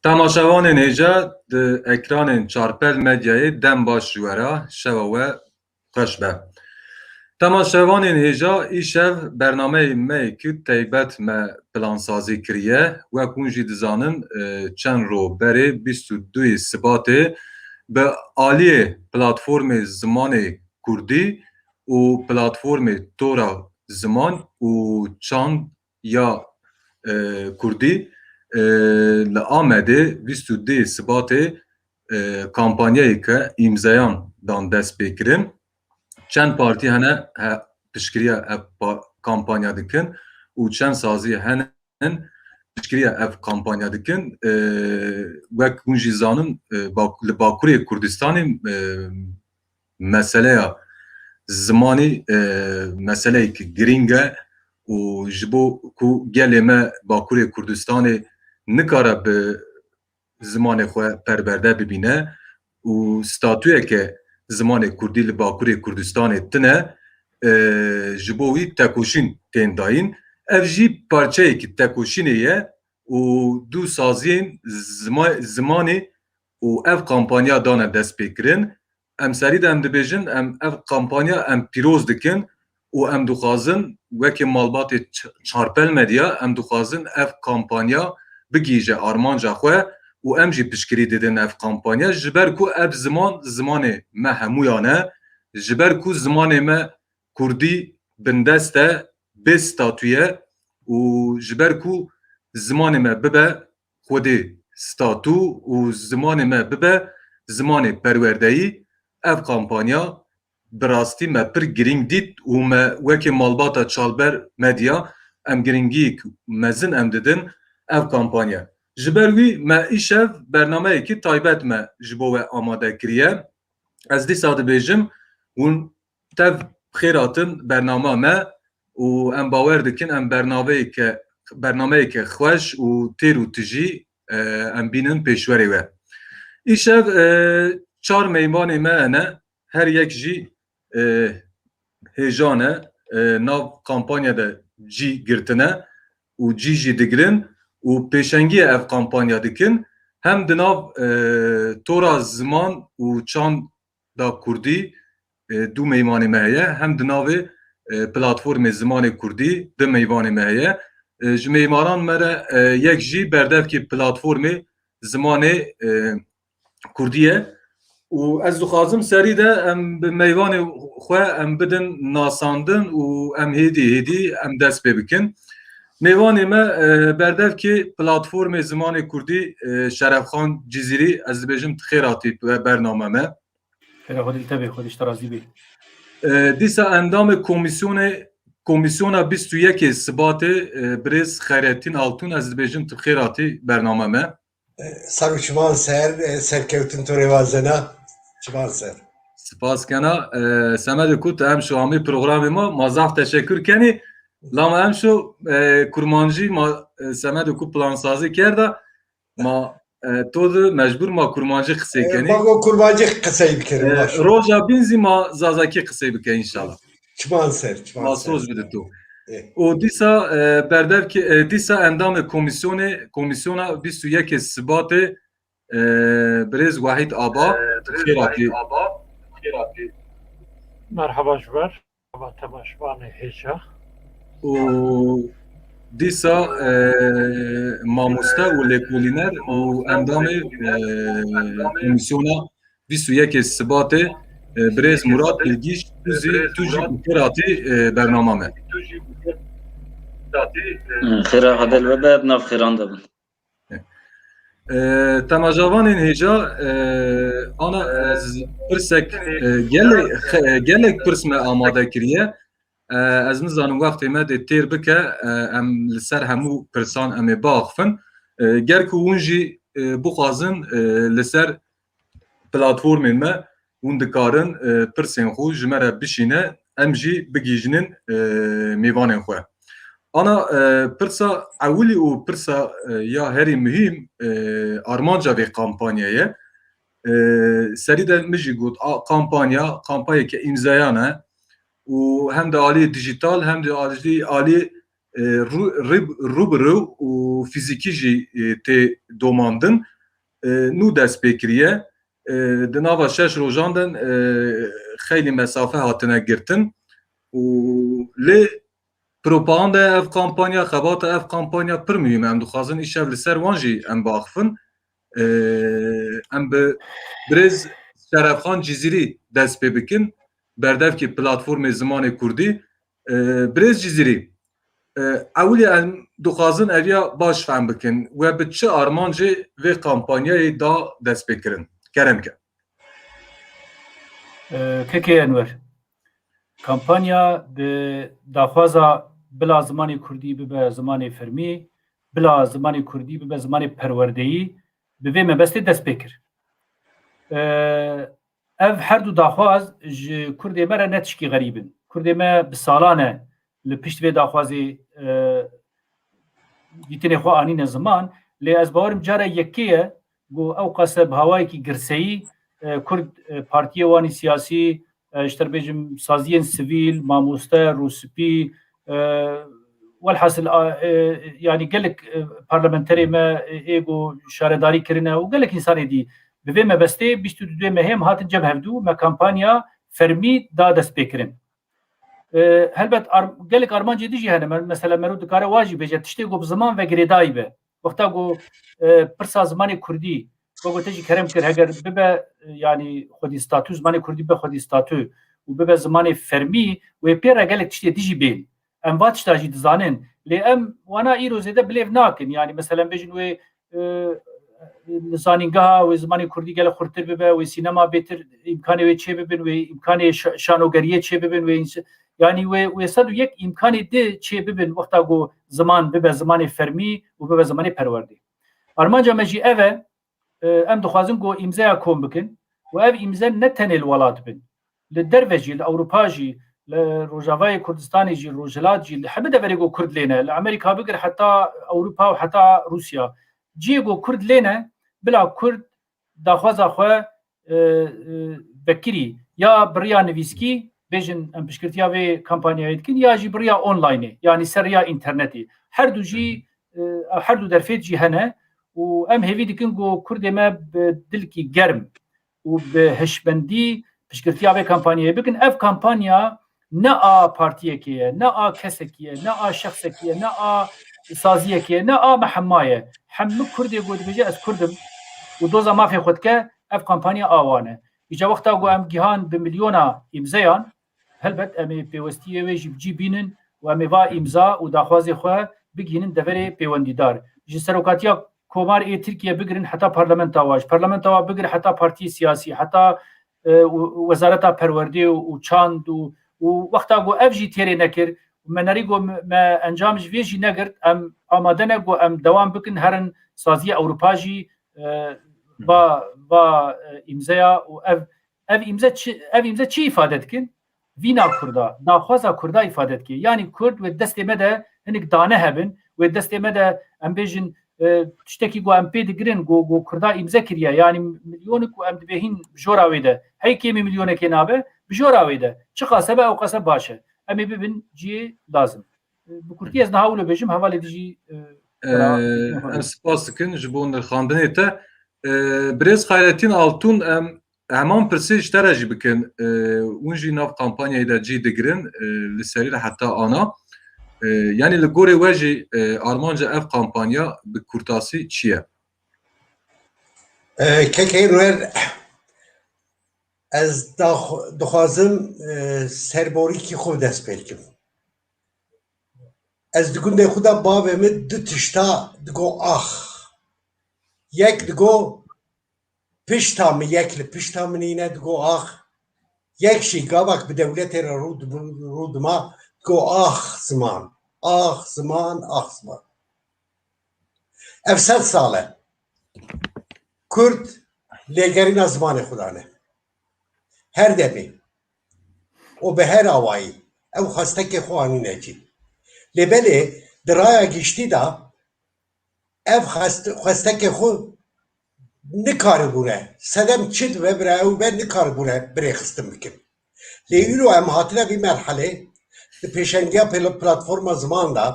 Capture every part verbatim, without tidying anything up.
Temaşevanên hêja di ekranên Çarpel Medyayê dem baş ji we re, şeva we xweş be. Temaşevanên hêja, îşev bernameyê me yê ku teybet me plansazî kiriye. Wek hûn jî dizanin, e, çend ro berê bîst û duyê Sibatê bi aliyê platformê zimanê kurdî û platformê tora ziman û çand ya, e, kurdî, e, li Amedê bîst û duyê Sibatê, e, kampanyayeke îmzeyan dan destpêkirin. Çend partî hene, he, piştgiriya ev pa-, kampanya dikin û çend sazî hene piştgiriya ev kampanya dikin. E, wek hûn jî zanin, e, bak-, li Bakurê Kurdistanê, e, meseleya zimanî, e, meseleyek girîng e û ji bo ku gelê me Bakurê Kurdistanê nikare bi zimanê xwe perwerde bibîne û statuyeke zimanê kurdî li Bakurê Kurdistanê tine, e, ji bo wî tekoşîn tên dayîn. Ev jî parçeyekî tekoşînê ye û du saziyên zima-, zimanê û ev kampanya dane destpêkirin. Em serî de em dibêjin, em ev kampanya em pîroz dikin û em dixwazin wekî malbatê Ç-, Çarpel Medya, em dixwazin ev kampanya bigihîje armanca xwe û em jî piştgirî didin ev kampanya, ji ber ku ev ziman, zimanê me hemûyan e, ji ber ku zimanê me kurdî bindest e, bê statû ye û ji ber ku zimanê me bibe xwedê statû û zimanê me bibe zimanê perwerdeyî, ev kampanya bi rastî me pir girîng dît û me wekî malbata Çarpel Medya em giringiyek mezin em didin ev kampanya. Ji ber wî me îşev bernameyekî taybet me ji bo we amade kiriye. Ez dîsa dibêjim, hûn tev xêr hatin bernama me û em bawer dikin em bernaveyeke, bernameyeke xweş û têr û tijî, e, em bînin pêşwerê we. Îşev, e, çar meymanê me hene, her yek jî, e, hêja ne, e, nav kampanya de cî girtine û cî jî digirin û pêşengiyê ev kampanya dikin. Hem di nav, e, tora ziman û çand da kurdî, e, du meymanê me heye, hem di navê, e, platformê zimanê kurdî du meymanê me heye. E, ji meymanan me re, e, yek jî berdevkê platformê zimanê, e, kurdî ye. Û ez dixwazim serî de em bi meyvanê xwe em bidin nasandin û em hêdî hêdî em dest pê bikin. Mêvanê me, e, berdevkê platformê zimanê kurdî, e, Şerefxan Cizîrî, ez dibêjim tu xêr hatî be-, bername me. Xêra Xwedê li te be, Xwedê ji te razî be. E, dîsa endamê komîsyonê, komîsyona bîst û yekê Sibatê, e, birêz Xeyrettin Altun, ez dibêjim tu xêr hatî bername me. Ser û çiman ser, e, serkewtin to rê wazena, çiman ser. Spas kena, e, Semedê ku tu em şo amî programê ma, ma zaf teşekkür kenî. Lama em şo, e, kurmancî ma, e, Semedê ku plansazî kerda, ma, e, to di mecbur ma kurmancî qisey E, kenî. Bago kurmancî qisey bikirin, E, baş. Roja bîn zî ma zazakî qisey bike înşallah. Çiman ser, çiman ser. Ma soz bide to. E. Û dîsa, e, berdevkê, e, dîsa endamê komîsyonê, komîsyona bîst û yekê Sibatê, e, birêz Wahîd Aba, xêr hatî. Merhaba ji ber, merhaba temaşvanê hêja. Û dîsa, e, mamoste û lêkolîner û endamê, e, komîsyona bîst û yekê Sibatê, e, birêz Murat Bilgiç, tu zî, tu jî bi xêr hatî, e, bernama me. Xêra Xwedê li we be, bi nav xêran de bin. E, temaşevanên hêja, e, ana ez pirsek, e, gelek, xe-, gelek pirs me amade kiriye. E, ez nizanim wextê me dê têr bike, e, em li ser hemû pirsan em ê biaxifin. E, ger ku hûn jî, e, bixwazin, e, li ser platformên me hûn dikarin, e, pirsên xwe ji me re bişîne, em jî bigihîjinin, e, mêvanên xwe. Ana, e, pirsa ewilî û pirsa, e, ya herî muhîm, e, armanca vê kampanyayê. E, serî de min jî got, a, kampanya, kampanyeke îmzeyan e û hem di alî dijîtal hem di alî, alî, e, rû-, rib-, rû bi rû û fîzîkî jî, e, tê domandin, e, nû dest pê kiriye. E, di nava şeş rojan de, e, xeylî mesafe hatine girtin û lê propagandaya ev kampanya, xebata ev kampanya pir muhîm e. Em dixwazin îşev li ser wan jî em biaxifin. E, em bi birêz Şerefxan Cizîrî dest pê bikin, berdevkî platformê zimanê kurdî. E, birêz Cizîrî, e, ewilî em dixwazin eviya baş fehm bikin. We bi çi armancê vê kampanyayê da destpêkirin? Kerem ke. E, Kekê Enwer, kampanya bi daxwaza bila zimanê kurdî bibe zimanê fermî, bila zimanê kurdî bibe zimanê perwerdeyî, bi vê mebestê dest pê kir. E, Ev her du daxwaz ji Kurdê me re ne tişkî xerîb in. Kurdê me bi salan e li pişt vê daxwazê, e, dîtinê xwe anîne ziman. Lê ez bawerim cara yekê ye ku ew qase bi hawayekî girseyî, e, Kurd, e, partiyê wan ê siyasî, e, ji te bêjim saziyên sivîl, mamoste, rûspî, e, welhasil, a, e, yanî gelek, e, parlamenterê me, e, ê ku şaredarî kirine û gelek însanê dî. Bi vê mebestê bîst û du mehê em hatin cem hevdû, me kampanya fermî da destpêkirin. E, helbet ar-, gelek armancê din jî hene. Me-, mesela mero dikare wa jî bêje, tiştê ku bi ziman ve girêdayî be. Wexta ku, e, pirsa zimanê kurdî, wek ku te jî kerem kir, heger bibe, e, yanî xwedî statû, zimanê kurdî bibe xwedî statû û bibe zimanê fermî, wê pê re gelek tiştê din jî bên. Em va tişta jî dizanin. Lê em wana îro zêde bilêv nakin. Yanî mesela em bêjin wê, e, li zanîngeha wê zimanê kurdî gelek xurtir bibe, wê sînema bêtir îmkanê wê çê bibin, wê îmkanê şa-, şanogeriyê çê bibin, wê ins-, yanî wê, wê sed û yek îmkanê di çê bibin wexta ku ziman bibe zimanê fermî û bibe zimanê perwerdê. Armanca me jî ev e, e, em dixwazin ku îmzeya kom bikin û ev îmze ne tenê li welat bin. Li derve jî, li Ewropa jî, li Rojavayê Kurdistanê jî, Rojhilat jî, li hemî deverê ku Kurd lê ne, li Amerîka bigir heta Ewropa û heta Rûsya. Cihê ku Kurd lê ne, bila Kurd daxwaza xwe, e, e, vekirî ya bi riya nivîskî, bêjin em piştgirtiya vê kampanyayê dikin, ya jî bi riya onlineê, yanî ser riya înternetê. Her du jî, e, her du derfêt jî hene û em hêvî dikin ku Kurdê me bi dilkî germ û bi hişmendî piştgirtiya vê kampanyayê bikin. Ev kampanya ne a partiyekê ye, ne a kesekî ye, ne a şexsekî ye, ne a saziyekê ye, ne a me hema ye. Hemû Kurdê ku dibêje ez Kurd im û doza mafê xwe dike, ev kampanya a wan e. Îca wexta ku em gihan bi milyona îmzeyan, helbet em ê pêwestiyê wê jî bi cî bînin û em ê va îmza û daxwazê xwe bigihînin deverê pêwendîdar. Ji serokatiya Komar ê Tirkiye bigirin heta parlamenta wa, ji parlamenta wa bigir heta partiyê siyasî, heta, e, û, wezareta perwerdê û, û çand û, û wexta ku ev jî têrê nekir, me nerî ku me, me encam ji vê jî negirt, em amade ne ku em dewam bikin, herin saziya Ewropa jî, e, va, va, e, îmzeya û ev, ev îmze çi, ev îmze çi îfade dikin? Vîna Kurda, daxwaza Kurda îfade dike. Yanî Kurd wê destê me de hinik dane hebin, wê destê me de em bêjin, e, tiştekî ku em pê digirin, ku, ku Kurda îmze kiriye, yanî milyonik ku em dibêhîn bi jora wê de, hey kêmî milyonekê nabe, bi jora wê de. Çiqas hebe ew qas e baş e. Em ê bibin cihê lazim. E, bi kurtî ez niha wilo bêjim, hevalê dijî, e, Em spas dikin ji bo nirxandinê te. E, Birêz Xayretîn Altun, em heman pirsê ji te re jî bikin. E, hûn jî nav kampanyayê de cî digirin, e, li serî re heta ana. E, yanî li gorê we jî, e, armanca ev kampanya bi kurtasî çi ye? E, Kekê Enwer, ez dax-, dixwazim, e, serborîkî xwe dest pê bikim. Ez di gundê xwe de bavê min du tişta digo ax. Yek digo pişta min, yek li pişta min îne digo ax. Yek jî gavak bi dewletê re rû dima, rû dima digo ax ziman, ax ziman, ax ziman. Ev sed sal e Kurd lêgerîna zimanê xwe dane. Her demê. û bi her awayî ew xwestekê xwe anîne cî. Lê belê di raya giştî de ev xwest-, xwestekê xwe nikaribûne. Sedem çi dibe bira ew be nikaribûne birêxistin bikin. Lê îro em hatine vî merhelê di pêşengiya pêl-, platforma ziman de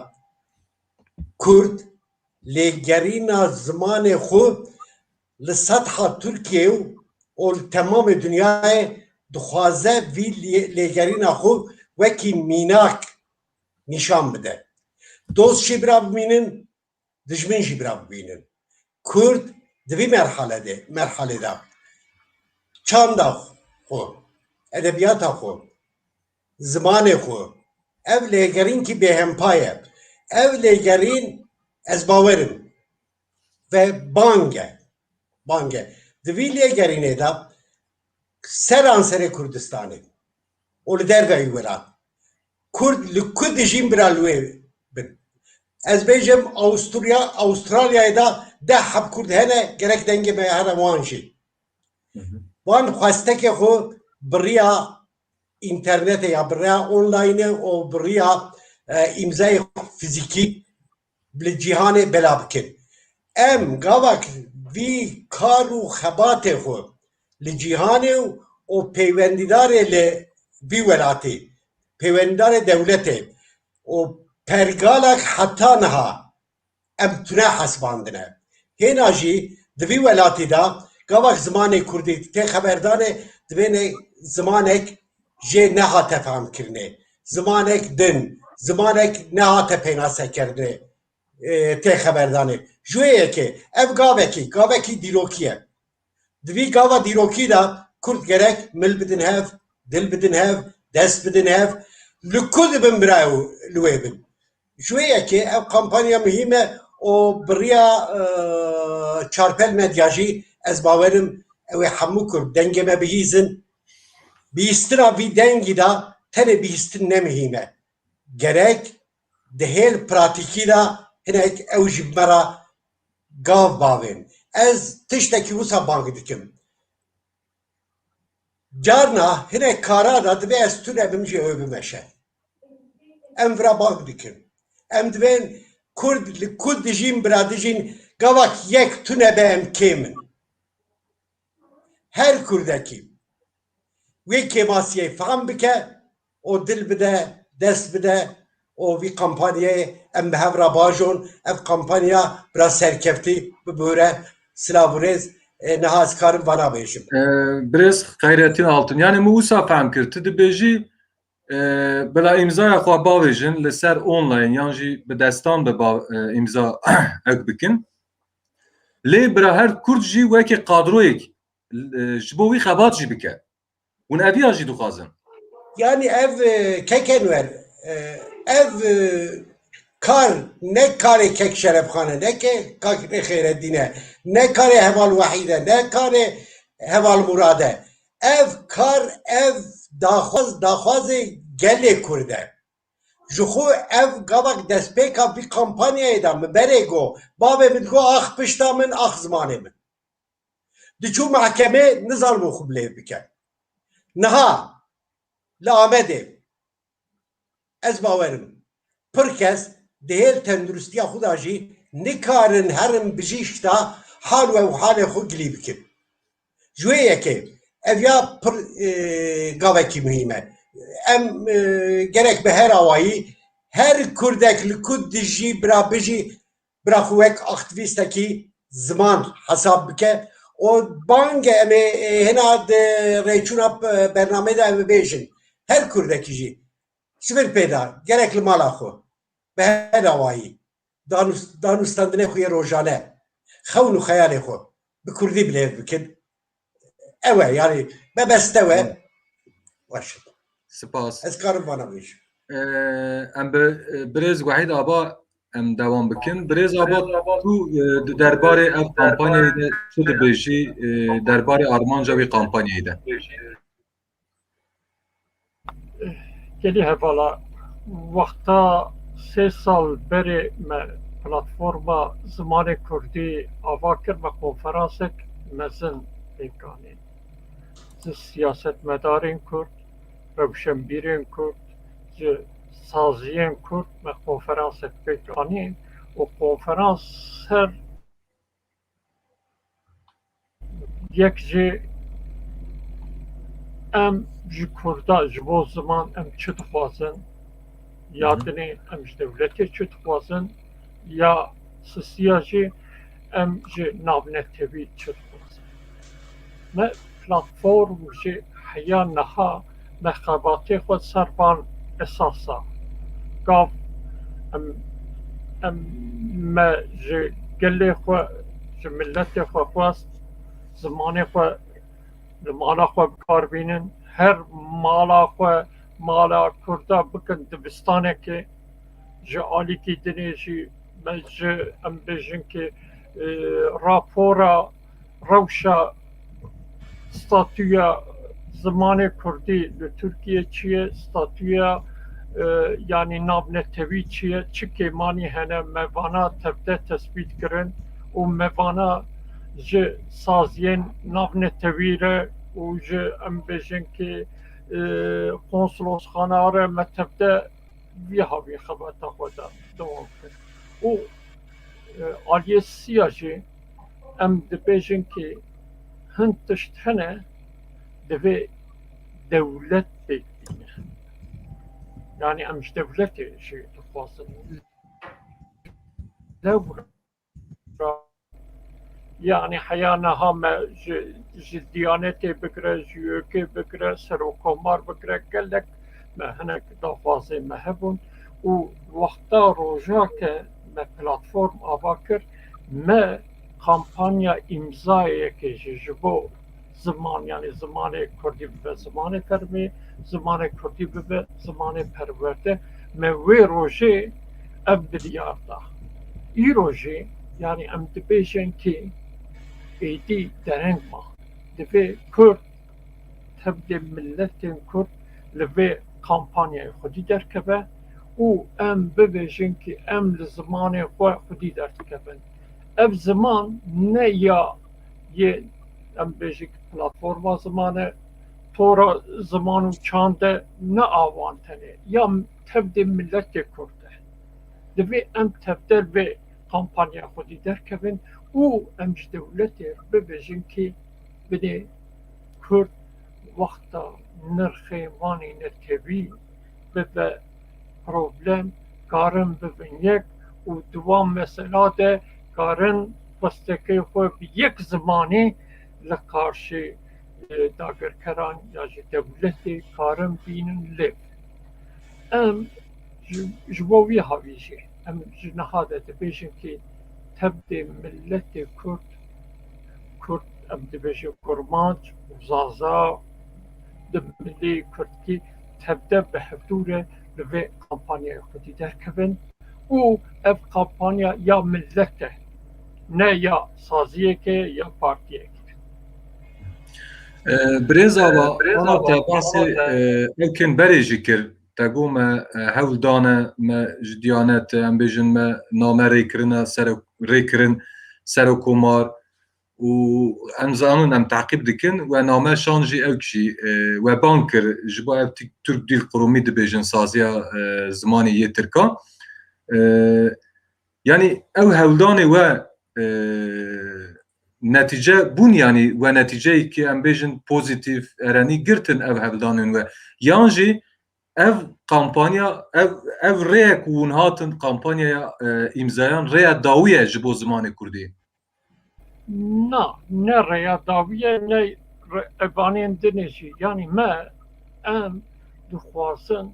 Kurd lêgerîna zimanê xwe li setha Tirkiyeyê û, û li temamê dinyayê dixwaze vî lê-, lêgerîna xwe wekî mînak nîşan bide. Dost jî bira bimînin, dijmin jî bira bibînin. Kurd di vî merhale de, merhalê de çanda xwe, edebiyata xwe, zimanê xwe, ev lêgerînkî bêhempa ye. Ev lêgerîn ez bawer im ve bang e. Bang e. Di vî lêgerînê de seranserê Kurdistanê û li derveyî welat Kurd li ku dijîn bira li wê bin. Ez bêjim Awusturya, Awustralyayê de deh heb Kurd hene, gerek dengê me here wan jî. Hı hı. Wan xwestekê xwe bi riya înternetê ya bi riya online û bi riya, e, îmzayê fizîkî li cîhanê bela bikin. Em gavak vî kar û xebatê xwe li cîhanê û, û peywendîdarê li vî welatî, peywendîdarê dewletê û pergalek heta niha em tune hesibandine. Hêna jî di vî welatî de gavak zimanê kurdî tê xeberdanê, divê ne zimanek jê nehate fehmkirinê. Zimanek din, zimanek nehate pênasekirinê, e, tê xeberdanê. Ji wê yekê ev gavekî, gavekî dîrokî ye. Di vî gava dîrokî de Kurd gerek mil bidin hev, dil bidin hev, dest bidin hev. Li ku dibin bira ew li wê bin? Ji wê yekê ev kampanya muhîm e û bi riya, e, Çarpel Medya jî ez bawer im ew ê hemû Kurd dengê me bihîzin. Bihîstina vî dengî de tenê bihîstin ne muhîm e. Gerek di hêl pratîkî de hinek ew jî bi me re gav bavên. Ez tiştekî wisa bang dikim. Carna hinek kara de divê ez tune bim jî ew bimeşe. Em vira bang dikin. Em divên Kurd li ku dijîn bira dijîn gavak yek tune be em kêm in. Her Kurdekî wê kêmasiyê fehm bike û dil bide, dest bide û vî kampanyayê em bi hev re bajon. Ev kampanya bira serkeftî bibûre. Silav û rêz, e, niha ez karim vana bêjim. E, Birêz Xeyretîn Altun, yanî min wisa fehm kir, tu dibêjî, e, bila îmzaya xwe bavêjin li ser online yan jî bi destan bi ba-, e, îmza ek bikin. Lê bira her Kurd jî wekî kadroyek, e, ji bo wî xebat jî bike. Hûn eviya jî dixwazin. Yanî ev, e, kek Enwer, e, ev, e, kar ne karê kek Şerefxan e, ne ke-, kak Xeyreddîn e, ne karê heval Wehîd e, ne karê heval Murad e. Ev kar, ev daxwaz, daxwazê gelê Kurd e. Ji xwe ev gavak destpêka vî kampanyayê de min berê got, bavê min digot, ax pişta min, ax zimanê min. Diçû mehkemê, nizanibû xwe bilêv bike. Niha li Amedê ez bawer im, pir kes di hêl tenduristiya xwe de jî nikarin herin bijîşk de hal û ewhalê xwe gilî bikin. Ji wê yekê ev ya pir, e, gavekî muhîm e. Em, e, gerek bi her awayî her Kurdek li ku dijî bira bijî bira xwe wek aktîvîstekî ziman hesab bike û bang e em ê, e, hêna di rêçûna, e, bernameyê de em ê bêjin. Her Kurdekî jî sivir pê da gerek li mala xwe bi her awayî danûs-, danûstandinê xwe yê rojane, xewn û xeyalê xwe bi kurdî bilêv bikin. Ew e, yanî mebeste we. Hı. Baş e. Spas. Ez karim vana bêjim. Ee, em bi, e, Birêz Wehîd Aba em dewam bikin. Birêz Aba, tu, e, di derbarê ev kampanyayê de çi dibêjî, e, derbarê armanca wî kampanyayê de? Gelî hevala, wexta sê sal berê me platforma zimanê kurdî ava kir, me konferansek mezin pêk anî. Ji siyasetmedarên kurd, rewşenbîrên Kurd, ji saziyên Kurd me konferansek pêk anî û konferans ser yek jî em ji Kurda, ji bo ziman em çi dixwazin, ya dinê em ji dewletê çi dixwazin, ya sisiya jî em ji navnetewî çi dixwazin. Me platform jî heya niha me xebatê xwe ser van esasa. Gav em, em me ji gelê xwe, ji miletê xwe xwest zimanê xwe li mala xwe bi kar bînin. Her mala xwe, mala Kurda bikin dibistanekê. Ji alîkî dinê jî me ji, em bêjin ki, e, rapora rewşa statûya zimanê Kurdî li Tirkiye çi ye, statûya, e, yanî navnetewî çi ye, çi kêmanî hene, me vana tevde tesbît kirin û me vana ji saziyên navnetewî re û ji, em bêjin ki, e, konsolosxana re me tevde vî havî xebata xwe de dewam kir. Û, e, aliyê siya jî em dibêjin ki hin tişt hene divê dewlet pêk bîne. Yanî em ji dewletê jî dixwazin. Lewra, yanî heya niha me ji, ji Diyanetê bigire, ji YÖKê bigire, Serokkomar bigire, gelek me hinek daxwazê me hebûn û wexta roja ke me platform ava kir, me kampanya îmzayekê jî ji bo ziman, yanî zimanê Kurdî bibe zimanê fermî, zimanê Kurdî bibe zimanê perwerde. Me wê rojê ev biryar da. Îro jî, yanî em dibêjin ki êdî dereng ma. Divê Kurd, tevdê miletên Kurd li vê kampanyayê xwedî derkeve û em bibêjin ki em li zimanê xwe xwedî derdikevin. Ev ziman ne ya yê, em bêjin ki platforma ziman e, tora ziman û çand e, ne a wan tenê, ya tevdê miletê Kurd e. Divê em tevde vê kampanya xwedî derkevin û em ji dewletê bibêjin ki binê Kurd wexta nirxê wanê netewî bibe problem, karin bibin yek û di wan mesela de karin xwestekê xwe bi yek zimanî li qarşî, e, dagirkeran ya ji dewletê karin bînin lêv. Em ji, ji bo wî havî jî em ji niha de dibêjin ki tevdê miletê Kurd, Kurd em dibêjin Kurmanc û Zaza, di milê Kurdkî tevde bi hevdû re li vê kampanyayê xwedî derkevin û ev kampanya ya millet e, ne ya saziyekê ya partiyekê. E, Birêz Ava, ana te basê, e, ewkên berê jî kir. Te got me, e, hewl dane, me ji Diyanet, em bêjin me name rê kirine, serok, rê kirin Serokkomar û em zanin, em teqîb dikin. We name şand jî ewk jî, e, we bang kir. Ji bo ev Tirk, Tirk Dîl Qurumî dibêjin saziya, e, zimanê yê Tirkan. E, yanî ew hewldanê we, e, netîce bûn, yanî we netîceyekî em bêjin pozîtîf, erenî girtin ev hewldanên we? Yan jî ev kampanya, ev, ev rêye ku hûn hatin kampanyaya, e, îmzayan rêya dawî ye ji bo zimanê Kurdî? Na, ne rêya dawî ye, ne re-, evanên dinê jî. Yanî me, em dixwazin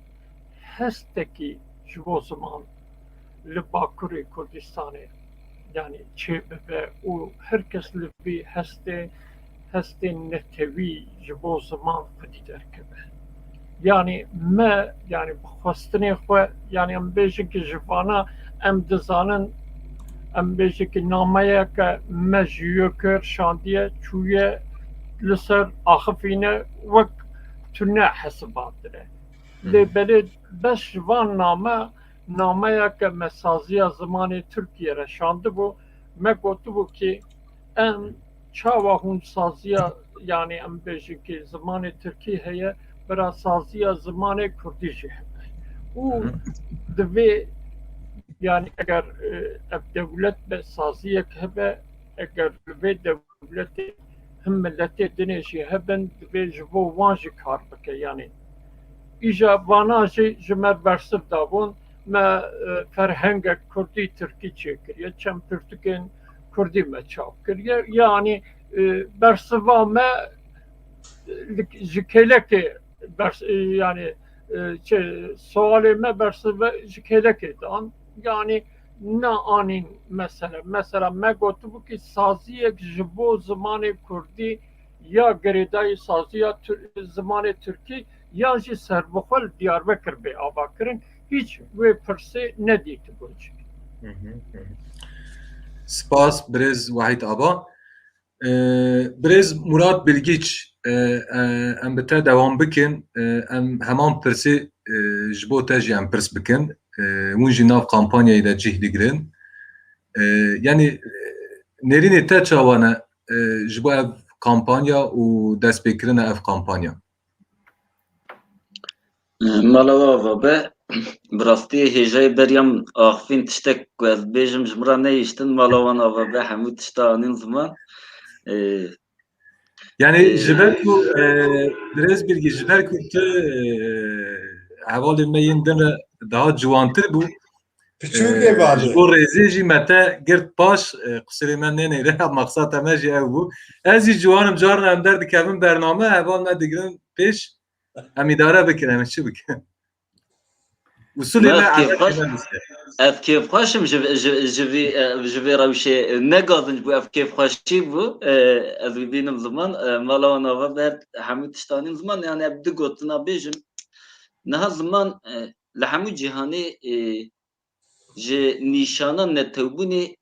hestekî ji bo ziman li Bakurê Kurdistanê, yanî çêbibe û her kes li vî hestê, hestên netewî ji bo ziman xwedî derkeve. Yanî me, yanî bi xwestinê xwe, yanî em bêjin ki ji vana em dizanin, em bêjin ki nameyeke me ji YÖKê şandiye, çûye li ser axifîne, wek tune hesibatine. Lê belê bes ji van name, nameyeke me saziya zimanê Tirkiyê re şandibû, me gotibû ki em çawa hûn saziya, yanî em bêjin ki zimanê Tirkî heye, bira saziya zimanê kurdî jî hebe. Û divê, yani eger, e, ev dewlet be, saziyek hebe, eger li vê dewletê him miletê dinê jî hebin, divê ji bo wan jî kar bike. Yani îja vana jî ji me bersiv dabûn, me, e, ferhengek kurdî tirkî çêkiriye, çend pirtûkên kurdî me çap kiriye. Yani, e, bersiva me, e, ji kêlekê bers-, e, yani, e, çi, sualê me bersive ji kêlekê dan. Yani ne anîn mesele. Mesela me gotibû ki saziyek ji bo zimanê kurdî ya girêdayî saziya Tir-, zimanê tirkî yan jî serbixwe li Diyarbekir bê avakirin. Hiç wê pirsê nedîtibû çi. Hı hı, hı hı. Spas, birêz Wahîd Aba. Ee, birêz Murat Bilgiç, e, e, em bi te dewam bikin. E, em heman pirsê, e, ji bo te jî em pirs bikin. E, hûn jî nav kampanyayê de cih digirin. E, yani, e, nêrînê te çawa ne, e, ji bo ev kampanya û destpêkirina ev kampanya? Mala we ava be. Bi rastî hêjayê beriya min axifîn, tiştek ku ez bêjim ji min re nehiştin, mala wan ava be, hemû tişta anîn ziman. Ee, Yani, ee, ji ber ku, e, birêz Bilgî, ji ber ku tu, e, hevalên me yên din re daha ciwantir bû, Piçûk, e, ê balê. Ji bo rêzê jî me te girt paş, e, qusirê me nênêre, maqsad te me jî ew bû. Ez jî ciwanim, carna em derdikevin bername, heval me digirin pêş, em îdare bikin, em ê çi bikin? Usulê me, me ev kêfxweş, ev kêfxweş im ji, ji, ji vî, e, ji vê rewşê, e, ne gazinc bû, ev kêfxweşî bû. E, ez bibînim ziman, e, mala wan ava ber hemû tiştanîn ziman, yani ev du gotina bêjim. Niha ziman, e, li hemû cîhanê, e, ji nîşana netewbûnê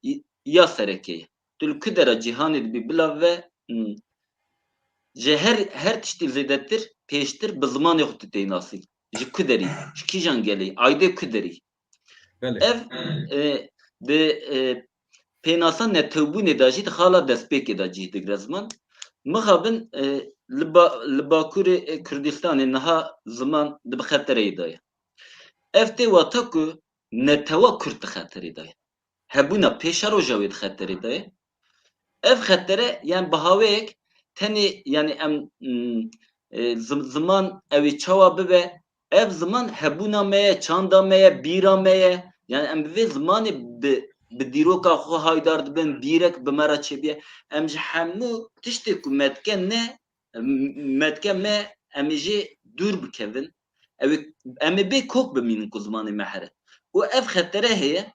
ya sereke ye. Tu li ku dera cîhanê dibî bila ve, hmm, ji her, her tiştî zêdetir, pêştir bi zimanê xwe tu tê nasîn. Ji ku derî, ji kîjan gelê, aydê ku derî. Belê. Ev, e, di, e, pênasa netewbûnê de jî di xala destpêkê de cih digire ziman. Mixabin, e, li ba-, li Bakurê, e, Kurdistanê niha ziman di bi xetereyê de ye. Ev tê wata ku netewa Kurd di xeterê de ye. Hebûna pêşeroja wê di xeterê de ye. Ev xetere, yani bi haweyek tenê, yani em, mm, e, zim-, ziman ew ê çawa bibe, ev ziman hebûna me ye, çanda me ye, bîra me ye. Yani em bi vê zimanê bi, bi dîroka xwe haydar dibin, bîrek bi me re çêbiye. Em ji hemû tiştê ku me dike ne, m-, me dike me, em ê jê dûr bikevin. Ew ê, em ê bê kok bimînin ku zimanê me here. Û ev xetere heye.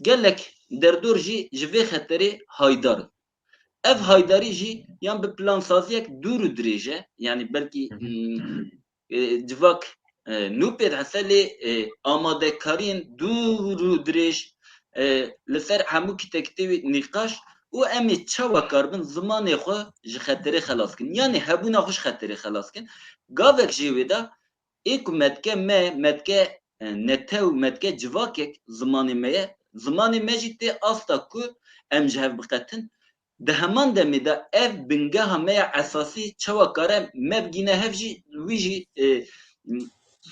Gelek derdor jî ji vê xeterê haydar in. Ev haydarî jî yan bi plansaziyek dûr û dirêj e, yani belkî, Hı hı. mm, e, civak, e, nû pê dihese lê, e, amadekariyên dûr û dirêj, e, li ser hemû kîtekitê wî nîqaş û em ê çawa karibin zimanê xwe ji xeterê xelas kin. Yanî hebûna xwe ji xeterê xelas kin. Gavek jê wê de ê ku me dike me, me dike, e, netew, me dike civakek zimanê me ye. Zimanê me jî tê asta ku em ji hev biqetin. Di heman demê de ev bingeha me ya esasî çawa kare me bigîne hev jî, wî jî, e,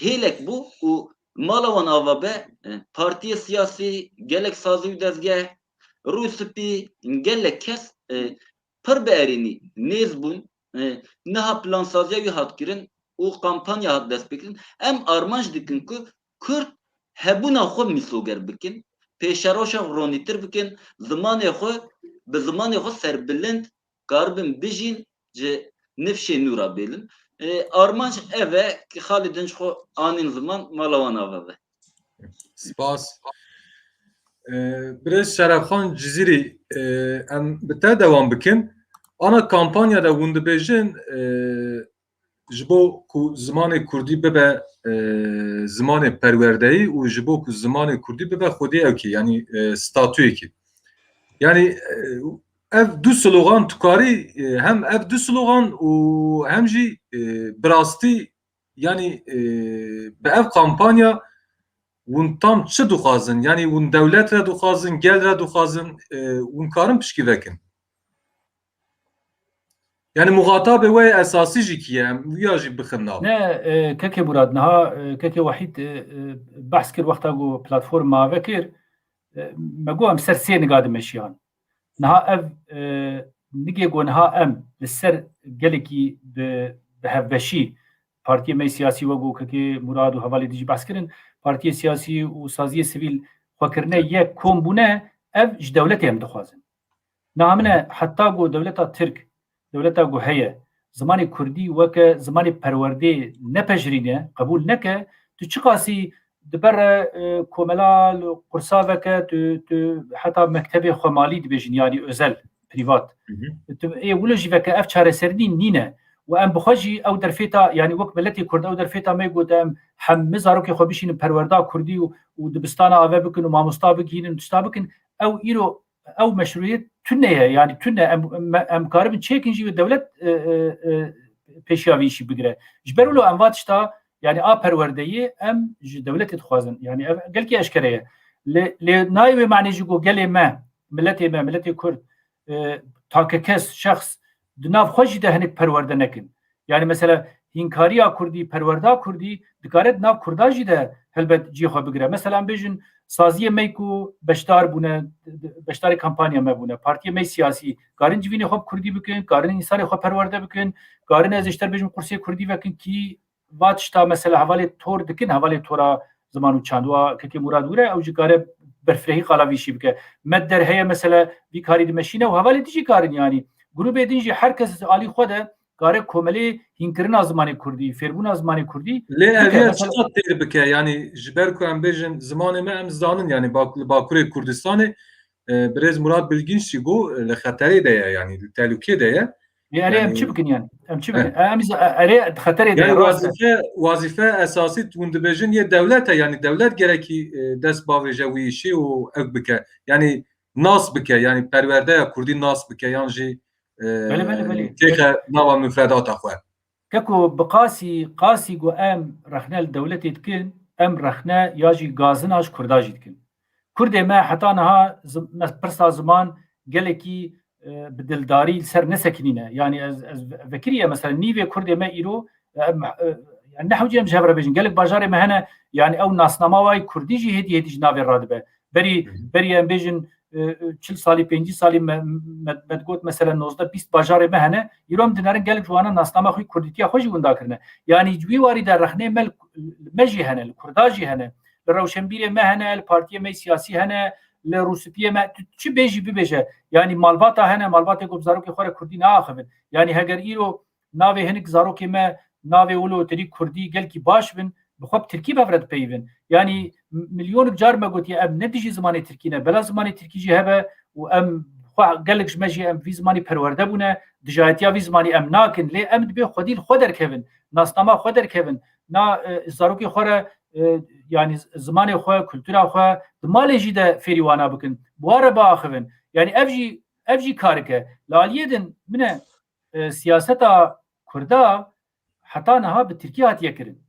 hêlek bû û mala wan ava be, e, partiyê siyasî, gelek sazî û dezgeh, rûspî, gelek kes, e, pir bi erênî nêz bûn. E, niha plansaziya wî hat kirin û kampanya hat destpêkirin. Em armanc dikin ku Kurd hebûna xwe mîsoger bikin, pêşeroşa xwe ronîtir bikin, zimanê xwe, bi zimanê xwe serbilind karibin bijîn, ji nifşê nû re bêlin. E, armanc ev e, ki xalê din ji xwe anîn ziman, mala wan ava be. Spas. E, Birêz Şerefxan Cizîrî, e, em bi te dewam bikin. Ana kampanya de hûn dibêjin, e, ji bo ku zimanê kurdî bibe, e, zimanê perwerdeyî û ji bo ku zimanê kurdî bibe xwedî ewkî, yanî, e, statuyekî. Yanî, e, ev du slogan tu karî, e, hem ev du slogan û hem jî, e, bi rastî, yanî, e, bi ev kampanya hûn tam çi dixwazin? Yanî hûn dewlet re dixwazin, gel re dixwazin, e, hûn karin pişkî vekin? Yani muxatabê we esasî jî kî ye? Em wiya jî bixin nav. Ne, e, kekê Murad, niha, e, kekê Wahîd, e, e, behs kir wexta ku platform mave kir, e, me got em ser sê niga dimeşiyan. Niha ev, e, nigê ku niha em li ser gelekî bi, bi hevbeşî partiyê me siyasî wek ku kekê Murad û hevalê din jî behs kirin, partiyê siyasî û saziyê sivîl xwe kirine yek, kom bûne, ev ji dewletê em dixwazin. Niha min e, heta ku dewleta Tirk, dewleta ku heye, zimanê Kurdî weke zimanê perwerdê nepejirîne, qebûl neke, tu çiqasî di ber, e, komela li qursa veke, tu, tu heta mektebê xwemalî dibêjin, yanî özel, privat. Hı hı. Tu ê wilo jî veke, ev çareserî nîne. Û em bi xwe jî ew derfêta, yanî wek miletê Kurd, ew derfêta me got, em hemî zarokê xwe bişînin perwerda Kurdî û, û dibistana ave bikin û mamosta bigihînin, tişta bikin. Ew îro ew meşrûyet tune ye, yanî tune. Em, em, em karibin çêkin jî ve dewlet, e, e, e, pêşiya vî îşî bigire. Ji ber wilo em va tişta, yanî a perwerdeyê em ji dewletê dixwazin. Yanî ev gelkî eşkere ye. Lê, lê nayê wê manê jî ku gelê me, miletê me, miletê Kurd, e, takekes, şexs di nav xwe jî de hinek perwerde nekin. Yani mesela hînkariya Kurdî, perwerda Kurdî dikare di nav Kurda jî de helbet cihê xwe bigire. Mesela em bêjin saziyê me ku beşdar bûne, beşdarê kampanya me bûne, partiyê me siyasî, karin civînê xwe bi Kurdî bikin, karin însanê xwe perwerde bikin, karin ez êşter bêjim qursê Kurdî vekin kî va tişta mesela hevalê tor dikin, hevalê tora ziman û çand, wa kekê Murad wire, ew jî kare berfirehî qala vî şî bike. Medder heye mesela vî karî dimeşîne û hevalê dijî karin yani. Grûbê din jî her kes alî xwe de kare komelê hînkirina zimanê Kurdî, fêrbûna zimanê Kurdî Lê bike. Ev ya mesela çiqa têr bike? Yani ji ber ku em bêjin zimanê me em zanin, yani bak-, li Bakurê Kurdistanê, e, birêz Murad Bilginç jî got, e, li xeterê de ye, yani li tehlûkê de ye. Erê em çi bikin yani? Em çi bikin? Em zî, e, erê xeterê de Yani rast e. Wazîfe, wazîfe esasî hûn dibêjin yê dewlet e, yani dewlet gerekî, e, dest bavêje wî îşê û ew bike. Yani nas bike, yani perwerdeya Kurdî nas bike, yan jî, e, Belê, belê, belê. têxe nava mufredata xwe. Keko bi qasî, qasî ku em rexne li dewletê dikin, em rexne ya jî gazina ji Kurda jî dikin. Kurdê me heta niha zi-, me pirsa ziman gelekî, e, bi dildarî li ser nesekinîne. Yani ez, ez ve-, vekirî ye mesela nîvê Kurdê me îro, e, em, e, yani ne hewce em ji hev re bêjin. Gelek bajarê me hene, yani ew nasnama wayî Kurdî jî hêdî hêdî ji navê radibe. Berî, Hı hı. berî em bêjin, e, e, çil salî, pêncî salî me, me, me digot mesela nozdeh bîst bajarê me hene. Îro em dinerin gelek ji wana nasnama xwe Kurdîtiya xwe jî winda kirine. Yani ji wî warî de rexnê me li, me jî hene, li Kurda jî hene. Li rewşenbîrê me hene, li partiyê me siyasî hene, li rûspiyê me, tu çi bêjî bibêje. Yani malbata hene, malbatê ku bi zarokê xwe re Kurdî naaxivin. Yani heger îro navê hinek zarokê me, navê wilo terî Kurdî gelkî baş bin, bi xwe bi Tirkî bi hev re dipeyivin. Yani m-, milyonik car me gotiye, em ne dijî zimanê Tirkî ne, bela zimanê Tirkî jî hebe û em xwe gelek ji me jî em vî zimanî perwerde bûne, dijayetiya vî zimanî em nakin, lê em dibê xwedî li xwe derkevin, nasnama xwe derkevin, na, e, zarokê xwe re, e, yani z-, zimanê xwe, kultura xwe, di malê jî de fêrî wana bikin, bi wan re biaxivin. Yani ev jî, ev jî karike. Li aliyê din min e, e, siyaseta Kurda heta niha bi Tirkî hatiye kirin.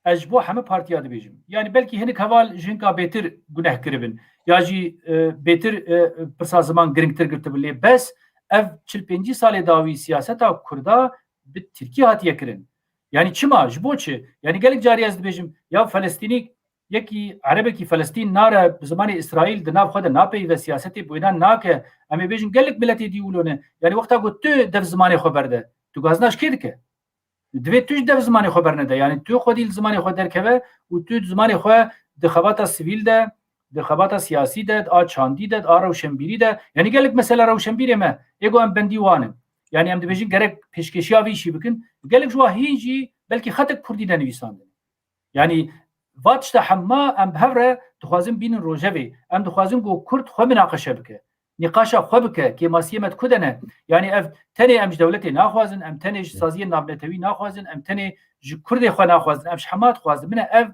Ez ji bo hemî partiya dibêjim. Yani belkî hinek heval ji hinka bêtir guneh kiribin. Ya jî, e, bêtir, e, pirsa ziman giringtir girtibin. Lê bes ev çil pêncî salê dawî siyaseta Kurda bi Tirkî hatiye kirin. Yani çima? Ji bo çi? Yani gelek carî ez dibêjim, ya Felestînî yekî erebekî Felestîn nare bi zimanê Îsraîl di nav xwe de napeyive, siyasetê bi wêna nake. Em ê bêjin gelek miletê dî wilo ne. Yani wexta ku tu dev zimanê xwe berde, tu gazina ji kê dike? Divê tu ji dev zimanê xwe bernede. Yani tu xwedî li zimanê xwe derkeve û tu zimanê xwe di xebata sivîl de, di xebata siyasî de, di a çandî de, di a rewşenbîrî de. Yani gelek mesela rewşenbîrê me, ê ku em bendî wan in. Yani em dibêjin gerek pêşkêşiya vî îşî bikin. Gelek ji wa hîn jî belkî xetek kurdî nenivîsandin. Yani va tişta hemma em bi hev re dixwazin bînin rojevê. Em dixwazin ku Kurd xwe minaqeşe bike. Nîqaşa xwe bike, kêmasiyê me di ku de ne? Yani ev tenê em ji dewletê naxwazin, em tenê ji saziyên navnetewî naxwazin, em tenê ji Kurdê xwe naxwazin, em ji hema dixwazin. Min e ev,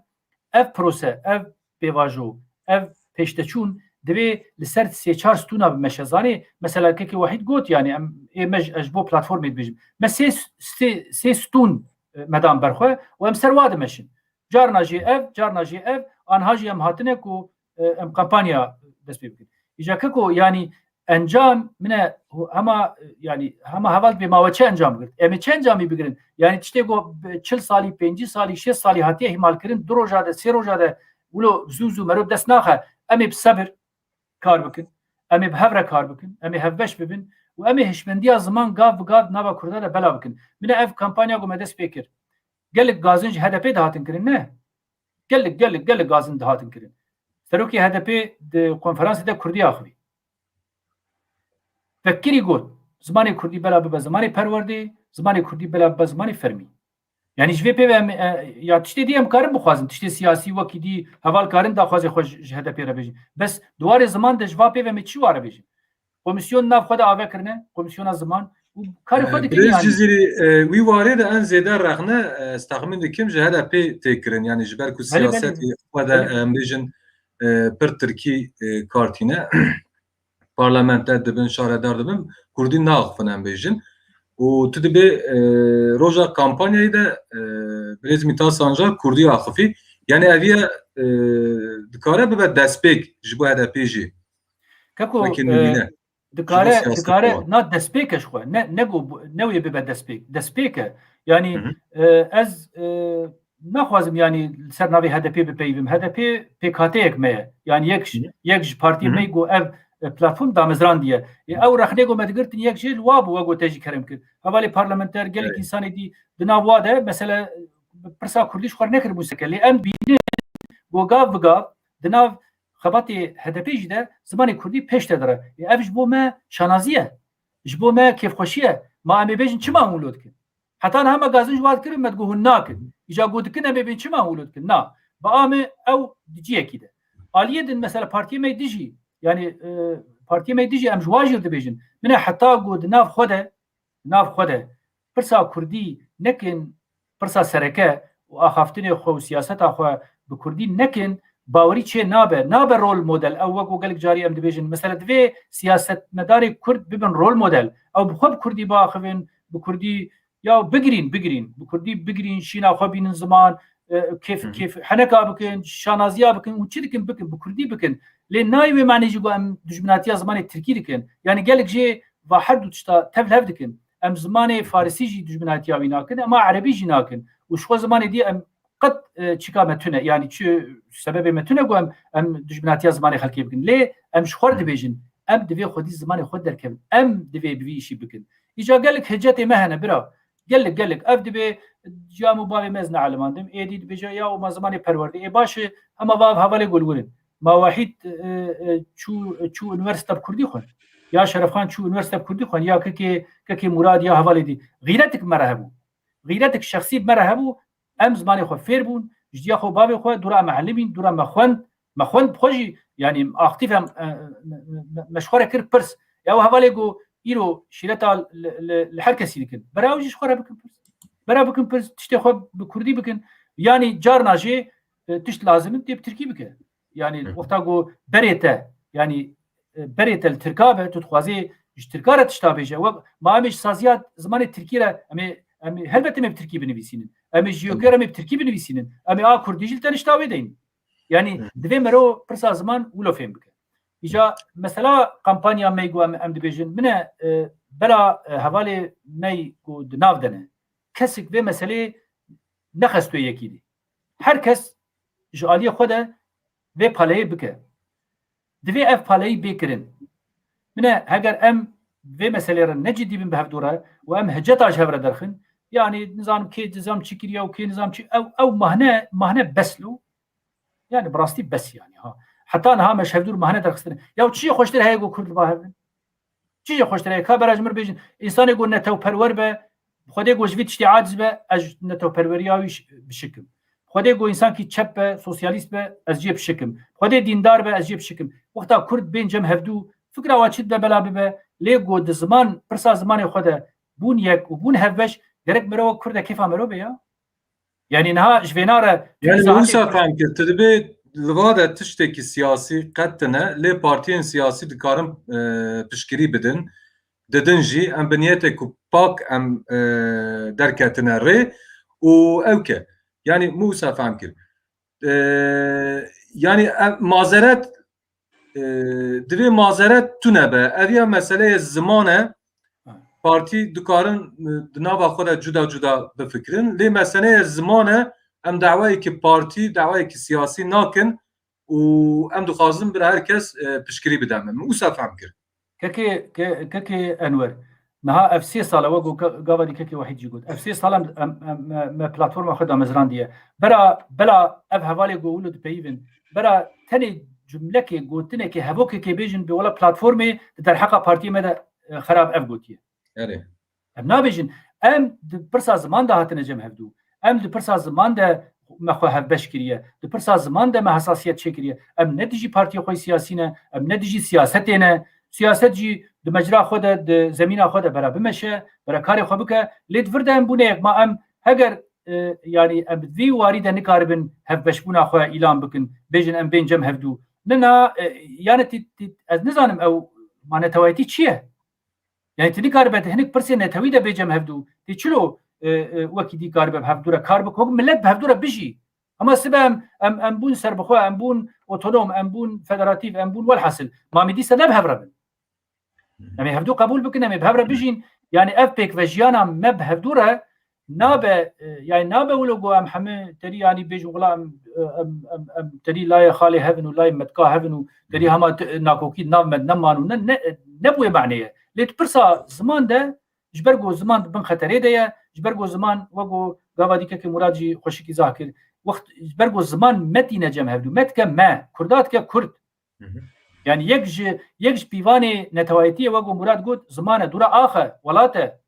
ev prose, ev pêvajo, ev pêşteçûn divê li ser sê çar stûna bimeşe. Zanê, mesela kekê Wahîd got, yani em, ê me ji, ez ji bo platformê dibêjim. Me sê, sê, sê stûn, e, me dan ber xwe û em ser wa dimeşin. Carna jê ev, carna jê ev, anha jî em hatine ku, e, em kampanya dest pê bikin. Îca keko, yani Encam mine hema, yani hema heval dibê ma we çi encam girt? Em ê çi encamî bigirin? Yani tiştê ku çil salî, pêncî salî, şêst salî hatiye hîmalkirin, du roja de, sê roja de wilo zû zû mero dest naxe. Em ê bi sebir kar bikin. Em ê bi hev re kar bikin. Em ê hevbeş bibin û em ê hişmendiya ziman gav bi gav nava Kurda de bela bikin. Mine ev kampanya ku me dest pê kir. Gelek gazin ji H D P dihatin kirin, ne? Gelek, gelek, gelek gazin dihatin kirin. Serokê H D P di konferansê de Kurdî axivî. Vekirî got, zimanê Kurdî bela bibe zimanê perwerdê, zimanê Kurdî bela bibe zimanê fermî. Yani ji vê pê ve em, e, ya tiştê dî em karin bixwazin, tiştê siyasî wekî dî heval karin daxwazê xwe ji, ji H D P re bêjin. Bes di warê ziman de ji va pê ve me çi ware bêjin? Komîsyon nav xwe de ave kirine, komîsyona ziman û karê xwe dikin Birêz yani. Cizîrî, e, wî warê de en zêde rexne, e, ez texmîn dikim ji H D P tê kirin. Yani ji ber ku Belê, belê. Siyasetê xwe de, Belê. Em bêjin, e, pir tirkî, e, kar tîne. Parlamenter dibin, şaredar dibin, Kurdî naxifin em bêjin. Û tu dibê, e, roja kampanyayê de, e, Birêz Mîta Sancar Kurdî axifî. Yani eviye, e, dikare bibe destpêk ji bo H D P jî. Keko, Wekî e, nimûne. Dikare, Ji bo siyaset dikare, de. Na destpêk e ji xwe. Ne, ne go, ne wê bibe destpêk. Destpêk e. Yani, Hı hı. e, ez, e, naxwazim yani li ser navê H D P bipeyivim. H D P pêkhateyek me ye. Yani yek ji, Hı hı. yek ji partiyê Hı hı. me go ev, e, platform damezrandiye. E, ew rexnê go me digirtin yek jê li wa bû, we go te jî kerem kir. Hevalê parlamenter gelek Evet. Însanê dî di nav wa de, mesela, pirsa Kurdî ji xwe nekiribû seke. Lê em bînin go gav bi gav di nav xebatê H D P jî de zimanê Kurdî pêş de dire. Ê, ev ji bo me şanazî ye. Ji bo me kêfxweşî ye. Ma em ê bêjin çima hûn wilo dikin? Heta niha me gazin ji wan kirin, me digot hûn nakin. Îca got dikin em ê bên çima hûn wilo dikin? Na. Bi a me ew di ciyekî de. Aliyê din mesela partiyê me dijî, yani, e, partiyê me dijî em ji wan jî dibêjin. Min e heta got di nav xwe de, nav xwe de pirsa Kurdî nekin, pirsa sereke û axaftinê xwe û siyaseta xwe bi Kurdî nekin, bawerî çê nabe, nabe rol model. Ew wek û gelek carî em dibêjin, mesela divê siyasetmedarê Kurd bibin rol model. Ew bi xwe bi Kurdî biaxivin, bi Kurdî ya bigirîn, bigirîn. Bi Kurdî bigirîn, şîna xwe bînin ziman, e, kêf, Hı hı. kêf heneka bikin, şanaziya bikin û çi dikin bikin, bi Kurdî bikin. Lê nayê wê manê jî ku em dijminatiya zimanê Tirkî dikin. Yani gelek jê va her du tişta tev li hev dikin. Em zimanê Farisî jî dijminatiya wî nakin, ema Erebî jî nakin. Û ji xwe zimanê dî em qet, e, çika me tune, yani çi sebebê me tune ku em, em dijminatiya zimanê xelkê bikin. Lê em ji xwe re dibêjin, em divê xwedî zimanê xwe derkevin. Em divê bi vî îşî bikin. Îca gelek hicetê me hene bira. Gelek, gelek. Ev dibê ciyam û bavê me ez neelimandim. Êdî dibêje ya û ma zimanê perwerdê. Ê baş e, hema va ev hevalê gulwirin. Ma Wahîd, e, e, çû, çû unîversîte bi Kurdî xwend. Ya Şerefxan çû unîversîte bi Kurdî xwend. Ya kekê, kekê Murad ya hevalê dî. Xîretik me re hebû. Xîretik şexsî bi me re hebû. Em zimanê xwe fêr bûn. Ji diya xwe bavê xwe, dûra em elimîn, dûra me xwend. Me xwend bi xwe jî, yani aktîf em, e, me, me, me ji xwe re kir pirs. Ya ew hevalê ku îro şîreta li, li, li her kesî dikin. Bera ew jî ji xwe re bikin pirs. Bera bikin pirs, tiştê xwe bi Kurdî bikin. Yani carna jê, e, tişt lazim in tê bi Tirkî bike. Yani Hı. wexta ku berê te, yani, e, berê te li Tirka be, tu dixwazê ji Tirka re tişta bêje. Wek ma em ê ji saziya zimanê Tirkî re, em ê, em ê, helbet em ê bi Tirkî binivîsînin. Em ê ji Hı. Yokê re em ê bi Tirkî binivîsînin. Em ê a Kurdî jî li te nişta wê deyin. Yani Hı. divê mero pirsa ziman wilo fêm bike. Îca mesela kampanya me ku em, em dibêjin, min e, e, bela, e, hevalê me ku di nav de ne. Kesik vê meselê nexestoyê yekî dî. Her kes ji aliyê xwe de vê paleyê bike. Divê ev paleyî bê kirin. Min e, heger em vê meselê re ne cidî bin bi hevdû re û em hiceta ji hev re derxin, yani nizam kê nizam çi kiriye û kê nizam çi, ew, ew mahne, mahne bes lo. Yani bi rastî bes yani ha. Heta niha me ji hevdû re mahne derxistine. Ya çi xweştir heye ku Kurd li ba hev bin? Çi jê xweştir e? Ka bera ji min bêjin, însanê ku netewperwer be, bi Xwedê ku ji vî tiştê aciz be, ez ji netewperweriya wî ş-, bişikim. Bi Xwedê ku însankî çep be, sosyalîst be, ez jê bişikim. Bi Xwedê dîndar be, ez jê bişikim. Wexta Kurd bên cem hevdû, fikra wa çi dibe bela bibe, lê ku di ziman, pirsa zimanê xwe de bûn yek û bûn hevbeş, gerek mero wek Kurd e kêfa mero be ya. Yani niha ji vêna re tu Yani îzahatê wisa fem kir, tu dibê li va de tiştekî siyasî qet tine, lê partiyên siyasî dikarin, e, piştgirî bidin, didin jî, em bi niyetê ku pak em, e, derketine rê û ew ke. Yani min wisa fem kir. E, yani ev mazeret e, divê mazeret tune be. Ev ya meseleyê ziman e. Partî dikarin, e, di nava xwe de cuda cuda bifikirin. Lê meseleyê ziman e. Em dawayekî partî, dawayekî siyasî nakin û em dixwazin bira her kes, e, piştgirî bide min. Min wisa fehm kir. Kekê, ke-, kekê Enwer, niha ev sê sal e, wek ku ke-, gava dî kekê Wahîd jî got. Ev sê sal em, em, em, me, me platforma xwe damezrandiye. Bera, bela ev hevalê ku wilo dipeyivin, bera tenê cumlekê, gotinekê, hevokekê bêjin, bê wela platformê di derheqa partiyê me de, e, xerab ev gotiye. Erê. Em nabêjin, em di pirsa ziman de hatine cem hevdû. Em di pirsa ziman de me xwe hevbeş kiriye. Di pirsa ziman de me hesasiyet çêkiriye. Em ne dijî partiyê xwe siyasî ne, em ne dijî siyasetê ne. Siyaset jî di mecra xwe de, di zemîna xwe de bera bimeşe, bera karê xwe bike. Lê di vir de em bûne yek. Ma em heger, e, yanî em bi vî warî de nikaribin hevbeşbûna xwe îlan bikin, bêjin em bên cem hevdû. Nina, e, yani tî, tî, ez nizanim ew manetewayetî çi ye? Yani tu nikaribe tu hinek pirsê netewî de bê cem hevdû. Tê çilo, e, e, wekî dî karibe bi hevdû re kar bik, wek milet bi hevdû re bijî. Ama sibe em, em, em bûn serbixwe, em bûn otonom, em bûn federatîf, em bûn welhasil. Ma em ê dîsa ne bi hev re bin. Em ê hevdû qebûl bikin, em ê bi hev re bijîn. Yani ev pêkvejiyana me bi hevdû re nabe, e, yani nabe wilo ku em hemî terî yani bêjin wila em, e, em, em, em terî layê xalê hev in û layê metka hev in û terî hema t-, nakokî di nav me de neman û ne, ne, ne bi wê manê ye. Lê di pirsa ziman de, ji ber ku ziman di bin xeterê de ye, ji ber ku ziman wek ku gava dî kekê Murad jî xweşikî zah kir. Wext ji ber ku ziman me tîne cem hevdû, me dike me, Kurda dike Kurd. Hı hı. Yani yek ji, yek ji pîvanê netewayetiyê wek ku Murad got, ziman e, dûra ax e, welat e.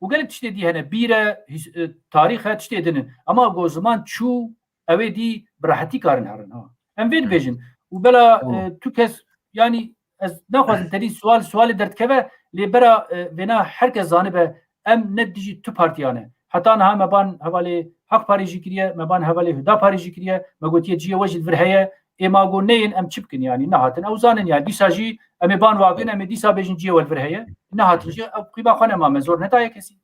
Û gelek tiştê dî hene, bîr e, hîs-, e, tarîx e, tiştê din in. Ama ku ziman çû, ew ê dî bi rehetî karin herin, ha. Em vê Hı. dibêjin. Û bela, Tamam. e, tu kes, yani ez naxwazim terî sual, sualê derdikeve, lê bera, e, vêna her kes zanibe, em ne dijî tu partiyan e. Heta niha me ban hevalê Hak Parê jî kiriye, me ban hevalê Huda Parê jî kiriye, me gotiye ciyê we jî li vir heye, ê ma got neyên em çi bikin yani, nehatin. Ew zanin yani, dîsa jî em ê ban wakin, em ê dîsa bêjin ciyê we li vir heye. Nehatin jî ew qîma xwe ne ma me zor nedaye kesî.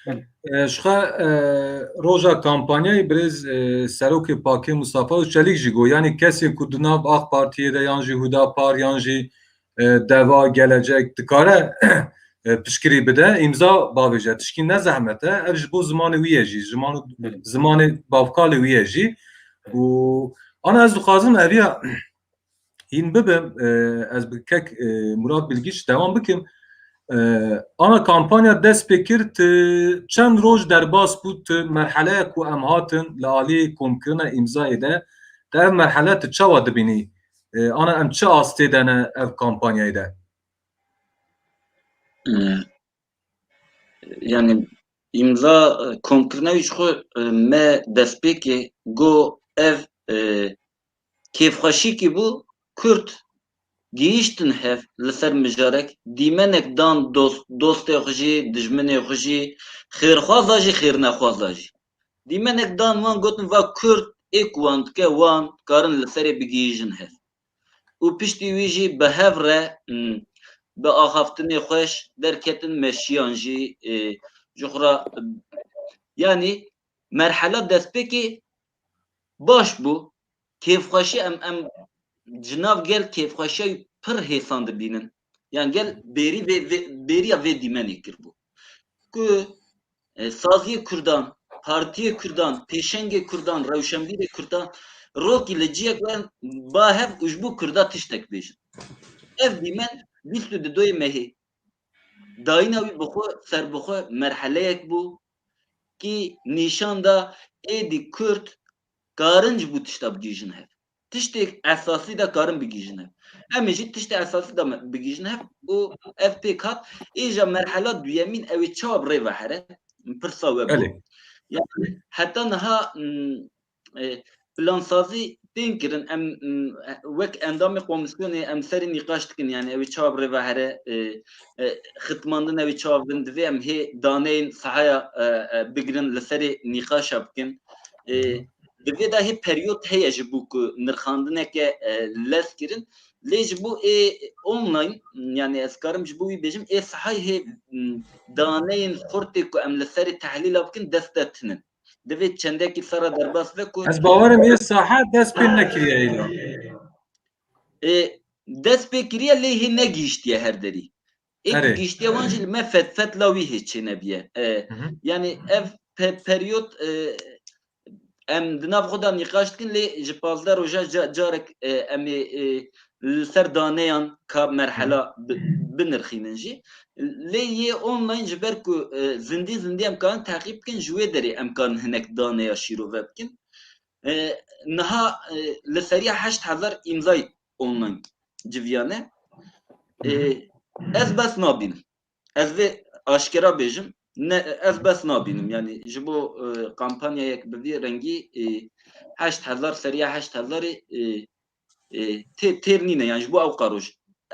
Belê. E, ji xwe, e, roja kampanyayê birêz, e, serokê pakê Mustafa Özçelik jî got, yani kesê ku di nav A K Partiyê de yan jî Huda Par yan jî, e, Deva, Gelecek dikare, e, piştgirî bide, îmza bavêje. Tişkî ne zehmet e. Ev ji bo zimanê wî ye jî. Ziman-, Belê. Zimanê bavkalê wî ye jî. Belê. Û ana ez dixwazim eviya hîn bibim, e, ez bi kek, e, Murat Bilgiç dewam bikim. E, ana kampanya dest pê kir, tu çend roj derbas bû, tu merheleya ku em hatin li alî komkirina îmzayê de, tu ev merhele tu çawa dibînî? E, ana em çi astê de ne ev kampanyayê de? E, yani îmza, e, komkirina wî ji xwe, e, me destpêkê got ev, e, kêfxweşîkî bû, Kurd gihîştin hev li ser mijarek, dîmenek dan dost, dostê xwe jî, dijminê xwe jî, xêrxwaza jî, xêrnexwaza jî. Dîmenek dan wan, gotin va Kurd ê ku wan dike, wan karin li serê bigihîjin hev. Û piştî wî jî bi hev re, m, bi axaftinê xweş derketin, meşiyan jî, e, ji xwe re, yanî merhela destpêkê baş bû. Kêfxweşî em, em ji nav gel kêfxweşiya wî pir hêsan dibînin. Yan gel bêrî vê, vê, bêriya vê dîmenê kiribû. Ku, e, saziyê Kurdan, partiyê Kurdan, pêşengê Kurdan, rewşenbîrê Kurdan, rokî li ciyek wen ba hev û ji bo Kurda tiştek bêjin. Ev dîmen bîst û dudoyê mehê. Dayîna wî bi xwe, serbixwe merheleyek bû, kî nîşan da êdî Kurd karin ji bo tişta bigihîjin hev. Tiştê esasî de karin bigihîjin hev. Em ê jî tiştê esasî de me-, bigihîjin hev û ev pêk hat. Êja merhela duyemîn ew ê çawa bi rê ve here? Pirsa we bû. Belê. Yani heta niha, m, e, plansazî tên kirin. Em, m, wek endamê komîsyonê em serê nîqaş dikin, yani ew ê çawa bi rê ve here, e, e, xitmandin ew ê çawa bin, divê em hê daneyên sahaya, e, e, bigirin, li serê nîqaşa bikin. E, Hı hı. Di vê de hê periyot heye ji bo ku nirxandineke, e, lez kirin. Lê ji bo ê online, yani ez karim ji bo wî bêjim, ê sahayê hê, m, daneyên xurt ê ku em li serê tehlîla bikin, dest de tinin. Divê çendekî serra derbas be ku Ez bawerim ê saha dest pê nekiriye hêla. Ê, dest pê kiriye lê hê negihiştiye her derî. Ê ku gihiştiye wan jî li me fet-, fetla wî hê çênebiye. E, Hı hı. Yani ev pe-, periyot, e, em di nav xwe de nîqaş dikin lê ji pazdeh roja ca-, carek, e, em ê, e, li ser daneyan ka merhela bi-, binirxînin jî. Lê yê online ji ber ku, e, zindî zindî em karin teqîb bikin, ji wê derê em karin hinek daneya şîrove bikin. E, niha, e, li seriya heşt hezar îmzayî online civiyane. E, Hı hı. Ez bes nabînim. Ez vê aşkera bêjim. Ne, ez bes nabînim. Yani ji bo, e, kampanyayek bi vî rengî, e, heşt hezar, seriya heşt hezarê, e, e, tê-, têr nîne. Yani ji bo ew qaroj.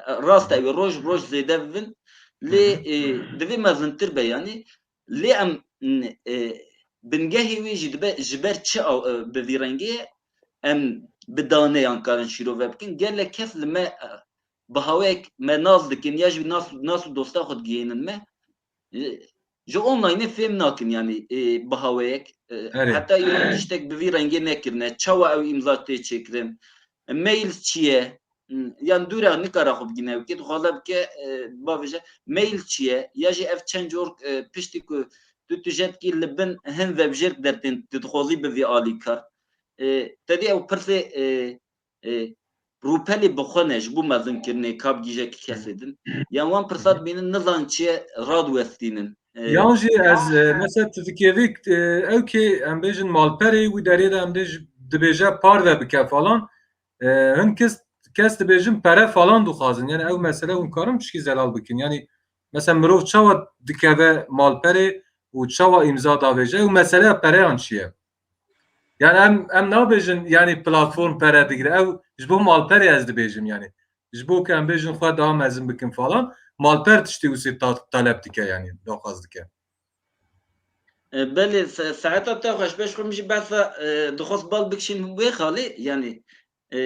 Rast e, ew roj roj zêde bibin. Lê, Hı hı. e, divê mezintir be yani. Lê em, n-, e, bingehê wê jî dibe ji ber çi aw-, e, bi vî rengê ye? Em bi daneyan karin şîrove bikin. Gelek kes li me, e, bi haweyek me nas dikin ya jî nas, nas û dosta xwe digihînin me. E, ji onlineê fêm nakin, yani, e, bi haweyek. E, Erê. Heta îro tiştek bi vî rengê nekirine. Çawa ew îmza tê çêkirin? Mail çi ye? Hmm, yan dûre nikare xwe bigîne wekî, dixwaze bike, e, bavêje, mail çi ye? Ya jî ev çend cor, e, piştî ku tu tije dikî li bin hin vebjêrk dertên tu dixwazî bivî alîkar. E, te dî ew pirsê, e, e, rûpelê bi xwe ne ji bo mezinkirinê ka bigihîje kesê din. Yan wan pirsa dibînin, nizan çi ye, radiwestînin. E, Yan jî ez, e, mesela tu dikevî, e, ew kê em bêjin malperê wî derê de em dê ji, dibêje parve bike falan. E, hin kes, kes dibêjin pere falan dixwazin. Yani ew mesele hûn karin pişkî zelal bikin. Yani mesela mirov çawa dikeve malperê û çawa îmza davêje? Ew meseleya pereyan çi ye? Yani em, em nabêjin yani platform pere digire. Ew ji bo malperê ez dibêjim yani. Ji bo ku em bêjin xwe daha mezin bikin falan. Malper tiştê wî ta-, talep dike yani, daxwaz dike. E, belê, se-, saeta te xweş, beş xwe min jî behsa, e, dixwest bal bikişînim wê xalê, yani, e,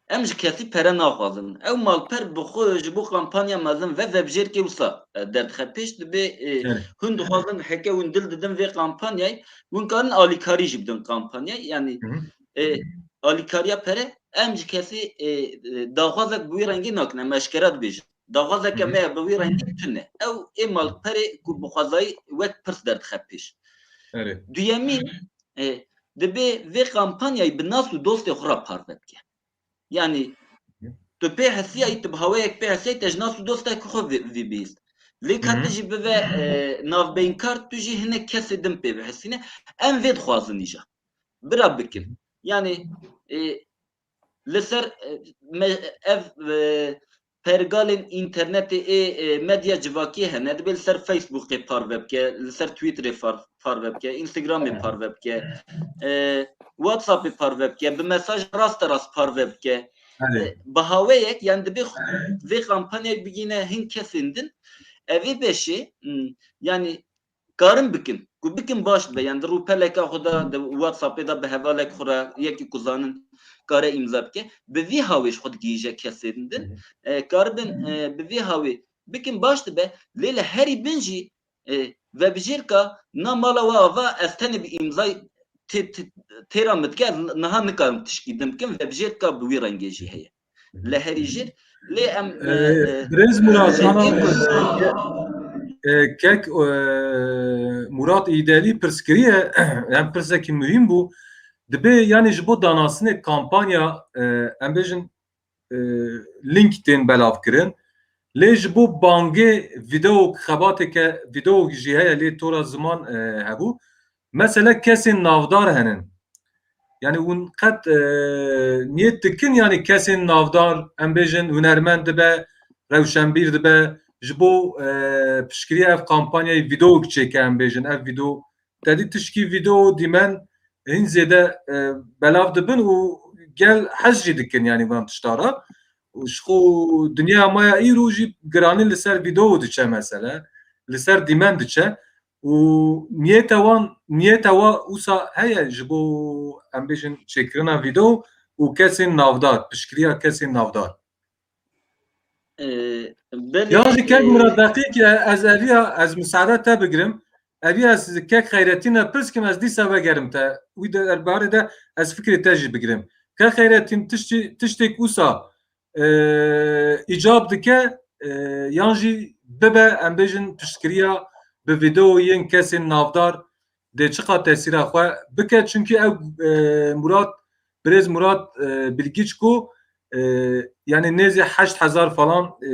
em ji kesî pere naxwazin. Ew malper bi xwe ji bo kampanya mezin ve vebjêrkê wisa, e, derdixe pêş, dibê, e, Evet. Hûn dixwazin heke hûn dil didin vê kampanyayê, hûn karin alîkarî jî bidin kampanyayê, yani, Hı hı. e, alîkariya pere, em ji kesî, e, e, daxwazek bi wî rengî nakin, em eşkera dibêjin. Daxwazeke Hı hı. me ya bi wî rengî tune. Ew ê malperê ku bi xwezayî wek pirs derdixe pêş. Erê. Duyemîn, e, dibê vê kampanyayê bi nas û dostê xwe re parve bike. Yani, Hı. tu pê hesiyayî, tu bi haweyek pê hesiyayî, te ji nas û dostek xwe vî, vî bihîst. Lê ka Hı hı. tu jî bive, e, navbeynkar, tu jî hinek kesê din pê bihesîne. Em vê dixwazin îja. Bira bikin. Hı hı. Yani, e, li ser, e, me, ev, e, pergalên înternetê ê, e, medya civakiyê hene, dibê li ser Facebookê parve bike, li ser Twitterê far-, parve bike, Instagramê parve bike, e, WhatsAppê parve bike, bi mesaj rasterast parve bike. Erê. E, bi haweyek, yani dibê xwe-, vê kampanyayê bigîne hin kesên din, evê beşê, m, yani karin bikin. Ku bikin baş dibe. Yani di rûpeleka xwe de, di WhatsAppê de bi hevalek xwe re yekî ku zanin kare îmza bike. Bi vî hawê ji xwe digihîje kesên din. Hı hı. E, karibin, e, bi vî hawê bikin baş dibe. Lê li herî bin jî, e, vebijêrka na mala we ava ez tenê bi îmzay tê-, tê-, têra min dike, ez niha nikarim tişkî din bikim. Vebijêrka bi wî rengê jî heye. Li herî jî. Lê em, Ee, e, e, Birêz Murat, e, ana, e, e, kek, e, Murat Îdelî pirs kiriye, em pirsekî muhîm bû. Dibê, yani ji bo danastinê kampanya, e, em bêjin, e, link tên belav kirin. Lê ji bo bangê vîdeok, xebateke vîdeok jî heye, lê tora ziman, e, hebû. Mesele kesên navdar henin. Yani hûn qet, e, niyet dikin, yani kesên navdar, em bêjin hunermend dibe, rewşenbîr dibe, ji bo, e, piştgiriya ev kampanyayê vîdeok çêke, em bêjin, ev vîdeo, te dî tişkî vîdeo dîmen hin zêde, e, belav dibin û gel hez jî dikin, yani van tişta re. Û ji xwe dinya maya îro jî giranî li ser vîdeo diçe mesele, li ser dîmen diçe. Û niyeta wan, niyeta wa wisa heye ji bo, em bêjin, çêkirina vîdeo û kesên navdar, piştgiriya kesên navdar. Ee, belê, Ya jî kek e, Murat, deqîk, e, ez eviya, ez misaade te bigirim. Eviya ez kek Xeyretîn re pirs kim, ez dîsa vegerim te. Wî de derbarê de ez fikrê te jî bigirim. Kek Xeyretîn, tiştî, tiştêk wisa e, îcab dike, e, yan jî bibe, em bêjin piştgiriya bi vîdeoyên kesên navdar dê çiqa tesîra xwe bike. Çunkî ew, e, Murat, birêz Murat, e, Bilgiç ku, e, yani nêzî heşt hezar falan, e,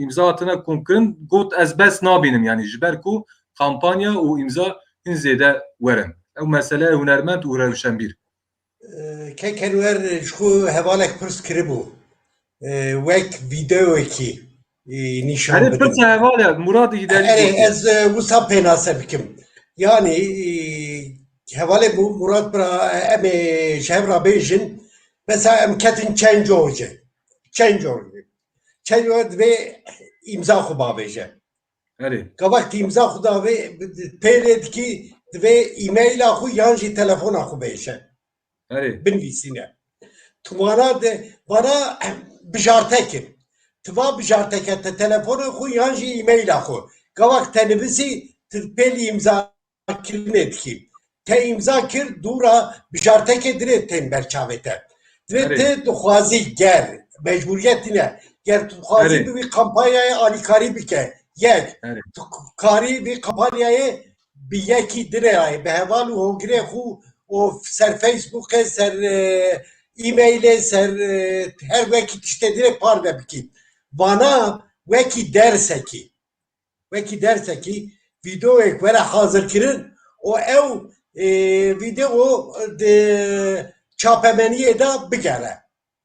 îmza hatine komkirin, got ez bes nabînim, yani ji ber ku kampanya û îmza hin zêde werin. Ew mesele hunermend û rewşenbîr. Kek Enwer ji xwe hevalek pirs kiribû. Wek vîdeoyekî nîşan bidin. Erê, pirsa hevalek, Murat îderî. Erê, ez wisa pênase bikim. Yanî hevalê Murat bira, em ê ji hev re bêjin. Mesela em ketin Change Org. Change Org. Change Org divê îmza xwe bavêje. Erê. Gavak tu îmza xwe davê, pê lê dikî, divê e-maila xwe yan jî telefona xwe bêje. Erê. Binivîsîne. Tu vana de, vana bijartek in. Tu va bijarteke te telefona xwe yan jî e-maila xwe. Gavak te nivîsî, tu pêlî îmza kirinê dikî. Te îmza kir, dûra bijartekê dinê tên ber çavê te. Divê Erê. Te dixwazî ger, mecbûriyet tine. Ger tu dixwazî Erê. Bi wî kampanyayê alîkarî bike. Yek, Erê. Tu karî vî kampanyayê bi yekî dinê ayê, bi heval û hogirê xwe û ser Facebookê, ser, e, e-mailê, ser, e, her wekî tiştê dinê parve bikî. Vana wekî dersekî. Wekî dersekî vîdeoyek were hazirkirin û ew, e, vîdeo di çapemeniyê de bigere.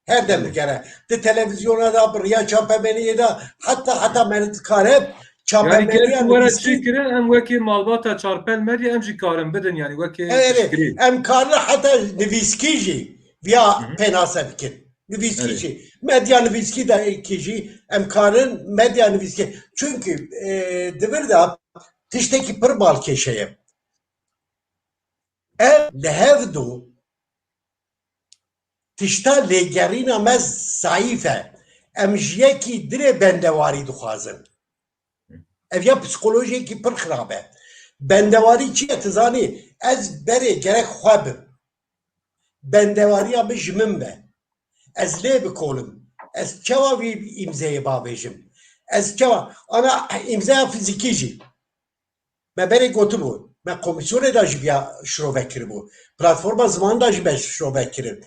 Her dem bigere. Di televîzyona de, bi riya çapemeniyê de, heta, heta me dikare. Yani çapemeniyê gerek were çêkirin, em wekî malbata Çarpel Medya em jî karin bidin, yani wekî piştgirî. Em karin heta nivîskî jî viya pênase bikin. Nivîskî jî. Medya nivîskî de kî jî em karin medya nivîskî. Çunkî, e, di vir de tiştekî pir balkêş heye. Ev li hev du tişta lêgerîna me zayîf e. Em ji yekî dinê bendewarî dixwazin. Ev ya psîkolojiyekî pir xirab e. Bendewarî çi ye, tu zanî? Ez berê gerek xwe bim. Bendewariya min ji min be. Ez lê bikolim. Ez çawa vî îmzeyê bavêjim? Ez çawa? Ana îmzeya fizîkî jî. Me berê gotibû, me komîsyonê de jî viya şirove kiribû. Platforma Ziman de jî me şirove kirin.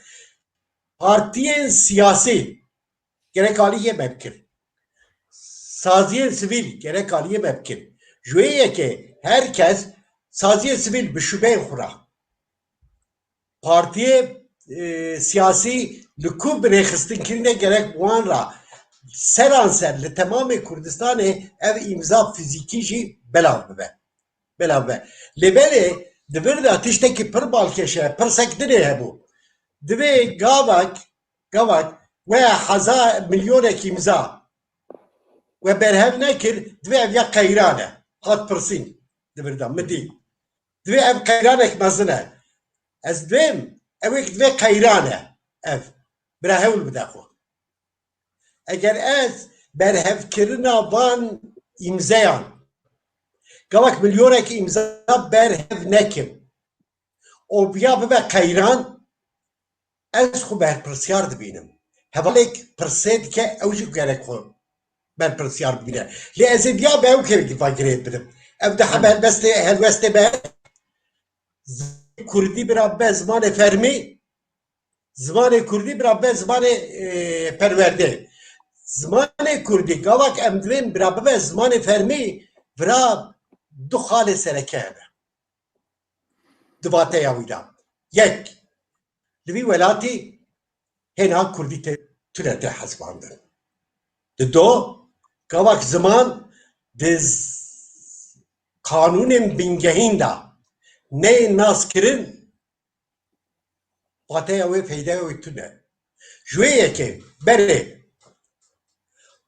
Partiyên siyasî gerek aliyê me bikin. Saziyên sivîl gerek aliyê me bikin. Ji wê yekê her kes saziyên sivîl bi şubeyên xwe re. Partiyê, e, siyasî li ku bi rêxistinkirinê gerek wan re seranser li temamê Kurdistanê ev îmza fizîkî jî belav bibe. Belav bibe. Lê belê di vir de tiştekî pir balkêş e, pirsek dinê hebû. Divê gavak, gavak we heza milyonek îmza we berhev nekir, divê ev ya qeyran e. Hat pirsîn di vir de, min dî. Divê ev qeyranek mezin e. Ez dibêm, ew ê divê qeyran e ev. Bira hewl bide xwe. Eger ez berhevkirina van îmzeyan, gavak milyonek îmza berhev nekim û biya bibe qeyran, ez xwe berpirsyar dibînim. Hevalek pirsê dike, ew jî gerek xwe berpirsyar bibîne. Lê ez ê diya be ew kevekî va girê bidim. Ev di helbestê, helwestê be, kurdî bira be zimanê fermî, zimanê kurdî bira be zimanê, e, perwerdê. Zimanê kurdî, gavak em divên bira bibe zimanê fermî, vira du xalê sereke hene. Di vateya wî de. Yek, li vî welatî hêna kurdî tê, tune tê hesibandin. Di do, gavak ziman di z-, qanûnên bingehîn de neyên naskirin, vateya wê, feydeya wê tune. Ji wê yekê, berê,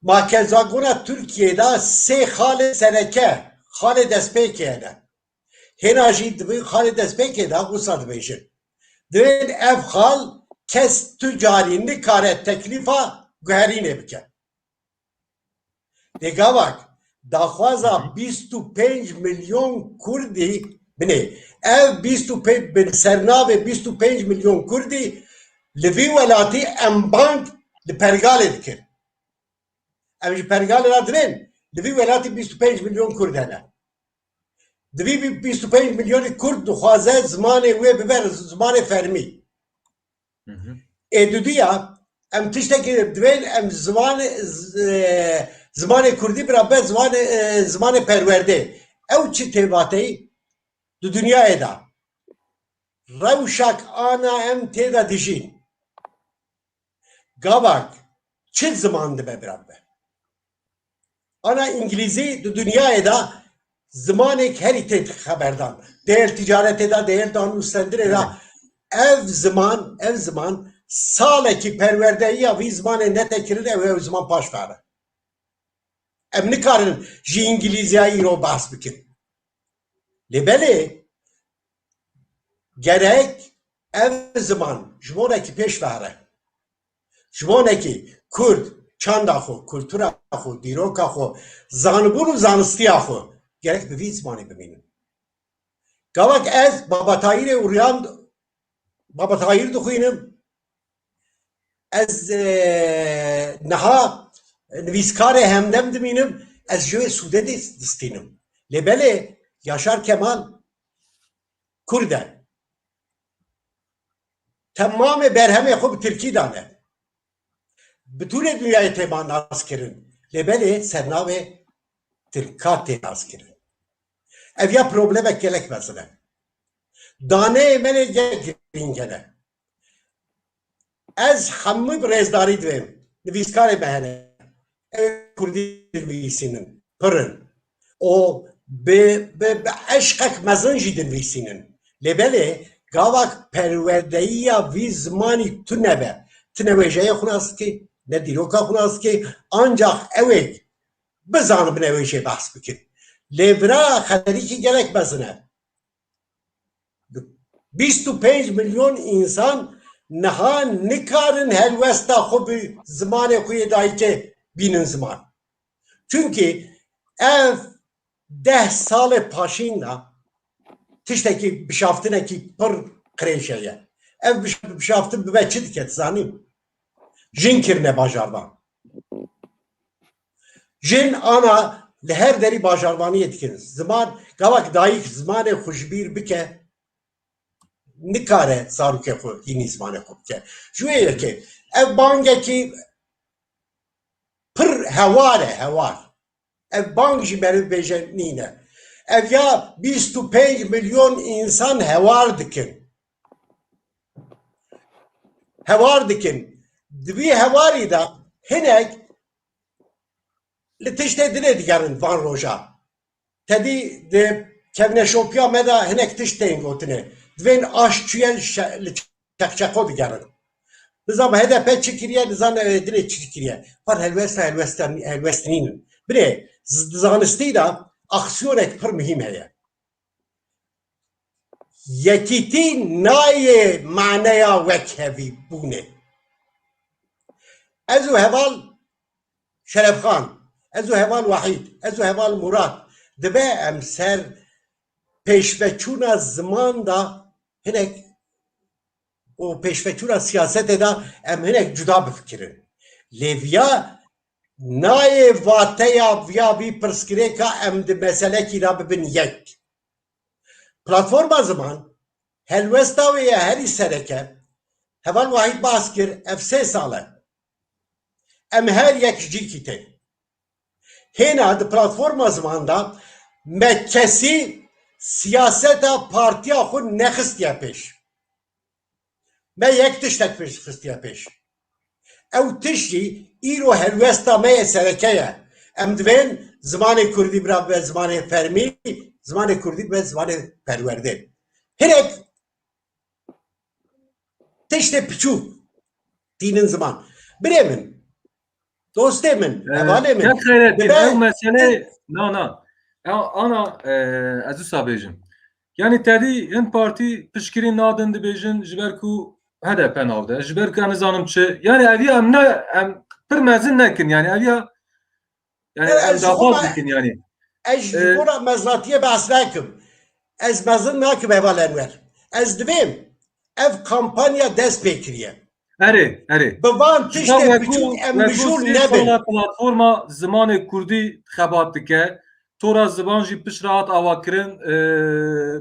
makezagona Tirkiyê de sê xalê sereke, xalê destpêkê hene. Hêna jî di vî xalê destpêkê de wisa dibêjin. Divên ev xal kes tu carî nikare teklîfa guherînê bike. Lê gavak daxwaza bîst û pênc milyon kurdî, binê, ev bîst û pênc, bi sernavê bîst û pênc milyon kurdî li vî welatî em bang li pergalê dikir. Em ji pergalê re divên, li vî welatî bîst û pênc milyon Kurd hene. Di vî bîst û pênc milyonî Kurd dixwaze zimanê wê bibe zimanê fermî. Hı hı. Ê dudiya, em tiştekî divên, em zimanê, z-, e, zimanê Kurdî bira be zimanê, e, zimanê perwerdê. Ew çi tê vateyî? Di dinyayê de rewşak ana em tê de dijîn. Gavak çi ziman dibe bira bibe? Ana îngilîzî di dinyayê de zimanek herî tê xeberdan. Dê li ticaretê de, dê li danûstendirê de. Evet. Ev ziman, ev ziman salekî perwerdeyiya vî zimanê nete kirin, ew, ew ziman paş ve re. Em nikarin ji îngilîziya îro behs bikin. Lê belê gerek ev ziman ji bonekî pêş ve here. Ji bonekî Kurd çanda xwe, kultura xwe, dîroka xwe, zanibûn û zanistiya xwe gerek bi vî zimanê bimînin. Gavak ez Baba Tahîrê û Riyan, Baba Tahîr dixwînim. Ez, e, niha nivîskarê Hemdem dimînim. Ez ji wê sûdê dîs-, distînim. Lê belê Yaşar Kemal Kurd e. Temamê berhemê xwe bi tirkî dane. Bi tûrê dinyayê tê man nas kirin. Lê belê sernavê tirka tê nas kirin. Ev ya problemek gelek mezin e. Daneyê me lê gelek girîng hene. Ez hemû bi rêzdarî divêm. Nivîskarê me hene. Ew kurdî dinivîsînin. Pir in. Û bi, bi, bi eşqek mezin jî dinivîsînin. Lê belê gavak perwerdeyiya vî zimanî tune be. Ti newêjeyê xwe nas dikê, ne dîroka xwe nas dikê. Ancax ewêk bizanibin ew ê jê behs bikin. Lê vira xeterîkî gelek mezin e. Bîst û pênc milyon însan niha nikarin helwesta xwe bi zimanê xwe yê dayikê bînin ziman. Çunkî ev deh salê paşîn de tiştekî bişaftinekî pir qirêj heye. Ev biş-, bişaftin bibe çi dike, dizanî? Jin kirine bajarvan. Jin ana li her derî bajarvaniyê dikin. Ziman, gavak dayik zimanê xwe ji bîr bike, nikare zarokê xwe hînî zimanê xwe bike. Ji wê yekê ev bangekî pir hewar e, hewar. Ev bang jî meriv bêje nîne. Ev ya bîst û pênc milyon însan hewar dikin. Hewar dikin. Di vî hewarî de hinek li tiştê dinê digerin van roja. Tedî di kevneşopiya me de hinek tişt tên gotine. Divên aş çûye li şe-, li çeqçeqo digerin. Nizam H D P çi kiriye, nizam, e, dinê çi kiriye. Par helwesta, helwesta, helwest nînin. Binê, z-, zanistî de aksiyonek pir muhîm heye. Yekîtî nayê maneya wekhevî bûnê. Ez û heval Şerefxan, ez û heval Wahîd, ez û heval Murat, dibe em ser pêşveçûna ziman de hinek û pêşveçûna siyasetê de em hinek cuda bifikirin. Lê viya nayê vateya viya vî pirsgirêka em di meselekî de bibin yek. Platforma Ziman, helwesta wê ye herî sereke, heval Wahîd bas kir, ev sê sal e. Em her yek ji cîkî tên. Hêna di Platforma Ziman de me kesî siyaseta partiya xwe nexistiye pêş. Me yek tiştek pêş xistiye pêş. Ew tişt jî îro helwesta me yê sereke ye. Em divên zimanê kurdî bira bibe zimanê fermî, zimanê kurdî bibe zimanê perwerdê. Hinek tiştê piçûk tînin ziman. Birê min, dostê min, hevalê min. Kek Xeyrettin, dibe ev mesele, na, na. Ew, ana, e, ez wisa bêjim. Yanî tedî hin partî piştgirî nadin dibêjin ji ber ku H D P nav de. Ji ber ku em nizanim çi. Yanî ev ya em ne, em pir mezin nekin. Yanî ev ya, yanî em daxwaz dikin yanî. Ez ji, e, bona mezinatiyê behs nakim. Ez mezin nakim heval Enwer. Ez divêm ev kampanya dest pê kiriye. Erê, erê. Bi van tiştê biçûk em mijûl nebin. Platforma zimanê kurdî xebat dike. Tora ziman jî pişt re hat avakirin, e,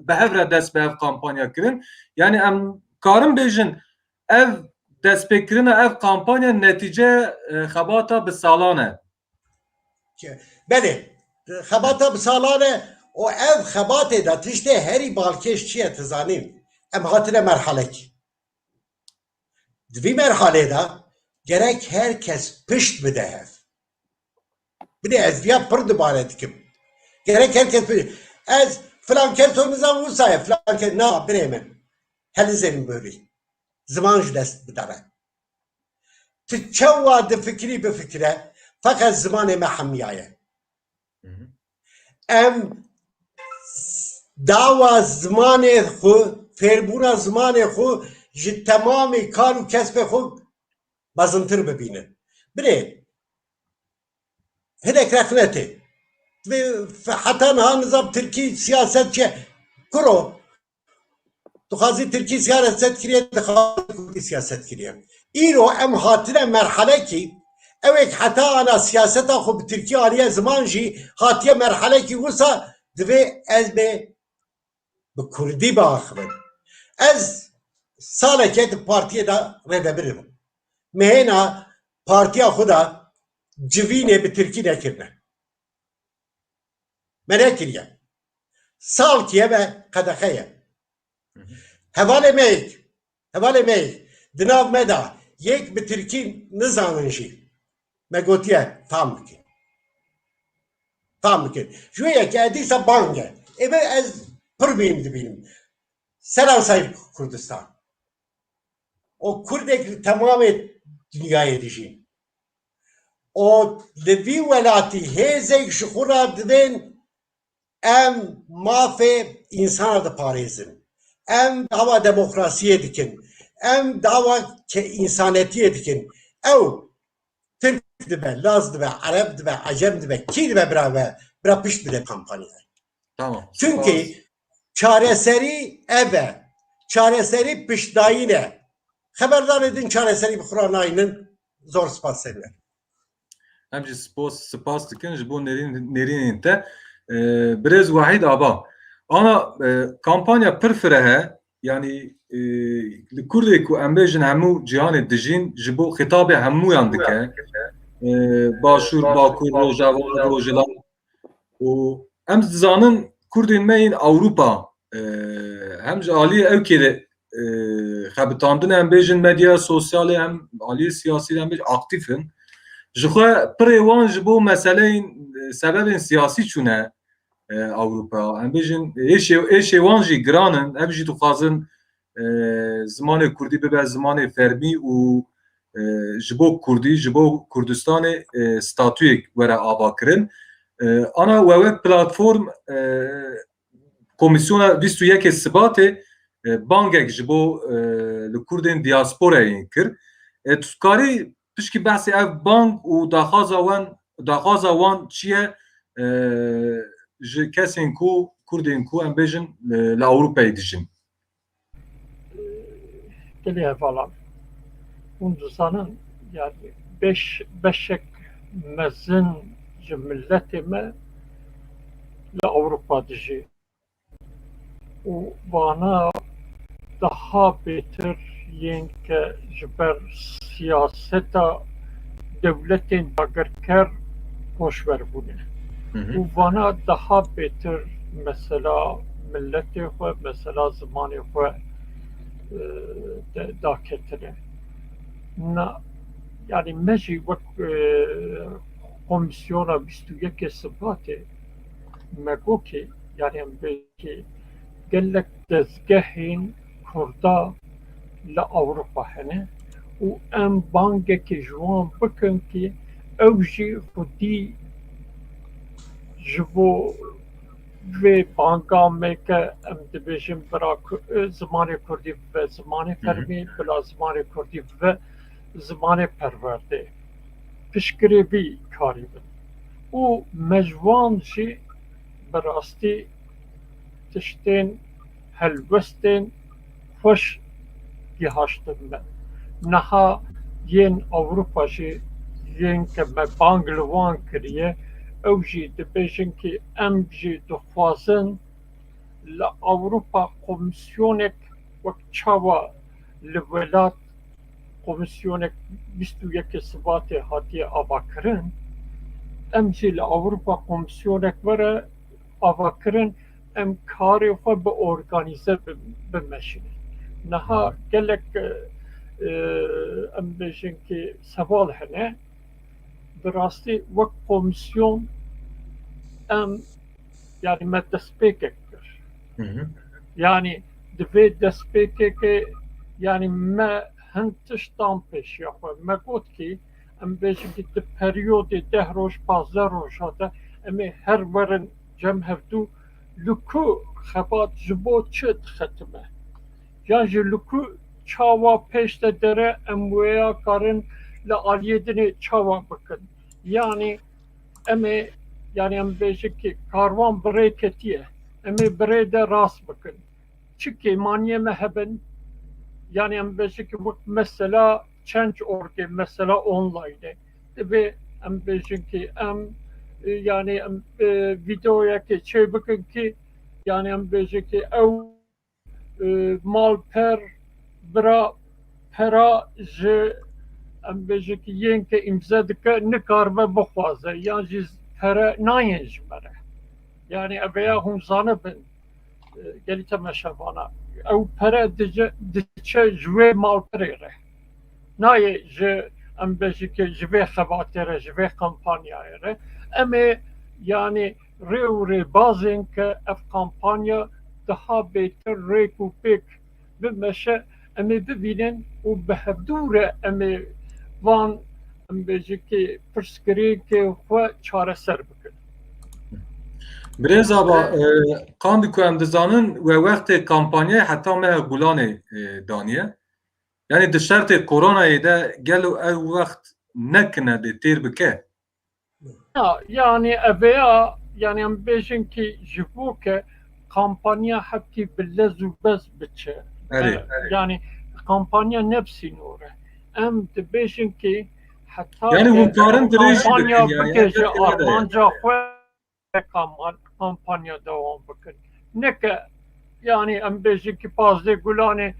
bi hev re dest bi hev kampanya kirin. Yani em karin bêjin, ev destpêkirina ev kampanya netîce, e, xebata bi salan e. Belê, xebata bi salan e û ev xebatê de tiştê herî balkêş çi ye, tu zanîn? Em hatine merhalekî. Di vî merhalê de gerek her kes pişt bide hev. Bidê ez viya pir dubare dikim. Gerek her kes pişt. Ez filan kes to nizam wisa ye, filan kes, na, birê min. Helizên borî. Ziman ji dest bidere. Tu çawa difikirî bifikire, feqet zimanê me hemiya ye. Hı hı. Em dawa zimanê xwe, fêrbûna zimanê xwe ji temamê kar û kesbê xwe mezintir bibînin. Birê, hinek rexne tê. Vê f-, heta niha nizam tirkî siyaset çi? Kuro, dixwazî tirkî siyaset kiriye, dixwazî kurdî siyaset kiriye. Îro em hatine merhalekî, ewek heta ana siyaseta xwe bi tirkî aniye ziman jî hatiye merhalekî, wisa divê ez bê bi kurdî biaxivin. Ez saleke di partiyê de rêvebir im. Me hêna partiya xwe de civînê bi tirkî nekirine. Me nekiriye. Salkî ye ve qedexe ye. Hı hı. Hevalê me yek, hevalê me yek, di nav me de yek bi tirkî nizanin jî. Me gotiye, fam bikin. Fam bikin. Ji wê yekê dîsa bang e. Ê me ez pir mîm dibînim. Seransayî Kurdistan. O Kurdek li temamê dinyayê dijîn. O li vî welatî hêzek ji xwe re divên em mafê însana diparêzin. Em dawa demokrasiyê dikin. Em dawa ke-, însanetiyê dikin. Ew Tirk dibe, Laz dibe, Ereb dibe, Ecem dibe, kî dibe bira ve, bira pişt bide kampanyayê. Tamam. Çunkî çareserî ev e. Çareserî piştdayîn e. Xeberdarê din çareserî bi xwe re nayînin. Zor spas serî. Em jî spas, spas dikin ji bo nêrîn-, nêrînên te. Ee, Birêz Wahîd Aba. Ana, e, kampanya pir fireh e. Yanî, e, li Kurdê ku em bêjin hemû cîhanê dijîn, ji bo xitabê hemûyan dike. E, Başûr, Bakur, Rojava, Rojhilat. Û em dizanin Kurdên me yên Ewropa, e, hem ji aliyê ewkê de, e, xebitandine, em bêjin medya sosyalê, hem aliyê siyasî de em bêjin aktîf in. Ji xwe pirê wan ji bo meseleyên, e, sebebên siyasî çûne, e, Ewropa. Em bêjin êşê, êşê wan jî giran in. Ev jî dixwazin, e, zimanê kurdî bibe zimanê fermî û, e, ji bo kurdî, ji bo Kurdistanê, e, statuyek were avakirin. E, ana we wek platform, e, komîsyona bîst û yekê Sibatê, e, bangek ji bo, e, li Kurdên diasporayê kir. E, tu dikarî pişkî behsê ev bang û daxwaza wan, daxwaza wan çi ye, e, ji kesên ku, Kurdên ku em bêjin, e, li Ewropayê dijîn? Gelê hevalan, hûn dizanin, yani beş, beşek mezin ji miletê me li Ewropa dijî. Û vana daha bêtir yên ke ji ber siyaseta dewletên dagirker koçber bûne. Hı hı. Û vana daha bêtir mesela miletê xwe, mesela zimanê xwe, e, de-, daketine. Na, yani me jî wek, e, komîsyona bîst û yekê Sibatê me got ki, yani em bê ki gelek dezgehên Kurda li Ewropa hene û em bangekê ji wan bikin ki ew jî xwedî ji bo vê banga me ke em dibêjin bira ku-, zimanê kurdî bibe zimanê Hı hı. fermî, bila zimanê kurdî bibe zimanê perwerdê, piştgirêvî karî bin. Û me ji wan jî bi rastî tiştên helwestên xweş gihaştin me. Niha yên Ewropa jî, yên ke me bang li wan kiriye, ew jî dibêjin ki em jî dixwazin li Ewropa komîsyonek wek çawa li welat komîsyonek bîst û yekê Sibatê hatiye avakirin, em jî li Ewropa komîsyonek were avakirin, em karê xwe bi organîze bi-, bimeşînin. Niha gelek, e, e, em bêjin ki seval hene, bi rastî wek komîsyon em, yani me destpêkek kir. Hı hı. Yani di vê destpêkekê, yani me hin tiştan pêşiya xwe. Me got ki, em bêjin ki di periyodê deh roj, pazdeh roja de em ê her werin cem hevdû, li ku xebat ji bo çi dixetime? Yan jî li ku çawa pêş de dere em wêya karin li aliyê dinê çawa bikin? Yani em ê, yani em bêjin ki karwan bi rê ketiye, em ê bi rê de rast bikin. Çi kêmaniyê me hebin, yani em bêjin ki wek mesela change org e, mesela online e. Divê em bêjin ki em, e, yani em, e, videoyekê çê bikin ki, yani em bêjin ki ew, e, malper, bira pera ji, em bêjin ki yên ke îmze dike, nikaribe bixwaze, yan jî pere nayên ji me re. Yani ev ya hûn zanibin, e, gelî temeşevana. Ew pere dice, diçe ji wê malperê re. Nayê ji, em bêjin ki ji vê xebatê re, ji vê kampanyayê re. Em ê, yani, rê û rêbazên ke ev kampanya daha bêtir rêk û pêk bimeşe, em ê bibînin û bi hevdû re em ê van, em bêjin ki pirsgirêkê xwe çareser bikin. Birêz Aba, e, qandî ku em dizanin, we wextê kampanyayê heta meha Gulanê, e, daniye. Yani di şertê koronayê de gelo ew wext nekine dê têr bike? Ya, yani ev ya, yani em bêjin ki ji bo ke kampanya hepkî bi lez û bez biçe. Erê. E, yani kampanya ne bi sînor e. Em dibêjin ki heta Yani ke hûn karin dirêj kampanya bikin yani, bike ji elbette ne de ye. Armanca xwe kam-, kampanya dewam bikin. Neke, yani em bêjin ki pazdeh Gulanê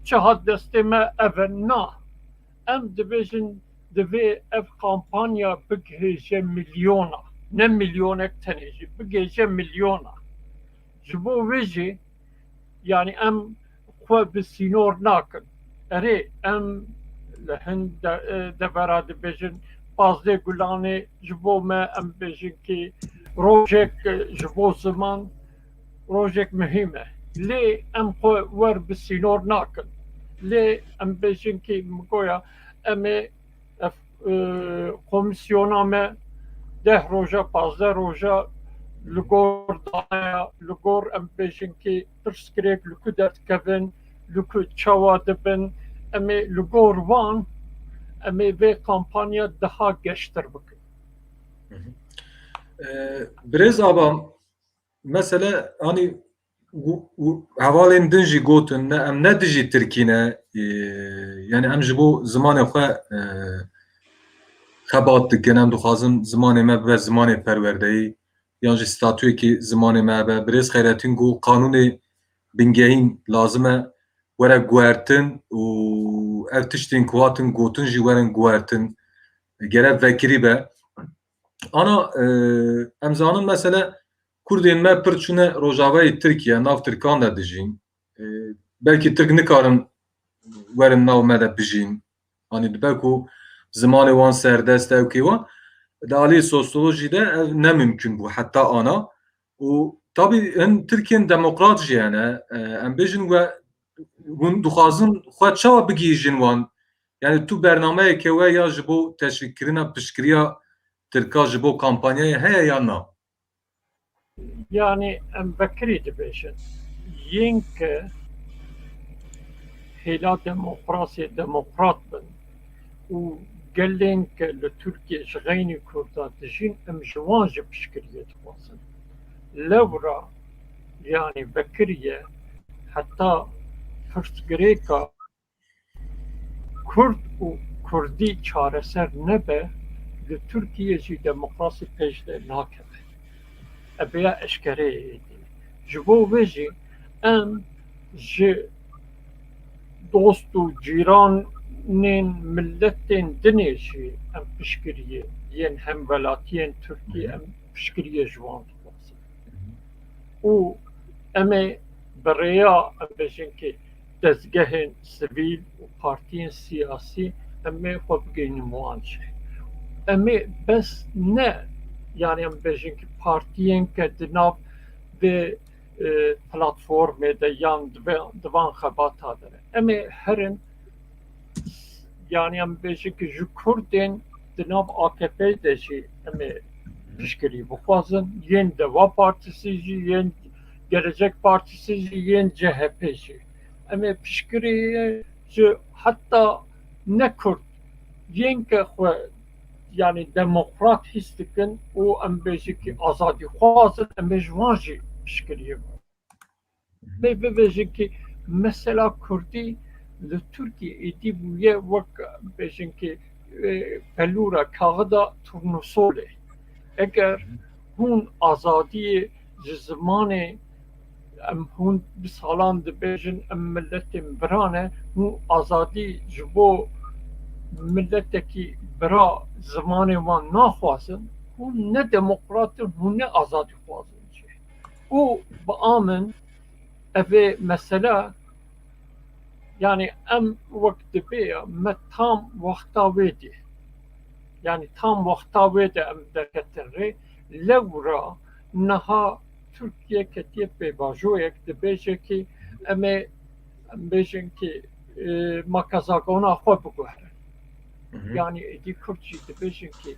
çi hat destê me, ev e, na. Em dibêjin divê ev kampanya bigihêje milyona. Ne milyonek tenê jî, bigihêje milyona. Ji bo wê jî, yani em xwe bi sînor nakin. Erê, em li hin de-, e, devera dibêjin, pazdeh Gulanê ji bo me, em bêjin ki rojek, e, ji bo ziman rojek muhîm e. Lê em xwe wer bi sînor nakin. Lê em bêjin ki, min goya, em ê ev, e, komîsyona me deh roja, pazdeh roja li gor danaya, li gor em bêjin ki pirsgirêk li ku derdikevin, li ku çawa dibin, em ê li gor wan, em ê vê kampanya daha geştir bikin. Hı hı. E, Birêz Aba, mesele, hani, û, û hevalên din jî gotin, ne, em ne dijî Tirkî ne, e, yani em ji bo zimanê xwe, e, xebat dikin, em dixwazin zimanê me bibe zimanê perwerdeyî, yan jî statuyekî zimanê me hebe. Birêz Xeyretîn got, qanûnê bingehîn lazim e were guhertin û ev tiştên ku hatin gotin jî werin guhertin, gere vekirî be. Ana, e, em zanin, mesele, Kurdên me pir çûne rojavayê Tirkiye, nav Tirkan de dijîn. E, belkî Tirk nikarin werin nav me de bijîn. Hani dibe ku zimanê wan serdest e û kêwa. Di alî sosyolojî de ev ne mimkun bû heta ana. Û tabî hin Tirkên demokrat jî hene. E, em bêjin we hûn dixwazin xwe çawa bigihîjin wan? Yani tu bernameyeke we ya ji bo teşvîkkirina piştgiriya Tirka ji bo kampanyayê heye ya na? Yani em vekirî dibêjin. Yên ke hêla demokrasiyê demokrat bin û gelên ke li Tirkiye ji xeynî Kurda dijîn, em ji wan jî piştgiriyê dixwazin. Lewra, yani vekirî ye, heta pirsgirêka Kurd û Kurdî çareser nebe, li Tirkiye jî demokrasî pêş de nakeve. Ev ya eşkere ye êdî. Ji bo vê jî em ji dost û cîranên miletên dinê jî em piştgiriyê yên hemwelatiyên Tirkî, em piştgiriyê ji wan dixwazin. Û em ê bi rêya, em bêjin ki, dezgehên sivîl û partiyên siyasî, em ê xwe bigihînin wan jî. Em ê bes ne, yani em bêjin ki, partiyên ke di nav vê, e, platformê de yan di vê, di van xebata de ne. Em ê herin, yani em bêjin ki, ji Kurdên di nav A K P de jî em ê piştgirî bixwazin, yên Deva Partisi jî, yên Gelecek Partisi jî, yên C H P jî. Em ê piştgirî ji heta ne Kurd, yên ke xwe, yani, demokrat hîs dikin û, em bêjin ki, azadîxwaz in, em ê ji wan jî piştgiriyê bixwazin. Lê bibêjin ki, mesela Kurdî li Tirkiyê êdî bûye wek, bêjin ki, e, pelûra kaxida turnusolê. Eger hûn azadiyê ji zimanê, em hûn bi salan dibêjin, em miletên bira ne, hûn azadî ji bo miletekî bira zimanê wan naxwazin, hûn ne demokrat in, hûn ne azadîxwaz in jî. Û bi a min ev ê mesele, yani em wek dibê ya, me tam wexta wê dê. Yani tam wexta wê de em derketin rê. Lewra niha Tirkiye ketiye pêvajoyek, dibêje ki em ê, em bêjin ki, e, makezagona xwe biguherin. Hı hı. Yani êdî Kurd jî dibêjin ki,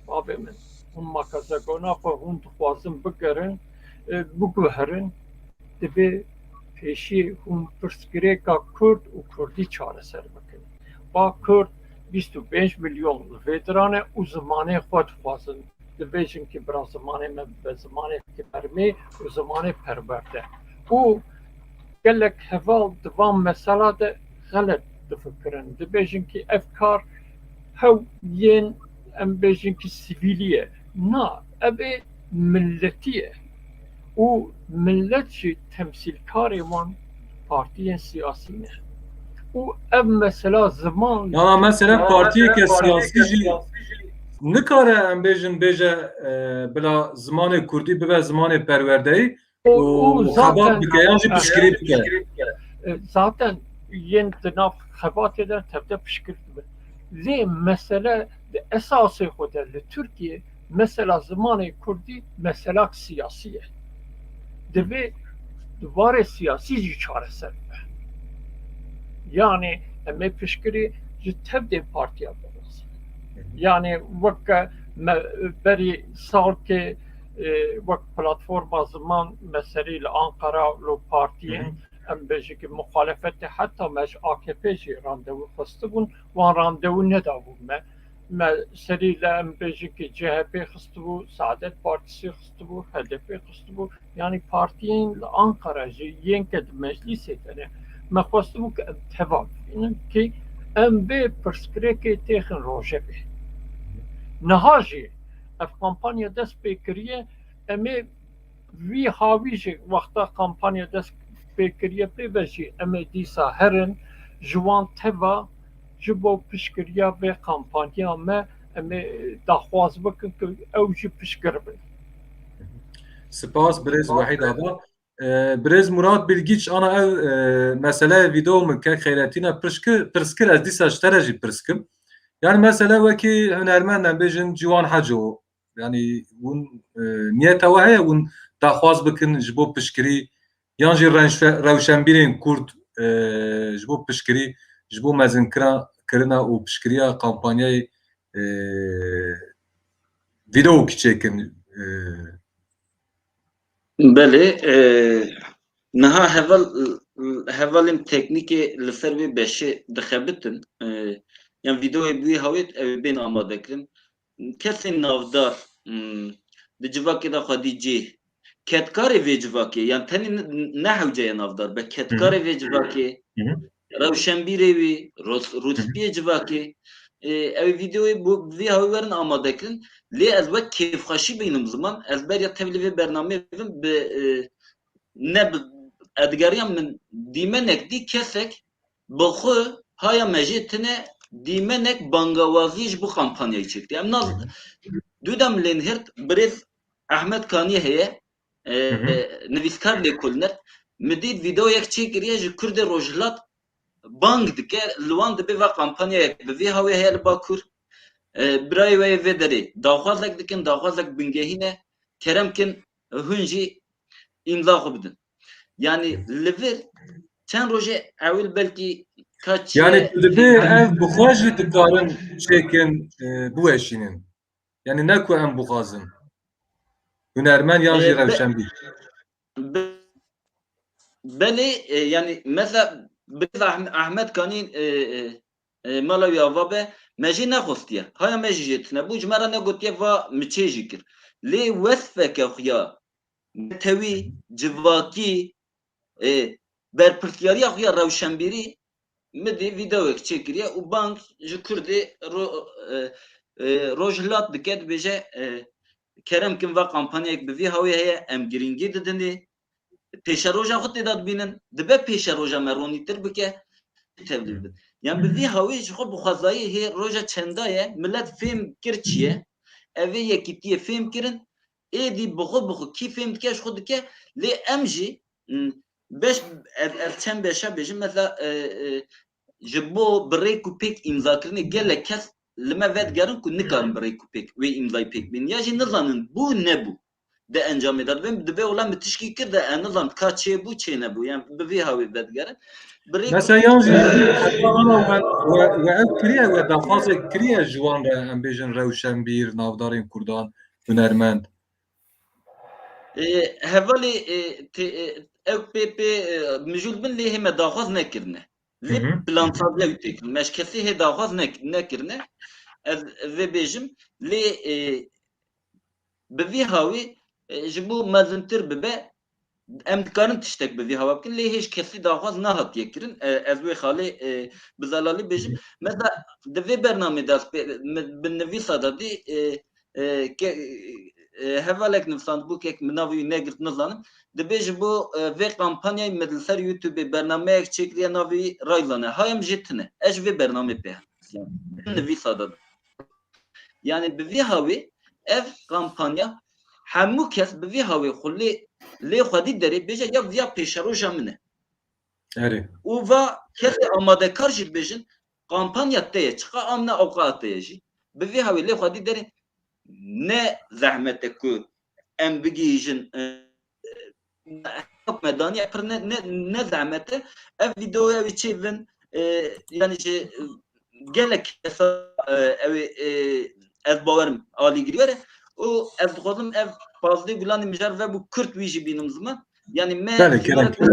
bavê min, hûn makezagona xwe hûn dixwazin bigerin, e, biguherin, divê pêşî hûn pirsgirêka Kurd û Kurdî çareser bikin. Ba Kurd bîst û pênc milyon li vê dira ne û zimanê xwe dixwazin. Dibêjin ki bira zimanê me bibe zimanê ki fermî û zimanê perwerde. Û gelek heval di van mesela de xelet difikirin. Dibêjin ki ev kar hew yên, em bêjin ki, sivîlî ye. Na, ev ê milletî ye. Û millet jî temsîlkarê wan partiyên siyasî ne. Û ev mesela ziman... Yana mesela partiyeke siyasî jî nikare, em bêjin, bêje, e, bila zimanê kurdî bibe zimanê perwerdeyî û xebat bike yan jî piştgirî bike. E, zaten yên di nav xebatê de tevde piştgirî dibe. Lê mesele di esasê xwe de li Tirkiye mesela zimanê kurdî meselak siyasî ye. Divê di warê siyasî jî çareser bibe. Yani em ê piştgirî ji tevdê partiya bixwazin. Yani weke me berî salkê, e, wek platforma ziman me serî li Ankara, li partiyên, em bêjin ki, muxalefetê, heta me ji A K P jî randewu xwestibûn, wan randewu nedabû me. Me serî li, em bêjin ki, C H P xistibû, Saadet Partisi xistibû, H D P xistibû. Yani partiyên li Ankara jî yên ke di meclîsê de ne, me xwestibû ki em teva bibînin ki em vê pirsgirêkê têxin rojevê. Niha jî ev kampanya dest pê kiriye, em ê vî hawî jî wexta kampanya dest pê kiriye pê ve jî em ê dîsa herin ji wan teva ji bo piştgiriya vê kampanya me em ê daxwaz bikin ku ew jî piştgir bin. Spas birêz Wahîd Ava. E, birêz Murat Bilgiç ana ev, e, mesele vîdeo min kek Xeyretîna pirs kir, pirs kir, ez dîsa ji te re jî pirs kim. Yani mesele wekî hunermend em bêjin Ciwan Haco, yani hûn, e, niyeta we heye hûn daxwaz bikin ji bo piştgirî yan jî renşe-, rewşenbîrên Kurd, e, ji bo piştgirî, ji bo mezinkira-, kirina û piştgiriya kampanyayê, e, vîdeo kiçêkin, e, Belê, e, niha heval, hevalên teknîkê li ser vê beşê dixebitin. E, yan vîdeoyê bi wî hawêt ew ê bên amade kirin. Kesên navdar, hmm, di civakê de xwedî cih. Kedkarê vê civakê, yan tenê ne, ne hewce ye navdar, be kedkarê vê civakê, rewşenbîrê wî, ros-, rûspiyê civakê. E, ew vîdeoyê bo vî hawî werin amade kirin. Lê ez wek kêfxweşî bînim ziman, ez beriya tevlî vê bernameyê bim, bi, e, ne bi, ez digeriyan min dîmenek dî kesek bi xwe haya me jê tine dîmenek bangawazî ji bo kampanyayê çêkiriye. Em naz-, Hı hı. Dû de min lê nihirt, birêz Ehmed Kaniyê heye, e, Hı hı. e, nivîskar lêkolîner. Min dît vîdeoyek çêkiriye ji Kurdê Rojhilat bang dike, li wan dibe va kampanyayek bi vî hawê heye li Bakur. E, birayê we yê vê derê daxwazek dikin, daxwazek bingehîn e, kerem kin hûn jî îmza xwe bidin. Yanî li vir çend rojê ewil belkî ka çi Yani ye, tu dibê ev bi xwe jî dikarin çêkin, e, biweşînin. Yani ne ku em bixwazin. Hunermend yan jî E, be-, rewşenbîr. be-, belê, e, yani mesela birêz Ahm-, Ahmet Kanî, e, e, e, mala wî ava be, me jî nexwestiye. Haya me jî jê tine bû, ji me re negotiye va mi çê jî kir. Lê wesfeke xuya netewî, civakî, e, berpirsyariya xuya rewşenbîrî mi dî vîdeoyek çêkiriye û bang ji Kurdê ro-, e, e, Rojhilat dike, dibêje, e, kerem kin va kampanyayek bi vî hawê heye, em girîngî didinê. Pêşeroja xwe tê de dibînin, dibe pêşeroja me ronîtir bike, tevlî bidin. Yan bi vî hawê ji xwe bi xwezayî hê roja çenda ye, milet fêm kir çi ye, ev ê yekîtiyê fêm kirin, êdî bi xwe bi xwe kî fêm dike ji xwe dike, lê em jî, m, beş, ev, ev çend beşa bêjim, mesela, e, e, ji bo bi rêk û pêk îmzakirinê gelek kes li me vedigerin ku nikarin bi rêk û pêk wê îmzayê pêk bînin. Ya jî nizanin bû nebû. Di encamê de dibên, dibê wela min tişkî kir de ez nizam ka çê bû, çê nebû. Yan bi vî hawê vedigerin. Bi rêk û Mesela pêk yan jî heta ana we, we, we ev kiriye, we daxwazek kiriye ji wan re, em bêjin rewşenbîr, navdarên Kurdan, hunermend. E, hevalê, e, te-, e, ew pê pê, e, mijûl bin lê hê me daxwaz nekirine. Lê Hı hı. plansaziya wî têkin. Me ji kesî hê daxwaz nek-, nekirine. Ez vê bêjim. Lê, e, bi vî hawî, e, ji bo mezintir bibe, em dikarin tiştek bi vî hawa bikin. Lê hê ji kesî daxwaz nehatiye kirin. E, ez wê xalê, e, bi zelalî bêjim. Hı hı. Mesela di vê bernamê de ez pê-, mi-, bi nivîsa de dî, e, e, ke-, e, hevalek nivîsandibû, kek min navê wî negirt, nizanim. Dibê ji bo, e, vê kampanyayê min li ser YouTubeê bernameyek çêkiriye, navê wî Rayzan e. Haya min jê tune. Ez ji vê bernamê pê hesiyan. Nivîsa de. Yani bi vî hawê ev kampanya hemû kes bi vî hawê xwe lê, lê xwedî derê bêje ya viya pêşeroja min e. Erê. Û va kesê amadekar jî dibêjin, kampanya te ye, çiqa amne awqa te ye jî. Bi vî hawê lê xwedî derê ne zehmet e ku em bigihîjin, e, hukmedaniye pir ne, ne, ne zehmet e. Ev vîdeoya wî çêbin, e, yani ji gelek kesa, e, ew ê, e, ez bawerim alîgirî were. Û ez dixwazim ev pazdeh gulanê mijar vebû kurt wî jî bînim ziman. Yani me Belê, sînorek, kerem.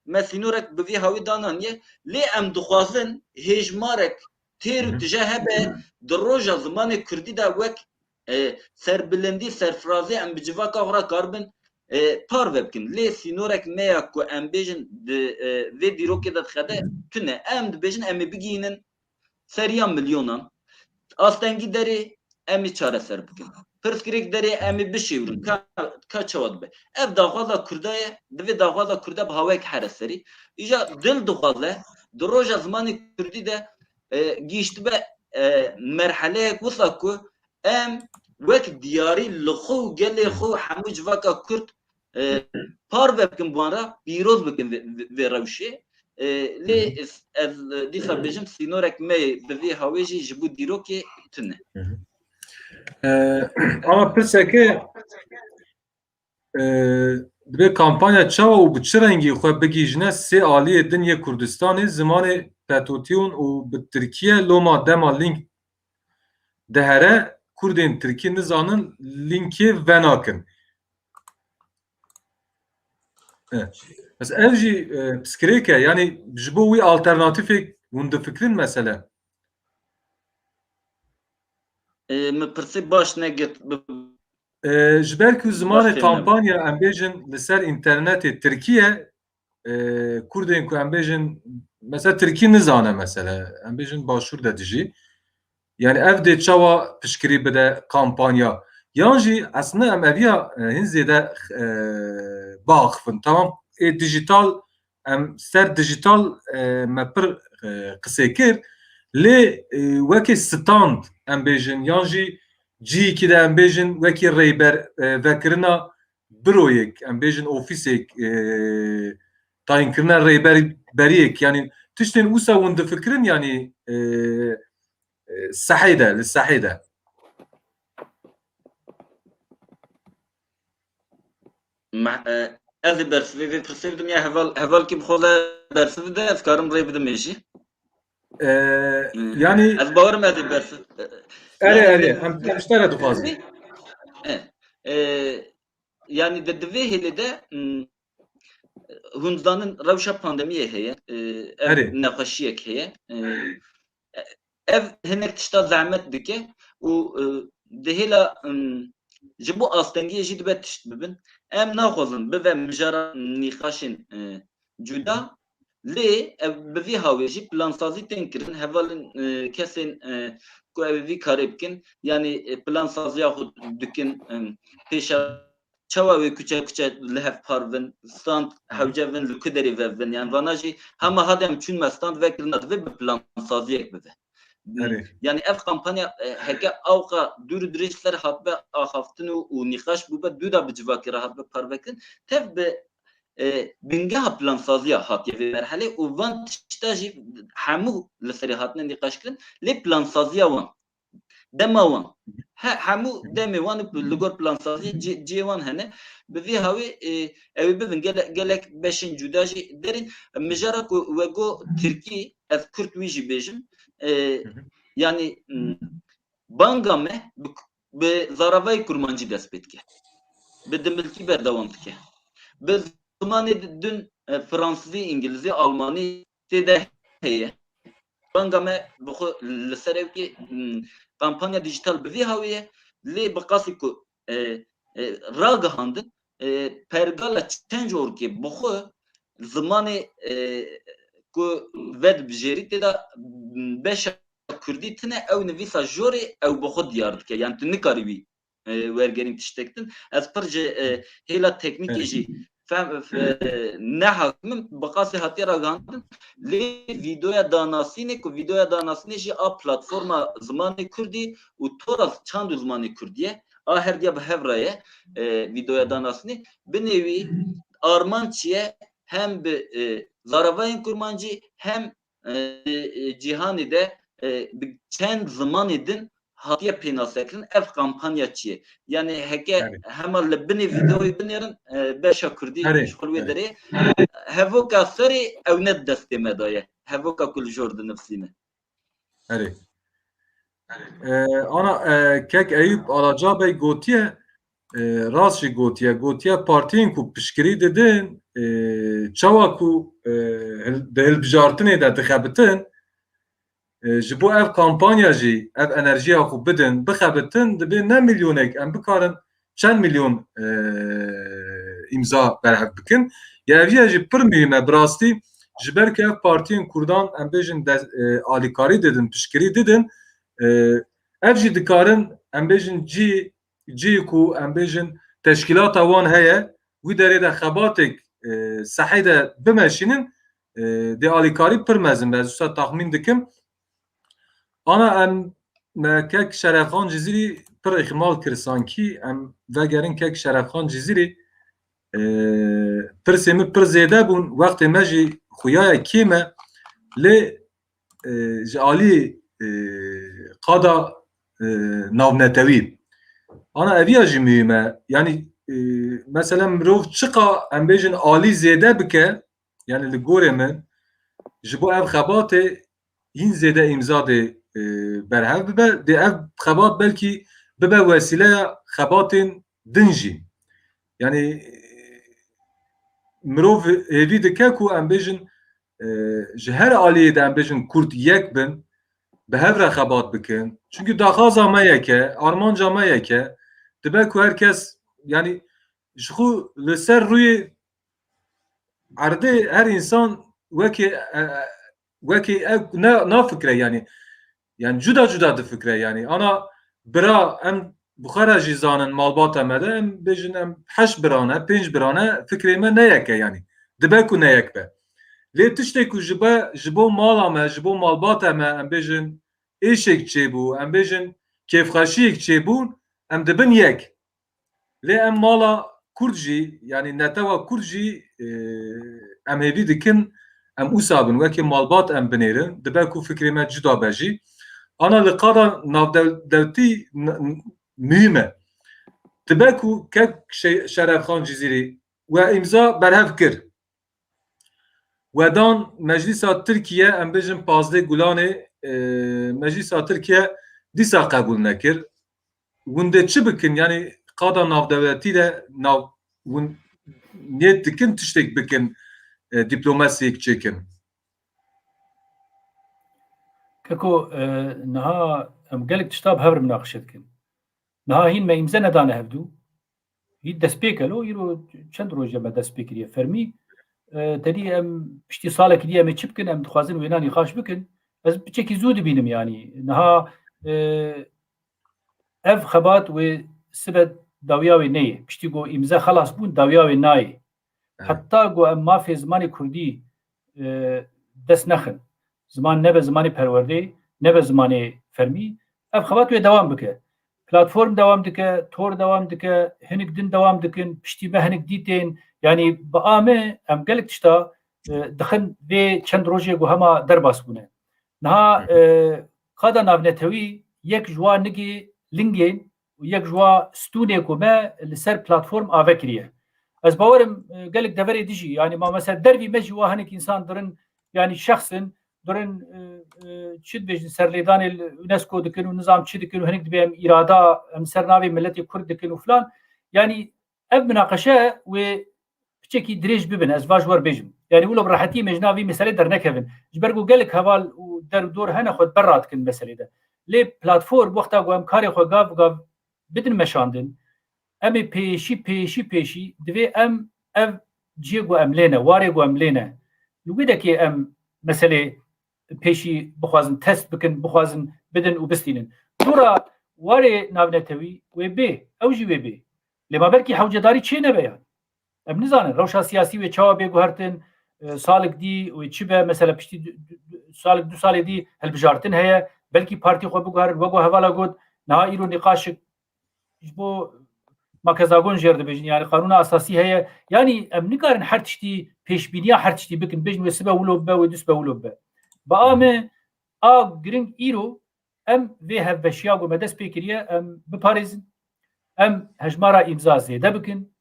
Me sînorek bi vî hawî dananiye. Lê em dixwazin hêjmarek têr û Hı hı. tije hebe di roja zimanê kurdî de wek, e, serbilindî, serfirazê em bi civaka xwe re karibin, e, parve bikin. Lê sînorek me ya ku em bêjin di, e, vê dîrokê de dixede tune. Em dibêjin em ê bigihînin seriya milyonan. Astengî derê em ê çareser bikin. Pirsgirêk derê em ê bişêwirin. Ka, ka çawa dibe? Ev daxwaza Kurda ye, divê daxwaza Kurda bi hawayek here serî. Îja dil dixwaze, di roja zimanê Kurdî de, e, gihîştibe, e, merheleyek wisa ku em wek diyarî li xwe û gelê xwe û hemû civaka Kurd, e, parve bikin bi wan re, pîroz bikin vê, vê, vê rewşê. E, lê Hı hı. ez, ez, e, dîsa bêjim sînorek me bi vî hawê jî ji bo dîrokê tune. Hı hı. E, ama pirseke, e, dibê kampanya çawa û bi çi rengî xwe bigihîjine sê aliyê din yê Kurdistanê, zimanê Petotîyon û bi Tirkiye, loma dema link dihere, Kurdên Tirkî nizanin linkê venakin. E, bes ev jî, e, pirsgirêk e. Yani ji bo wî alternatîfek hûn difikirin mesele? E, min pirsê baş negirt. Bi- E, ji ber ku zimanê Baş têne. kampanya em bêjin li ser înternetê Tirkî ye, e, Kurdên ku em bêjin mesela tirkî nizane mesela. Em bêjin başûr de dijî. Yani ev dê çawa piştgirî bide kampanya? Yan jî aslında em eviya, e, hin zêde, e, biaxifin. Tamam, ê dijital, em ser dijital, e, me pir, e, qisê kir. Lê, e, wekî stand em bêjin, yan jî cihekî de em bêjin wekî rêber, e, vekirina biroyek, em bêjin ofîsek, e, tayînkirina rêberberiyek, yani tiştên wisa hûn difikirin, yani, e, e, sehê de, li sehê de. Me-, e, ez ê bersivê vê pirsê bidim ya heval, hevalkî bi xwe ve bersiv bide, ez karim rê bidim ê jî. E, Hmm. yani Ez bawerim ez ê bersiv, e, Erê, yani erê, em, em ji te re dixwazin. E, e, yani di, di vê hêlê de, hmm, hûn zanin rewşa pandemiyê heye, e, ev Erê. nexweşiyek heye. E, ev hinek tişta zehmet dike û, e, di hêla, em, ji bo astengiyê jî dibe tişt bibin. Em naxwazin bibe mijara nîqaşên, e, cuda, lê ev bi vî hawê jî plansazî tên kirin, hevalên, e, kesên, e, ku ev vî karê bikin, yanî, e, plansaziya xwe dikin, em, pêşa çawa wê kuçe kuçe li hev parvin, stand Hı hı. hewce vin, li ku derê vevin. Yani vana jî hema hadem çûn me stand vekirina divê bi plansaziyek bibe. Erê. Yani ev kampanya, e, heke awqa dûr û dirêj ser hatbe axaftin û, û nîqaş bûbe, dû da bi civakê re hatbe parvekirin, tev bi, e, bingeha plansaziya hatiye vê merhelê û van tişta jî hemû li serê hatine nîqaş kirin, lê plansaziya wan. Dema wan. He, hemû demê wan li gor plansazî cê, cê wan hene. Bi vî hawê, e, ew ê bibin gele-, gelek beşên cuda jî derên. Mijara ku we got tirkî, ez kurt wî jî bêjim. E, Hı hı. yani, m, banga me bi, bi zaravayê kurmancî dest pê dike. Bi dimilkî berdewam dike. Bi zimanê din, e, fransizî, îngilizî, almanî, tê de heye. Banga me bi xwe li ser ew kê, hmm, kampanya dîjîtal bi vî hawê ye, lê bi qasî ku, e, e, ragihandin, e, pergala çend orkê bi xwe zimanê, e, ku vedibijêrî tê de, hmm, beşa kurdî tine ew nivîsa jorê ew bi xwe diyar dike. Yani tu nikarî wî e, wergerîn tiştek din. Ez pir ji, e, hêla teknîkê Evet. jî fem-, f-, e, ne hakim im, bi qasê hatiye ragihandin. Lê vîdeoya danasînê ku vîdeoya danasînê jî a platforma zimanê kurdî û tora çand û zimanê kurdî ye. A her diya bi hev re ye, e, vîdeoya danasînê. Binê wî armanc çi ye? Hem bi, e, zaravayên kurmancî hem, e, e, cîhanê de, e, bi çend zimanê din hatiye pênasekirin, ev kampanya çi ye? Yani heke Evet. hema li binê vîdeoyê binêrin, e, beşa kurdî Evet. ji xwe li wê Evet. derê, hevoka serê ew ne di destê me de ye. Hevoka ku li jor dinivîsîne. Erê. E, ana, e, kek Eyûp Alaca Bey gotiye, e, rast jî gotiye. Gotiye partiyên ku piştgirî didin, e, çawa ku, e, hil-, di hilbijartinê de dixebitin, e, ji bo ev kampanya jî ev enerjiya xwe bidin, bixebitin, dibê ne milyonek, em bikarin çend milyon, e, îmza berhev bikin. Ya eviya jî pir muhîm e, bi rastî, ji ber ku ev partiyên Kurdan, em bêjin, de, e, alîkarî didin, piştgirî didin, e, ev jî dikarin, em bêjin, cî, cî ku, em bêjin, teşkîlata wan heye, wî derê de xebatek, e, sehê de bimeşînin, e, dê alîkarî pir mezin be. Ez wisa taxmîn dikim. Ana em, me kek Şerefxan Cizîrî pir îxmal kir sankî. Em vegerin kek Şerefxan Cizîrî. E, pirsê min pir zêde bûn. Wextê me jî xuya ye kêm e. Lê, e, ji alî, e, qada, e, navnetewî. Ana eviya jî muhîm e. Yanî, e, mesela mirov çiqa em bêjin alî zêde bike, yani li gorê min, ji bo ev xebatê hîn zêde îmza dê, e, berhev bibe, dê ev xebat belkî bibe wesîleya xebatên din jî. Yani, e, mirov hêvî dike ku em bêjin, e, ji her aliyê de em bêjin Kurd yek bin, bi hev re xebat bikin. Çünkü daxwaza me yek e, armanca me yek e. Dibe ku her kes, yani, ji xwe li ser rûyê erdê her însan wekî, e, e, wekî ew ne, nafikre, yanî, yanî cuda cuda difikre, yanî ana bira em bi xwe re jî zanin malbata me de, em bêjin em heşt birane, pênc birane, fikrê me ne yek e, yanî dibe ku ne yek be. Lê tiştê ku ji be, ji bo mala me, ji bo malbata me, em bêjin êşek çêbû, em bêjin kêfxweşiyek çêbûn, em dibin yek. Lê em mala Kurd jî, yanî netewa Kurd jî, e, em hêvî dikin, em wisa bin, wekî malbat em binêrin, dibe ku fikrê me cuda be jî. Ana li qada navdewletî n-, n-, muhîm e. Dibe ku kek Şe-, Şerefxan Cizîrî we îmza berhev kir. We dan Meclisa Tirkiye, em bêjin pazdeh Gulanê, e, Meclisa Tirkiye dîsa qebûl nekir. Hûn dê çi bikin? Yanî qada navdewletî de nav, hûn niyet dikin tiştek bikin, e, dîplomasiyek çêkin? Keko, e, niha em gelek tişta bi hev re minaqişe dikin. Niha hîn me îmze nedane hevdû. Hî destpêk e lo, îro çend roj e me dest pê kiriye fermî. E, tedî em piştî salekî dî em ê çi bikin, em dixwazin wêna nîqaş bikin. Ez piçekî zû dibînim yanî. Niha, e, ev xebat wê sibe dawiya wê neyê. Piştî ku îmze xelas bûn, dawiya wê nayê. Evet. Heta ku em mafê zimanê kurdî, e, dest nexin, ziman nebe zimanê perwerdê, nebe zimanê fermî, ev xebat wê dewam bike. Platform dewam dike, tor dewam dike, hinik din dewam dikin, piştî me hinik dî tên. Yanî bi a me em gelek tişta, e, dixin vê çend rojê ku hema derbas bûne. Niha, Hı hı. e, qada navnetewî yek ji wan nigê lingên û yek ji wa stûnê ku me li ser platform ave kiriye. Ez bawerim, e, gelek deverê dijî, yanî ma mesela dervî me jî wa hinek însan dirin, yanî şexsin dirin, e, e, çi dibêjin, serlêdanê li UNESCO dikin û nizam çi dikin û hinek dibê em îrada, em ser navê miletê Kurd dikin û filan. Yanî ev minaqeşe wê piçekî dirêj bibin, ez va ji we re bêjim. Yanî wilo bi rehetî me ji nav vî meselê dernekevin. Ji ber ku gelek heval û der û dor hene xwe ber radikin meselê de. Lê platform wexta ku em karê xwe gav bi gav bidin meşandin, em ê pêşî, pêşî, pêşî divê em ev cihê ku em lê ne, warê ku em lê ne. Li wî dekê em meselê pêşî bixwazin, test bikin, bixwazin, bidin û bistînin. Dora warê navnetewî wê bê, ew jî wê bê. Lê ma belkî hewcedarî çê nebe yan. Em nizanin rewşa siyasî wê çawa bê guhertin, e, salik dî wê çi be, mesela piştî du, du, du, salik du salê dî hilbijartin heye, belkî partî xwe biguherin, wek we hevala got, niha îro nîqaşik ji bo makezagon jêr dibêjin, yani qanûna esasî heye. Yanî em nikarin her tiştî pêşbîniya her tiştî bikin, bêjin wê sibe wilo bibe, wê du sibe wilo bibe. Bi a me a giring îro em vê hevbeşiya ku me dest pê kiriye, em biparêzin, em hejmara îmza zêde bikin,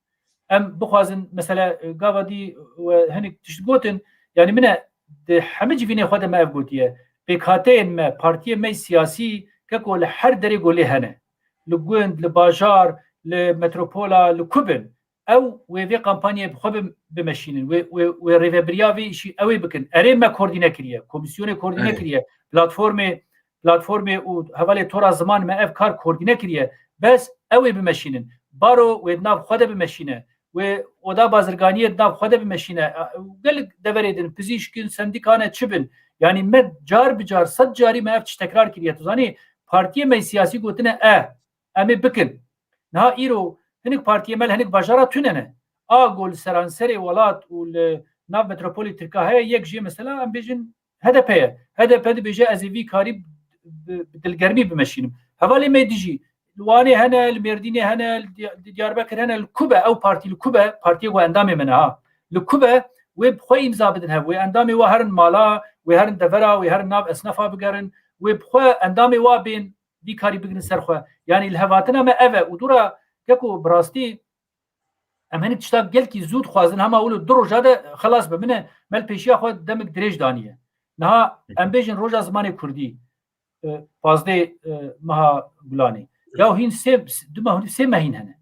em bixwazin, mesela, gava dî we hinek tişt gotin, yani min e di hemî civînê xwe de me ev gotiye, pêkhateyên me, partiyê me siyasî keko li her derê golê hene. Li gund, li bajar, li metropola, li ku bin, ew wê vê kampanyayê bi xwe bi-, bimeşînin, wê, wê, wê rêvebiriya vê îşî ew ê bikin. Erê me koordîne kiriye, komîsyonê koordîne Erê. kiriye, platformê, platformê û hevalê tora ziman me ev kar koordîne kiriye. Bes ew ê bimeşînin. Baro wê di nav xwe de bimeşîne. Wê oda bazirganiyê di nav xwe de bimeşîne. Gelek deverê din, pizîşk in, sendîka ne, çi bin. Yanî me car bi car, sed carî me ev tişt tekrar kiriye. Tu zanî, partiyê me siyasî gotine e, em ê bikin. Niha îro hinek partiyê me li hinek bajara tune ne. A ku li seranserê welat û li nav metropolê Tirka heye, yek jê mesela em bêjin H D P ye. H D P dibêje ez ê vî karî bi, bi dilgermî bimeşînim. Hevalê me dijî li Wanê hene, li Mêrdînê hene, li Diya-, li Diyarbekir hene, li ku be ew partî, li ku be, partiyê ku endamê me ne ha. Li ku be wê bi xwe îmza bidin hev, wê endamê wa herin mala, wê herin devera, wê herin nav esnafa bigerin, wê bi xwe endamê wa bên vî karî bigrin ser xwe. Yanî li hevatina me ev e û dûra keko bi rastî em hinek tişta gelkî zû dixwazin, hema wilo du roja de xelas be. Min e, me li pêşiya xwe demik dirêj daniye. Niha em bêjin roja zimanê kurdî, e, pazdeh, e, meha Gulanê. Ya hîn sê, du meh, sê meh hîn hene.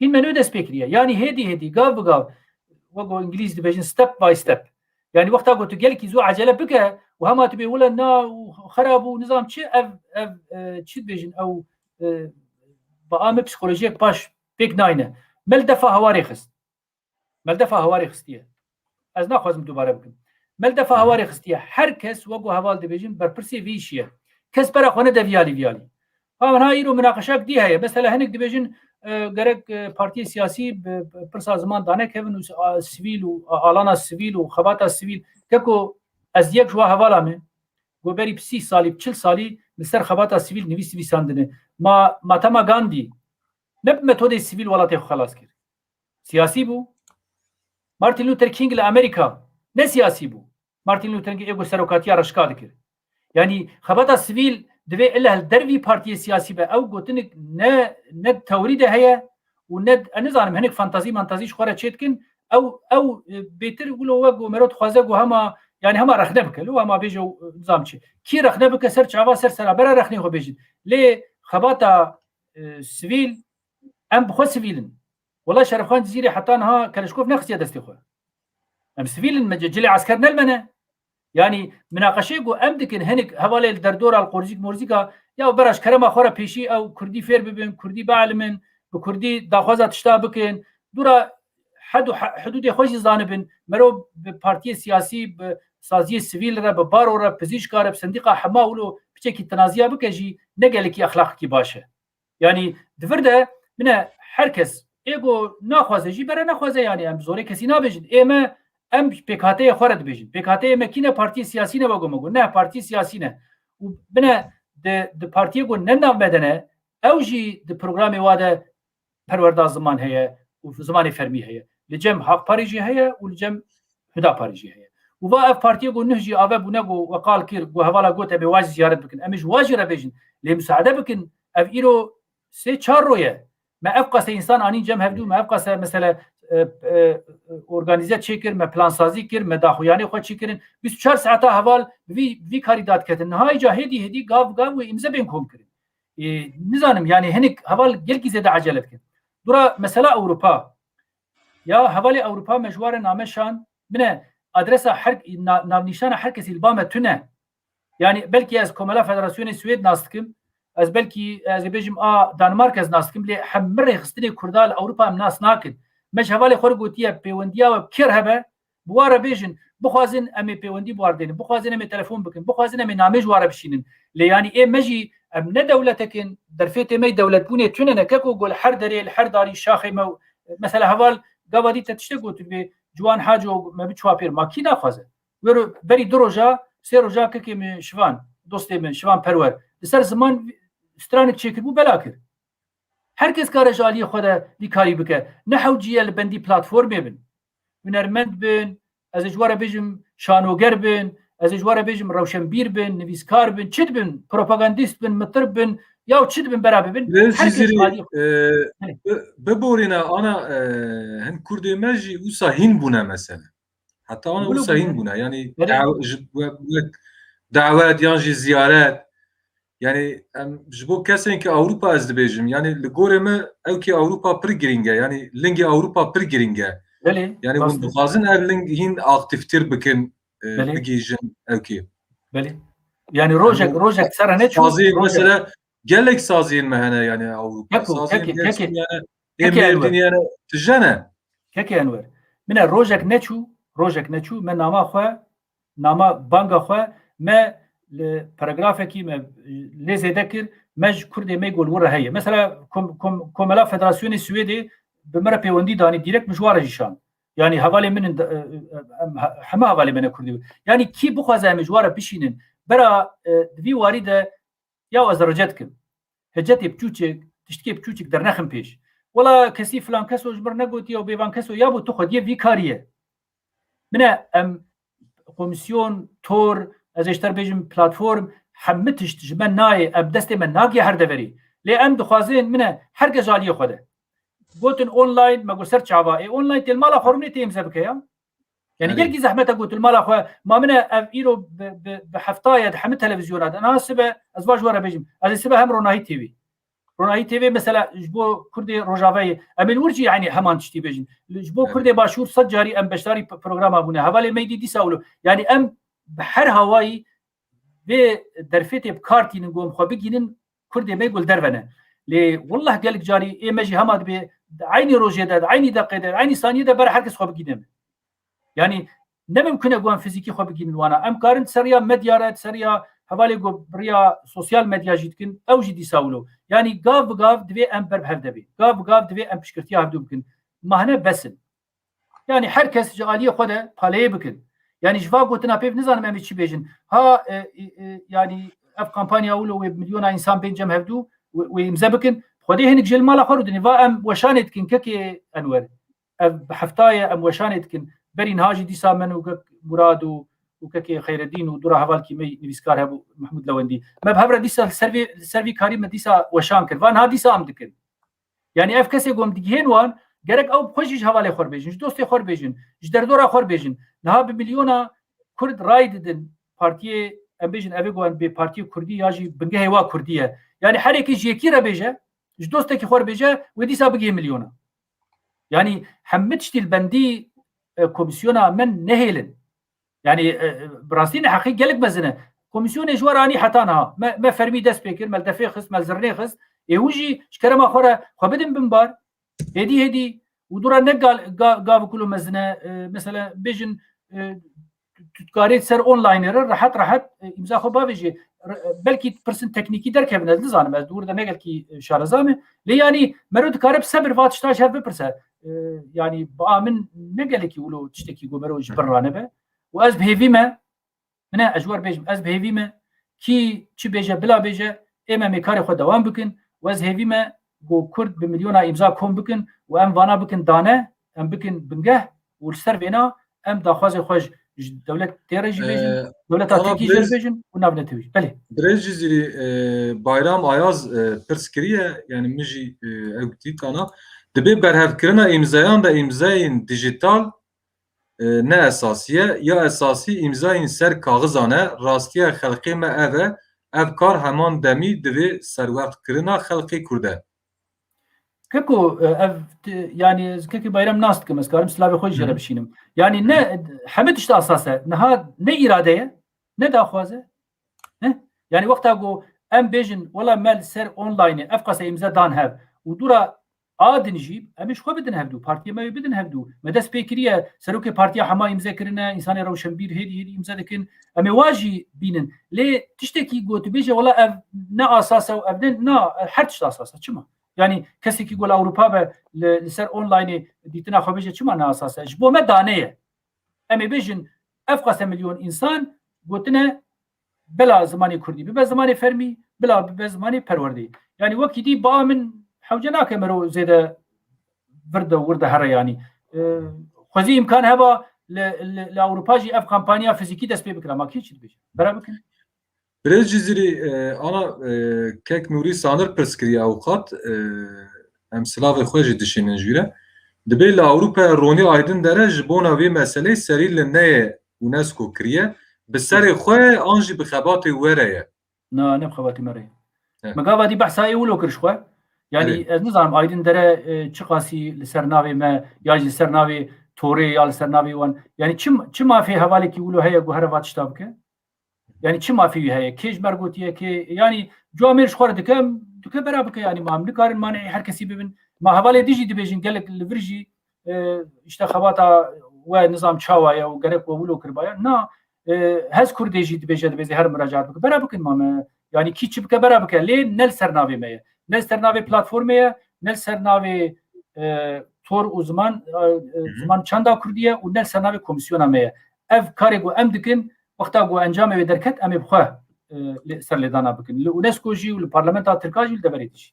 Hîn me nû dest pê kiriye. Yanî hêdî hêdî, gav bi gav, wek ku îngilîz dibêjin step by step. Yanî wexta ku tu gelkî zû ecele bike û hema tu bê wile na û xerab û nizam çi, ev, ev, e, çi dibêjin ew, e, bi a me psîkolojiyek baş pêk nayne. Me li defa hewarê xist. Me li defa hewarê xistiye. Ez naxwazim dubare bikim. Me li defa hewarê xistiye. Her kes wek ku heval dibêjin berpirsê vî îşî ye. Kes pera xwe nede viyalî viyalî. Ha, niha îro minaqeşek dî heye. Mesela hinek dibêjin, e, gerek, e, partiyê siyasî bi, bi pirsa ziman danekevin û, a, sivîl û, a, alana sivîl û xebata sivîl. Keko ez yek ji wa hevala me, ku berî bi sî salî, bi çil salî li ser xebata sivîl nivîs nivîsandine. Ma, Mahatma Gandhi ne bi metodê sivîl welatê xwe xelas kir. Siyasî bû. Martin Luther King li Amerîka ne siyasî bû. Martin Luther King ê ku serokatiya reşka dikir. Yanî xebata sivîl divê illa li dervî partiyê siyasî be. Ew gotinik ne, ne teorî de heye û ne, ez nizanim, hinek fantazî mantazî ji xwe re çêdikin. Ew, ew, e, bêtir wilo wek ku mero dixwaze ku hema, yanî hema rexne bike. Lo hema bêje û, e, nizam çi. Kî rexne bike ser çava, ser sera bera rexnê xwe bêjin. Lê xebata, e, sivîl, em bi xwe sivîl in. Wela Şerefxan Cizîrê heta niha Keleşkov nexistiye destê xwe. Em sivîl in, me ce-, cilê esker ne li me ne. Yanî minaqeşê ku em dikin, hinek hevalê li derdora li qorzîk morzîka, ya bera ji kerema xwe re pêşî ew kurdî fêr bibin, kurdî bielimin, bi kurdî daxwaza tişta bikin. Dûra hed û he-, hidûdê xwe jî zanibin. Mero bi partiyê siyasî, bi saziyê sivîl re, bi baro re, pizîşka re, bi sendîqa hema wilo piçekî tinaziya bike jî ne gelekî exlaqekî baş e. Yanî di vir de mine her kes ê ku naxwaze jî bere nexwaze, yanî em bi zorê kesî nabêjin. Ê me em pêkhateyê xwe re dibêjin. Pêkhateyê me kî ne, partiyê siyasî ne, wego me got. Ne, partiyê siyasî ne. Û bine di, di partiyê ku ne nav me de ne, ew jî di programê wa de perwerda ziman heye û zimanê fermî heye. Li cem Hak Parî jî heye û li cem Huda Parî jî heye. Û va ev partiyê ku nuh jî ave bûne ku we qal kir, ku hevala got em ê wa jî ziyaret bikin. Em ê ji wa jî re bêjin. Lê musaade bikin. Ev îro sê çar ro ye. Me ev qase însan anîn cem hevdû, me ev qase mesele, e, e, organîze çêkir, me plansazî kir, me daxuyanê xwe çêkirin. Bîst û çar saeta heval bi vî, vî karî dadiketin. Niha îca hêdî hêdî gav gav wê îmze bên kom kirin. E, nizanim, yanî hinek heval gelkî zêde ecele dikin. Dura mesela Ewropa. Ya hevalê Ewropa me ji wa re name şand, bine adresa her, na-, navnîşana her kesî li ba me tune. Yanî belkî ez Komela Federasyonê Swêd nas dikim, ez belkî ez ê bêjim a Danimarka ez nas dikim, lê hem min rêxistinê Kurda li Ewropa em nas nakin. Me ji hevalê xwe re gotiye pêwendiya we bi kêr hebe, bi wa re bêjin, bixwazin em ê pêwendî bi wa re dênin, bixwazin em ê telefon bikin, bixwazin em ê namê ji wa re bişînin. Lê yanî ê me jî em ne dewletek in, derfetê me yî dewletbûnê tune ne, keko ku li her derê, li her darî şaxê me û, mesela heval gava dî te tiştek gotibe, Ciwan Haco me biçiwa pêr, ma kî naxwaze? Wero berî du roja, sê roja kekê min Şivan, dostê min Şivan Perwer, li ser ziman stranek çêkiribû bela kir. Her kes kare ji aliyê xwe de vî karî bike. Ne hewcî ye li bendî platformê bin. Hunermend bin, ez ê ji we re bêjim şanoger bin, ez ê ji we re bêjim rewşenbîr bin, nivîskar bin, çi dibin, propagandîst bin, mitir bin, ya çi dibin bera bibin. Her kes ji aliyê xwe. E, bi-, biborîne ana, e, hin Kurdê me jî wisa hîn bûne mesele. Heta ana wisa hîn bûne. Yanî daw-, ji, wek, wek dawet yan jî ziyaret. Yanî em ji bo kesên ki Ewropa ez dibêjim. Yanî li gorê me ew ki Ewropa pir girîng e. Yanî lingê Ewropa pir girîng e. Belê. Yanî hûn dixwazin ev ling hîn aktîftir bikin, e, bigihîjin ew ki. Belê. Yanî rojek, rojek ser hene çû. Sazî mesela gelek saziyên me hene yanî Ewropa. Keko, saziyên keke, keke. Yanî ê Mêrdîn yanî tije ne. Keke Enwer, min e rojek neçû, rojek neçû, me nama xwe, nama banga xwe, me li paragrafekî me lê zêde kir, me ji Kurdê me got li wir re heye. Mesela kom-, kom-, Komela Federasyonê Swêdê bi min re pêwendî danî, dîrekt min ji wa re jî şand. Yanî hevalê min in, e, e, em he-, heme hevalê me ne Kurdî. Yanî kî bixwaze em ê ji wa re bişînin, bera, e, di vî warî de Ya ez rece dikim. Hecetê biçûçik, tiştikê biçûçik dernexin pêş. Wela kesî filan keso ji mir negotiye û bêvan keso ya bo tu xwediyê vî karî ye. Mine em komîsyon, tor, ez ê ji te re bêjim platform, hemî tişt ji me nayê, em destê me nagê her deverî. Lê em dixwazin mine her kes aliyê xwe de. Gotin online, me got ser çava. Ê online tê li mala xwe rûnê tê îmze bike ya. Yanî gelkî zehmet e ku tu li mala xwe, ma min e ev îro bi, bi, bi hefta ye di hemî televîzyona de. Niha sibe ez va ji we re bêjim. Ez ê sibe hem Ronahî T V. Ronahî T V mesela ji bo Kurdê Rojavayê. Em ê li wir jî yanî heman tiştî bêjin. Ji bo Kurdê Başûr sed carî em beşdarî p-, programa bûne. Hevalê me dî dîsa wilo. Yanî em bi her hawayî vê derfetê bi kar tînin ku em xwe bigînin, Kurdê me ku li derve ne. Lê willah gelek carî ê me jî hema dibe di eynî rojê de, di eynî deqê de, di eynî saniyê de bera her kes xwe bigîne me. Yanî Ne mimkun e ku em fizîkî xwe bigihînin wana. Em karin ser riya medya re, ser riya hevalê ku bi riya sosyal medya jî dikin, ew jî dîsa wilo. Yanî gav bi gav divê em ber bi hev de bê. Gav bi gav divê em piştgirtiya hevdû bikin. Mahne bes in. Yanî her kes ji aliyê xwe de paleyê bikin. Yanî ji va gotina pêv nizanim em ê çi bêjin. Ha, e, e, e, yanî ev kampanya wilo wê milyona însan bên cem hevdû, wê, wê îmze bikin. Xwedê hinek jê li mala xwe rûdinê. Va em weşanê dikin kekê Enwer. Ev bi hefta ye, em weşanê dikin. Berî niha jî dîsa min û kek Murad û, û kekê Xeyredîn û dûra hevalkî me nivîskar hebû, Mehmûd Lewendî. Me bi hev re dîsa li ser vê, li ser vî karî me dîsa weşan kir. Va niha dîsa em dikin. Yanî ev kesê ku em digihên wan, gerek ew bi xwe jî ji hevalê xwe re bêjin, ji dostê xwe re bêjin, ji derdora xwe re bêjin. Niha bi milyona Kurd ray didin partiyê, em bêjin evê ku em bê partiyê Kurdî ya jî bingehê wa Kurdî ye. Yanî her yekê ji yekî re bêje, ji dostekî xwe re bêje, wê dîsa bigihê milyona. Yanî hemî tiştî li bendî, e, komîsyona me nehêlin. Yanî, e, e, bi rastî neheqî gelek mezin e. Komîsyonê ji we re anî heta niha. Me, me fermî dest pê kir, me li defê xist, me li zirnê xist. Ê hûn jî ji kerema xwe re xwe bidin bin bar. Hêdî hêdî. Û dû re ne gal-, ga-, gav û kulo mezin e. E, mesela bêjin, e, tu, tu dikarî ser onlineê re rehet rehet, e, îmza xwe bavêjî. Re-, belkî pirsên teknîkî derkevin, ez nizanim, ez di wir de ne gelkî, e, şareza me. Lê yanî mero dikare bi sebir va tişta ji hev bipirse. E, yanî bi a min ne gelekî wilo tiştekî ku mero ji bin ranebe. Û ez bi hêvî me, min e, ez ji we re bêjim, ez bi hêvî me, kî çi bêje, bila bêje, ê me, em ê karê xwe dewam bikin. Û ez hêvî me ku Kurd bi milyona îmza kom bikin û em vana bikin dane, em bikin bingeh û li ser vêna em daxwazê xwe ji, ji dewletê re jî bêjin, Ee, dewleta ana Tirkî jî re birêz, bêjin û navnetewî jî. Belê. Birêz Cizîrî, e, Bayram Ayaz, e, pirs kiriye, yani min jî, e, ew dît ana. Dibê berhevkirina îmzayan de îmzayên dijital, e, ne esasî ye, ya esasî îmzayên ser kaxizan e, rastiya xelkê me ev e, ev kar heman demî divê serwext kirina xelkê Kurd e. Keko, e, ev ti-, yani ez kekê Bayram nas dikim, ez karim silavê xwe jê re Hı. bişînim. Yani ne, hemî tişt asas e. Niha ne îrade ye, ne daxwaz e. Ne? Yani wexta ku em bêjin, wela me li ser online ev qase îmze dan hev û dûra a din jî em ê ji xwe bidin hevdû, partiyê me wê bidin hevdû. Me dest pê kiriye, serokê partiya hema îmze kirine, însanê rewşenbîr hêdî hêdî îmze dikin. Em ê wa jî bînin. Lê tiştekî ku tu bêje, wela ev ne asas e û ev ne, na, her tişt asas e. Çima? Yani kesekî ku li Ewropa be, li, li ser onlineê dîtina xwe bêje, çima ne asas e? Ji bo me dane ye. Em ê bêjin, ev qase milyon însan gotine, bila zimanê Kurdî bibe zimanê fermî, bila bibe zimanê perwerdeyê. Yani wekî dî ba min hewce nake mero zêde vir de wir de here yani. E, xwezî îmkan heba li, li, li Ewropa jî ev kampanya fizîkî dest pê bikira. Ma kê çi dibêje? Bera bikin. Birêz Cizîrî, e, ana, e, kek Nûrî Sanir pirs kiriye ewqat, e, em silavê xwe jî dişînin jû re. Dibê li Ewropaya ronî Aydin Dere ji bona vê meseleyê serî li neyê UNESCO kiriye, bi serê xwe ye an jî bi xebatê we re ye? Na, ne bi xebatê me re ye. He. Me gava dî behsa ê wilo kir ji xwe. Yani Erê. ez nizanim Aydin Dere, e, çiqasî li ser navê me, ya jî li ser navê Torê, ya li ser navê wan. Yani çi, çi mafê hevalekî wilo heye ku here va tişta bike? Yani çi mafê wî heye? Kê ji me re gotiye, kê, yani cua mêr ji xwe re dike, dike bera bike, yani ma em nikarin maneyê her kesî bibin. Ma hevalê din jî dibêjin gelek li vir jî, e, işte xebata we nizam çawa ye û gerek we wilo kiribaya. Na, e, hez Kurdê jî dibêje, dibêje her muracaat bike. Bera bikin ma me, yani kî çi bike bera bike. Lê ne li ser navê me ye. Ne li ser navê platformê ye, ne li ser navê, e, tor û ziman, e, e, Hı hı. ziman çanda Kurdî ye û ne li ser navê komîsyona me ye. Ev karê ku em dikin, wexta ku encamê wê derket, em ê bi xwe, e, lê, serlêdana bikin. Li UNESCO jî û li parlamenta Tirka jî, li deverê dijî.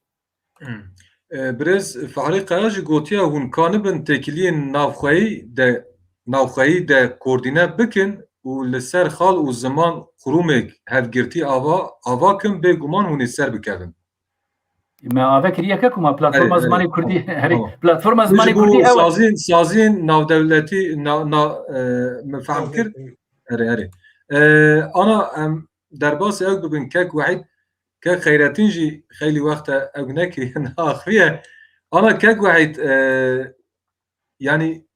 Hmm. E, Birêz Fehlî Kaya jî gotiye, hûn kanibin têkiliyên navxweyî de, navxweyî de koordîne bikin û li ser xal û ziman qurûmêk hevgirtî ava, ava kin, bêguman hûn ê ser bikevin. Me ave kiriye ke ku ma platforma Erê, erê. zimanê Kurdî, Tamam, herê, tamam. platforma Min ji zimanê bo Kurdî ew e. saziyên, saziyên navdewletî, na, na, e, min fehm kir. Erê, erê. E, ana em derbasî ew bibin, kek Wehîd, kek Xeyretîn jî xeylî wext e ew nekiriye, naxiriye. Ana kek Wehîd, e, yani,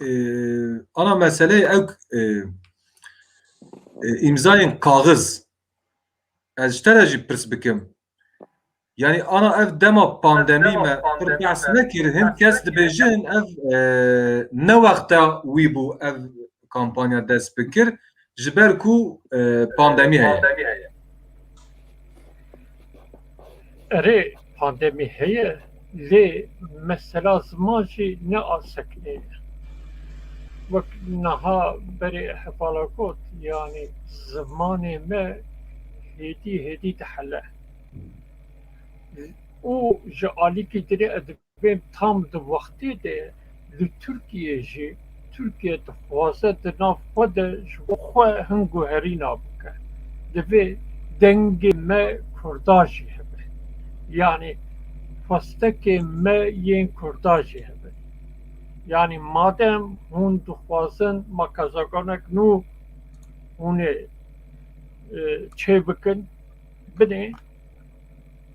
e, ana meseleyê ew, e, e, îmzayên kaxiz. Ez ji te re jî pirs bikim. Yani ana ev dema pandemî me pir behs nekir, hin kes dibêjin ev, e, ne wexta wî bû, ev kampanya dest bi kir, ji ber ku, e, pandemî heye. Erê, pandemî heye, lê mesela ziman jî ne aseknê ye. Wek niha berê hevala got, yanî zimanê me hêdî hêdî dihele. Û ji alîkî dirê ez dibêm tam di wextê de li Tirkiye jî, Tirkiye dixwaze di nav xwe de ji bo xwe hin guherîna bike. Divê dengê me Kurda jî hebe. Yanî xwestekê me yên Kurda jî hebe. Yanî madem hûn dixwazin makezagonek nû hûn ê, e, çê bikin, binê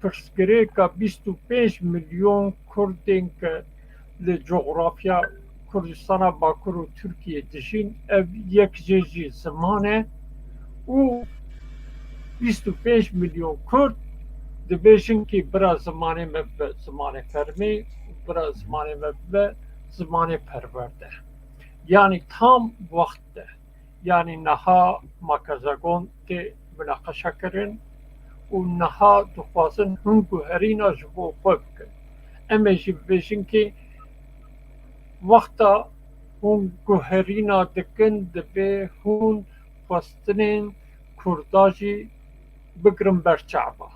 pirsgirêka bîst û pênc milyon Kurdên ke li coxrafya Kurdistana Bakur û Tirkiyê dijîn, ev yek jê jî ziman e û bîst û pênc milyon Kurd dibêjin kî bira zimanê me bibe zimanê fermî û bira zimanê me bibe zimanê perwerde. Yanî tam wext e. Yanî niha makezagon tê minaqeşe kirin û niha dixwazin hûn guherîna ji bo xwe bikin. Em ê jî bibêjin kî wexta hûn guherîna dikin, divê hûn xwestinên Kurda jî bigirin ber çava.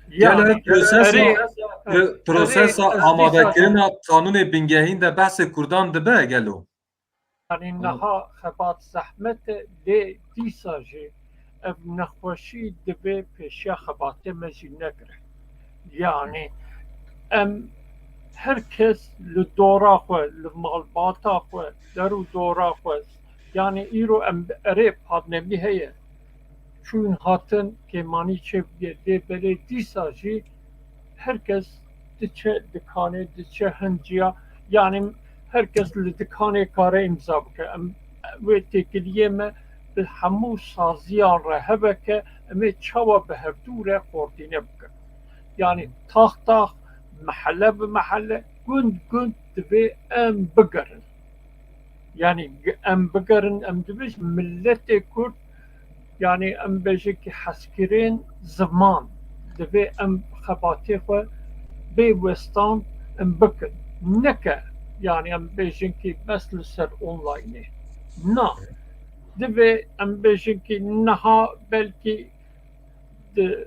Gelo Yanî, prosesa, erê, pro-, prosesa erê, ez dîsa amadekirina qanûnê bingehîn de behsê Kurdan dibe gelo? Yanî niha xebat zehmet e, lê dîsa jî ev nexweşî divê pêşiya xebatê me jî negire. Yanî em her kes li dora xwe, li malbata xwe, der û dora xwe, yanî îro em erê pandemî heye, çûn hatin kêmanî çêbûye, lê belê dîsa jî her kes diçe dikanê, diçe hin ciya, yanî her kes li dikanê kare îmza bike. Em, wê têkiliyê me bi hemû saziyan re hebe ke em ê çawa bi hevdû re koordîne bikin. Yanî tax tax, mehele bi mehele, gund gund divê em bigerin. Yanî em bigerin, em dibêjin miletê Kurd, yanî em bêjin ki hezkirên ziman, divê em xebatê xwe bê westan em bikin. Neke, yanî em bêjin ki bes li ser onlaynê. Na. Divê em bêjin ki niha belkî di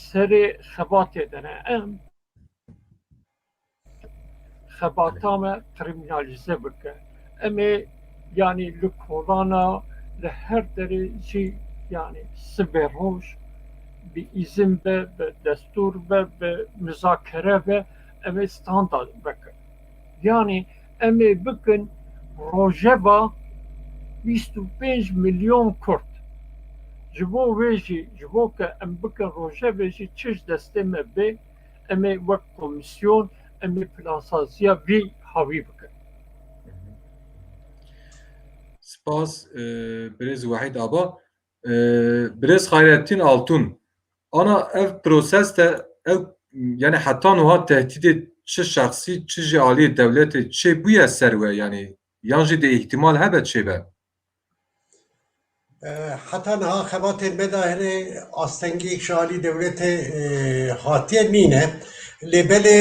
serê xebatê de ne. Em xebata me krîmînalîze bike. Em ê, yanî li kolana, li her derê jî, yanî sibê roj, bi îzin be, bi destûr be, bi muzakere be, em ê standard vekin. Yanî em ê bikin rojeva bîst û pênc milyon Kurd. Ji bo wê jî, ji bo ke em bikin rojevê jî çi ji destê me bê, em ê wek komîsyon, em ê plansaziya vî hawî bikin. Spas, e, birêz Wehîd Aba. E, birêz Xayrettin Altun. Ana ev proses de ev, yani heta nuha tehdîdê çi şexsî, çi jî aliyê dewletê çê bûye ser we, yani yan jî de îhtimal hebe çê be? E, heta niha xebatên me de hene astengiyek ji alî dewletê, e, hatiye nîne. Lê belê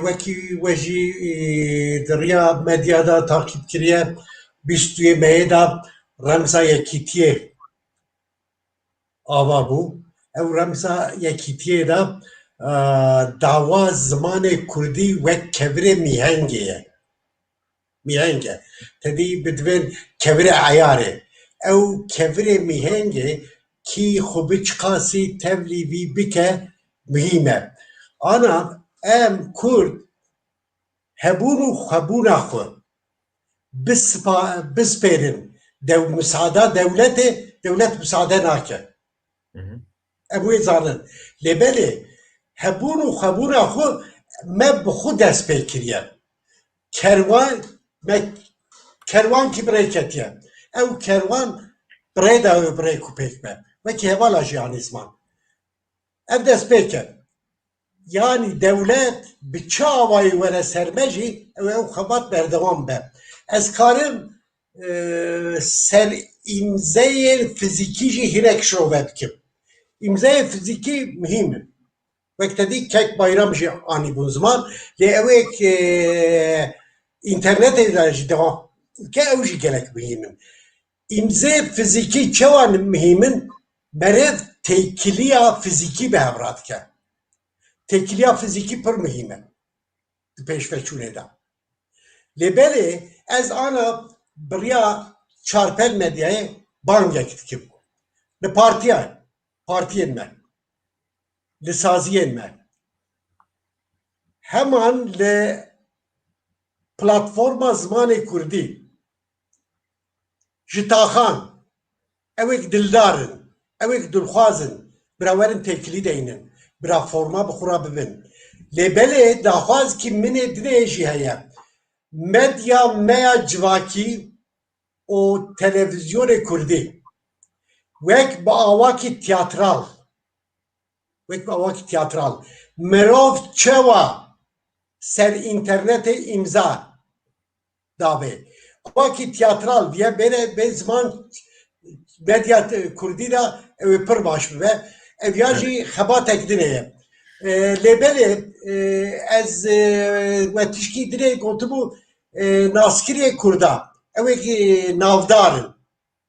wekî we jî, e, di riya medya de taqîb kiriye, bîst û yê meyê de remza yekîtiyê ava bû. Ew remza yekîtiyê de, e, dawa zimanê kurdî wek kevirê mîhengê ye. Mîheng e. Te dî bi divên kevirê eyarê. Ew kevirê mîhengê kî xwe bi çiqasî tevlî vî bike muhîm e. Ana em kurd hebûn û xwebûna xwe bispa-, bispêrin dew-, misada dewletê, dewlet misade nake. Hı hı. Em wê zanin. Lê belê hebûn û xwebûna xwe me bi xwe dest pê kiriye. Kerwan, me kerwan kî bi rê ketiye. Ew kerwan bi rê de ew bi rê ku pêk be. Wekî hevala jiyanê ziman. Ev dest pê kir. Yanî dewlet bi çi awayî were ser me jî, ew, ew xebat berdewam be. Ez karim e, ser îmzeyên fizîkî jî hinek şirove bikim. Îmzeyên fizîkî muhîm in. Wek te dî kek Bayram jî anîbûn ziman, lê ew ê ke înternetê de jî devam bike, ew jî gelek muhîm in. Îmzeyê fizîkî çawa muhîm in? Meriv têkiliya fizîkî bi hev re dike. Têkiliya fizîkî pir muhîm e di pêşveçûnê de. Lê belê ez ana bi riya çarpel medyayê bangek dikim. Li partiyan, partiyên me, li saziyên me, heman li platforma zimanê kurdî, ji taxan, ewek dildar in, ewek dilxwaz in, bira werin têkilî deynin, bira forma bi xwe re bibin. Lê belê daxwazkî min ê dinê jî heye. Medya me ya civakî û televîzyonê kurdî wek bi awakî tiyatral, wek bi awakî tiyatral, mirov çawa ser înternetê îmza dabe. Awakî tiyatral diye bêre bê ziman medya te-, kurdî de ew ê pir baş bibe. Ev ya jî xebatek din e. E, lê belê, e, ez, e, we tişkî din ê gotibû, e, naskiriyê kurda. Ew ê ki navdar in.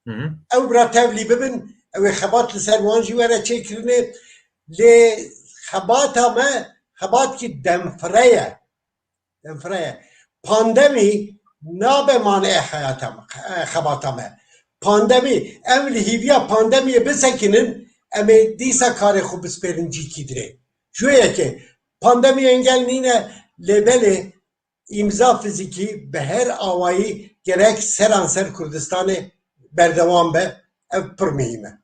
Hı hı. Ew bira tevlî bibin, ew ê xebat li ser wan jî were çêkirinê. Lê xebata me, xebatkî demfire ye. Demfire ye. Pandemî nabe maneyê heyata me, e, xebata me. Pandemî, em li hîviya pandemiyê bisekinin, em ê dîsa karê xwe bispêrin cîkî dirê. Ji wê yekê, pandemî engel nîne, lê belê îmza fizîkî bi her awayî gerek seranser Kurdistanê berdewam be. Ev pir muhîm e.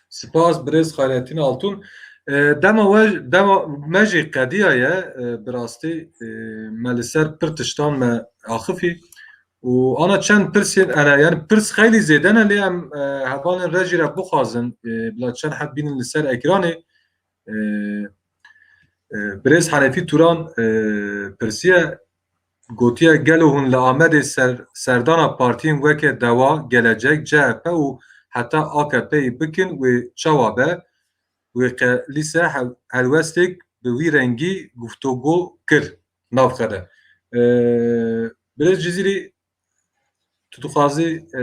Spas, birêz Xayretîn Altun. E, dema we, dema me jî qediyaye, e, bi rastî, e, me li ser pir tiştan me axifî. Û ana çend pirsên, ene, yani pirs xeylî zêde ne, lê em, e, hevalên re jî re bixwazin, e, bila çend heb bînin li ser ekranê. E, e, Birêz Henefî Turan, e, pirsiye, gotiye, gelo hûn li Amedê ser, serdana partiyên weke Dewa, Gelecek, C H P û heta A K P'yê bikin, wê çawa be? Wê qe lîse hel-, helwestek bi wî rengî guftûgo kir navxe de. E, Birêz Cizîrî, tu dixwazî, e,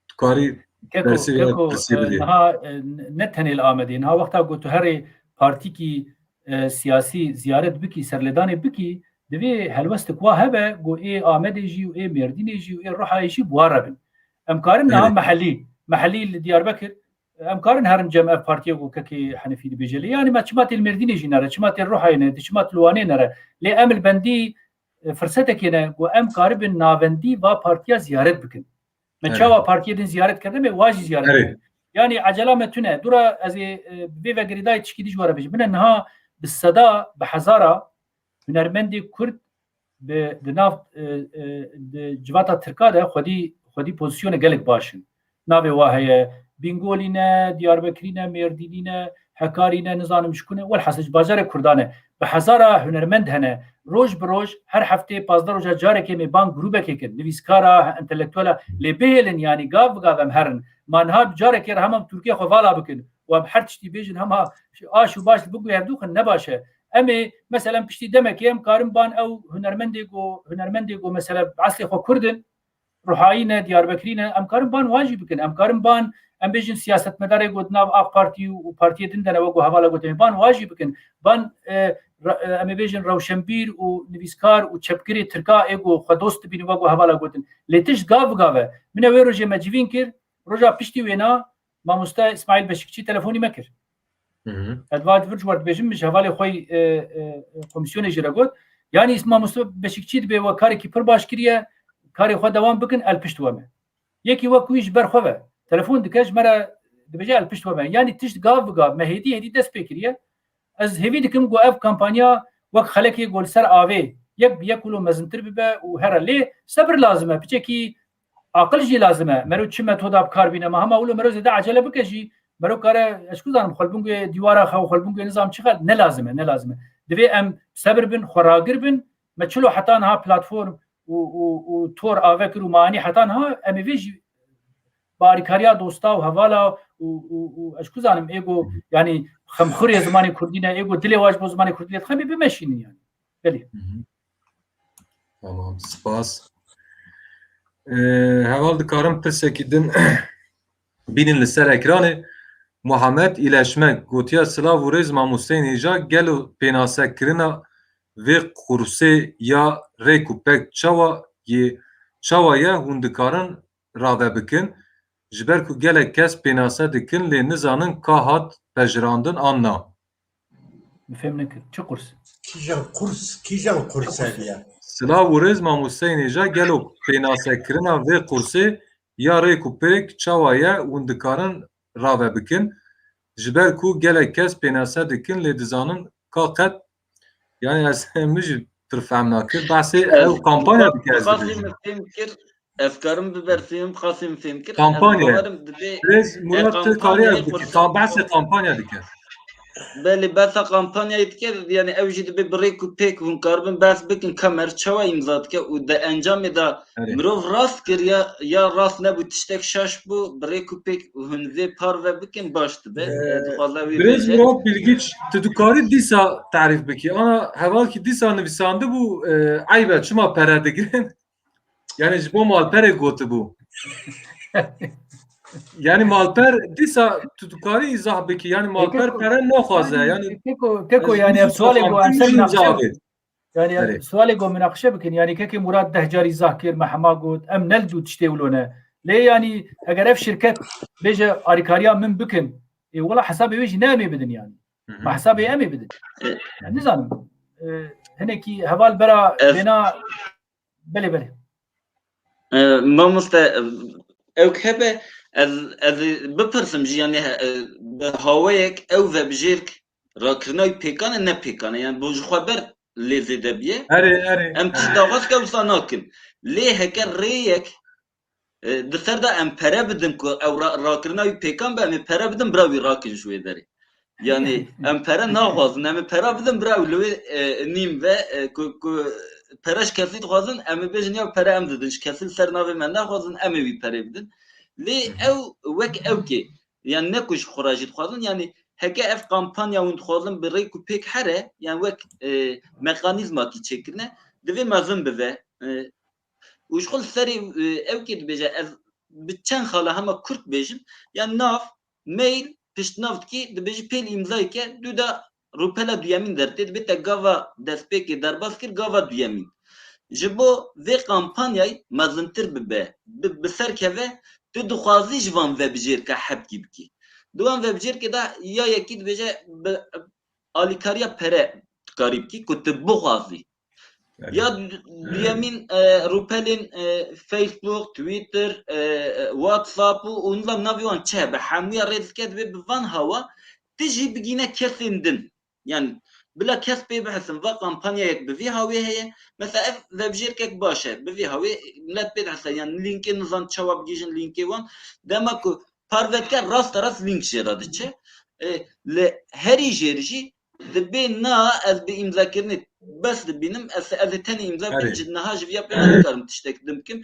tu karî Keko, dersê Keko, pirsê e, bidî. Niha, e, ne tenê li Amedê. Niha wexta ku tu herê partîkî, e, siyasî ziyaret bikî, serlêdanê bikî, divê helwestik wa hebe ku ê Amedê jî û ê Mêrdînê jî û ê Ruhayê jî bi wa re bin. Em karin niha Evet. mehellî, mehellî li Diyarbekir, em karin herin cem ev partiyê ku kekê Henefî dibêje lê. Yanî me çima tê li Mêrdînê jî nere, çima tê li Ruhayê nere, çima tê li Wanê nere. Lê em li bendî e, firsetekê ne ku em karibin navendî va partiya ziyaret bikin. Me Evet. çawa partiyê din ziyaret kirine, me wa jî ziyaret Evet. bikin. Yanî ecela me tune. Dûra ez ê, e, vê vegirîdayê tişkî dî ji we re bêjim. Bine niha bi seda, bi hezara hunermendê Kurd bi, di nav, e, e, di civata Tirka de xwedî, xwedî pozîsyonê gelek baş in. Navê wa heye, Bîngolî ne, Diyarbekirî ne, Mêrdînî ne, Hekarî ne, nizanim ji ku ne, welhasil ji bajarê Kurdan e. Bi hezara hunermend hene. Roj bi roj, her heftê pazdeh roja carekê em ê bang grûbekê kin. Nivîskara, entelektuela, lê bihêlin, yanî gav bi gav em herin. Ma niha bi carekê re hema bi Tirkiyê xwe vala bikin. Û em her tiştî bêjin, hema aş û baş li biguherdûxin ne baş e. Em ê, meselen, piştî demekê em karin ban ew hunermendê go, hunermendê go, mesele, eslê xwe Kurd in, Ruhayî ne, Diyarbekirî ne, em karin ban wan jî bikin. Em karin ban, em bêjin siyasetmedarê ku di nav A K Partî û, û partiyê din de ne, wek ku hevala gotin, ban wan jî bikin. Ban, e, re-, e, em ê bêjin rewşenbîr û nivîskar û çepgirê Tirka ê ku xwe dost dibînin, wek ku hevala gotin. Lê tişt gav bi gav e. Min e wê rojê me civîn kir, roja piştî wêna mamoste Îsmaîl Beşikçî telefonî me kir. Hı hı. Ez va vir ji we re dibêjim, min ji hevalê xwe, e, e, e, komîsyonê jî re got. Yanî mamoste Beşikçî dibê we karekî pir baş kiriye, karê xwe dewam bikin, el pişt we me. Yekî wek wî ji ber xwe ve telefon dike, ji me re dibêje el pişt we me. Yanî tişt gav bi gav me hêdî hêdî dest pê kiriye. Ez hêvî dikim ku ev kampanya wek xelekê ku li ser avê yek bi yek wilo mezintir bibe û here lê sebir lazim e. Piçekî aqil jî lazim e. Mero çi metoda bi kar bîne? Ma hema wilo mero zêde ecele bike jî, mero kare, ez ku zanim, xwe li bin guhê dîwara xew, xwe li bin guhê nizam çi xel, ne lazim e, ne lazim e. Divê em sebir bin, xwe ragir bin. Me çilo heta niha platform û, û, û tor ave kir û manî heta niha em ê vê jî bi alîkariya dosta û hevala û, û, û ez ku zanim ê ku, yanî xemxurê zimanê kurdî ne, ê ku dilê wan ji bo zimanê kurdî lê dixemê bimeşînin yanî. Belê. Hı hı. Tamam, spas. Ee, heval dikarim pirsekî din bînin li ser ekranê. Muhammed Îleşmek gotiya, Silav û rêz mamosteyên hêja, gelo pênasekirina vê qursê ya rêk û pêk çawa yê, çawa ye, hûn dikarin rave bikin, ji ber ku gelek kes pênase dikin lê nizanin ka hat pejirandin an na. Min fêm nekir. Çi qurs? Kîjan qurs, kîjan qurs heye? Silav û rêz mamosteyên hêja, gelo pênasekirina vê qursê ya rêk û pêk çawa ye, hûn dikarin rave bikin. Ji ber ku gelek kes pênase dikin lê dizanin ka qet, yanî ez min jî pir fehm nakir. Behsê ew kampanya dike ez dibêjim. Min fêm kir, ez karim bibersivim, xasê min fêm kir. Kampanya. Ez bawerim dibê. Rêz Murat, tu karî ez bikî. Behsê kampanya dike. Belê, behsa kampanyayê dike, yanî ew jî dibê bi rêk û pêk hûn karibin behs bikin ka mer çawa îmza dike û di encamê de mirov rast kir ya, ya rast nebû, tiştek şaş bû, bi rêk û pêk hûn vê parve bikin baş dibe. Ee, dixwaze wî bêje. Birêz Murat Bilgiç, tu dikarî dîsa tarîf bikî. Ana hevalkî dîsa nivîsandibû, e, eyb e, çima pere digirin? Yanî ji bo malperê gotibû. Yanî malper dîsa tu dikarî îzah bikî. Yanî malper pere naxwaze. Yanî keko, keko, yanî ev sualê ku em ser minaqeşe bikin. Yanî ev sualê ku minaqeşe bikin. Yanî kekê Murat deh car îzah kir, me hema got, em ne li dû tiştê wilo ne. Lê yanî eger ev şirket bêje alîkariya min bikin, ê wela hesabê wê jî ne em ê bidin yanî. Me hesabê em ê bidin. Yanî nizanim. E, hinekî heval bera vêna Belê, belê. E, mamoste, e, ew hebe ez, ez bipirsim jî, yanî, e, bi hawayek ew vebijêrk rakirina wî pêkan e, ne pêkan e. Yanî, bo ji xwe ber lê zêde biye. Erê, erê. Em tişt daxwaz ke wisa nakin. Lê heke rêyek, e, di ser de em pere bidin ku ew ra-, rakirina wî pêkan be, em ê pere bidin, bira wî rakin ji wê derê. Yanî em pere naxwazin, em ê pera bidin bira ew li wê, e, nîm ve, e, ku, ku pere ji kesî dixwazin, em ê bêjin ya pere em didin, ji kesî li ser navê me naxwazin, em ê wî perê bidin. Lê ew wek ewkê, yanî ne ku ji xwe re jî dixwazin, yanî heke ev kampanya hûn dixwazin bi rêk û pêk here, yanî wek, e, mekanîzmakî çêkirine, divê mezin bibe. E, û ji xwe li serê, e, ewkê dibêje, ez bi çend xala hema kurt bêjim, ya nav, mail, piştnav dikî, dibêjî pêl îmzayê ke, dû de rûpela duyemîn dertê, dibê te gava destpêkê derbas kir, gava duyemîn. Ji bo vê kampanyayê mezintir bibe, bi, bi ser keve, tu dixwazî ji van vebijêrke hebkî bikî. Di wan vebijêrkê de ya yekî dibêje bi alîkariya pere dikarî bikî, ku tu bixwazî. Ya du-, duyemîn, e, rûpelên, e, Facebook, Twitter, e, e, WhatsApp û, û nizam navê wan çi hebe, hemûya rê dike, divê bi van hawa tu jî bigîne kesên din. Yanî bila kes pê bihesin, va kampanyayek bi vî hawê heye. Mesela ev vebjêrkek baş e, bi vî hawê milet pê dihese. Yanî lînkê nizan çawa bigihîjin lînkê wan. Dema ku parve dike, rasterast lînk jê re diçe. E, li herî jêr jî dibê na ez bi îmzakirinê bes dibînim, ez, ez ê tenê îmza bikim, ji niha ji viya pê nikarim tiştek din bikim.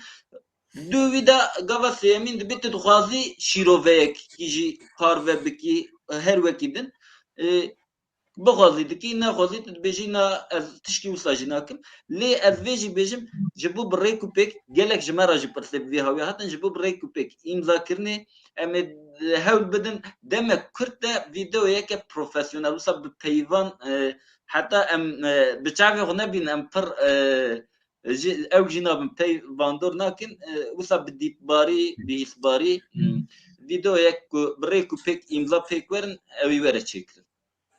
Dû wî de gava sêyemîn dibê tu dixwazî şîroveyekî jî parve bikî, her wekî din. E, bixwazî dikî, nexwazî tu dibêjî na ez tişkî wisa jî nakim. Lê ez vê jî bêjim, ji bo bi rêk û pêk, gelek ji me re jî pirsê bi vê hawî hatin, ji bo bi rêk û pêk îmzakirinê em ê hewl bidin, demek kurt de vîdeoyeke profesyonel, wisa bi peyvan, e, heta em, e, bi çavê xwe nebîn, em pir, e, jî, ew jî nabin, pey bandor nakin, e, wisa bi dîtbarî, bi hîsbarî, m, vîdeoyek ku bi rêk û pêk îmza pêk werin, ew ê were çêkirin.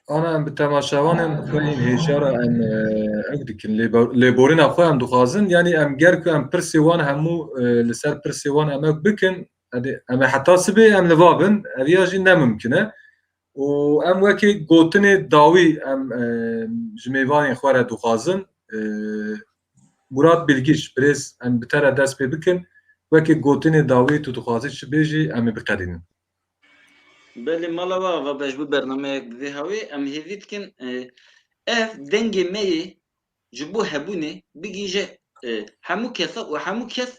Ana em bi temaşevanên xwe yên hêja re em, e, ew dikin, lêbo-, lêborîna xwe em dixwazin, yanî em ger ku em pirsê wan hemû, e, li ser pirsê wan em ew bikin, em ê heta sibê em li va bin, ev ya jî ne mimkin e. Û em wekî gotinê dawî em, e, ji mêvanên xwe re dixwazin, e, Murat Bilgiç, birêz, em bi te re dest pê bikin, wekî gotinê dawî tu dixwazî çi bêjî, em ê biqedînin. Belê, mala we ava be, ji bo bernameyek bi vê hawê em hêvî dikin, e, ev dengê me yê ji bo hebûnê bigihîje, e, hemû kesa û hemû kes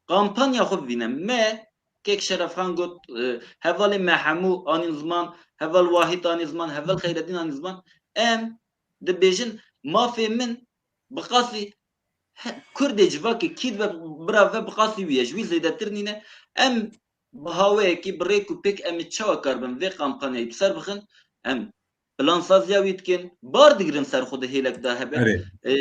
kampanya xwe bibîne. Me, kek Şerefxan got, e, hevalê me hemû anîn ziman, heval Wahîd anî ziman, heval Xeyreddîn anî ziman. Em dibêjin, mafê min bi qasî he-, Kurdê civakê kî dibe bira ve bi qasî wî ye, ji wî zêdetir nîne. Em bi haweyekî, bi rêk û pêk em ê çawa karibin vê kampanyayê bi ser bixin, em plansaziya wî dikin, bar digirin ser xwe di hêlek de hebe. Erê. E,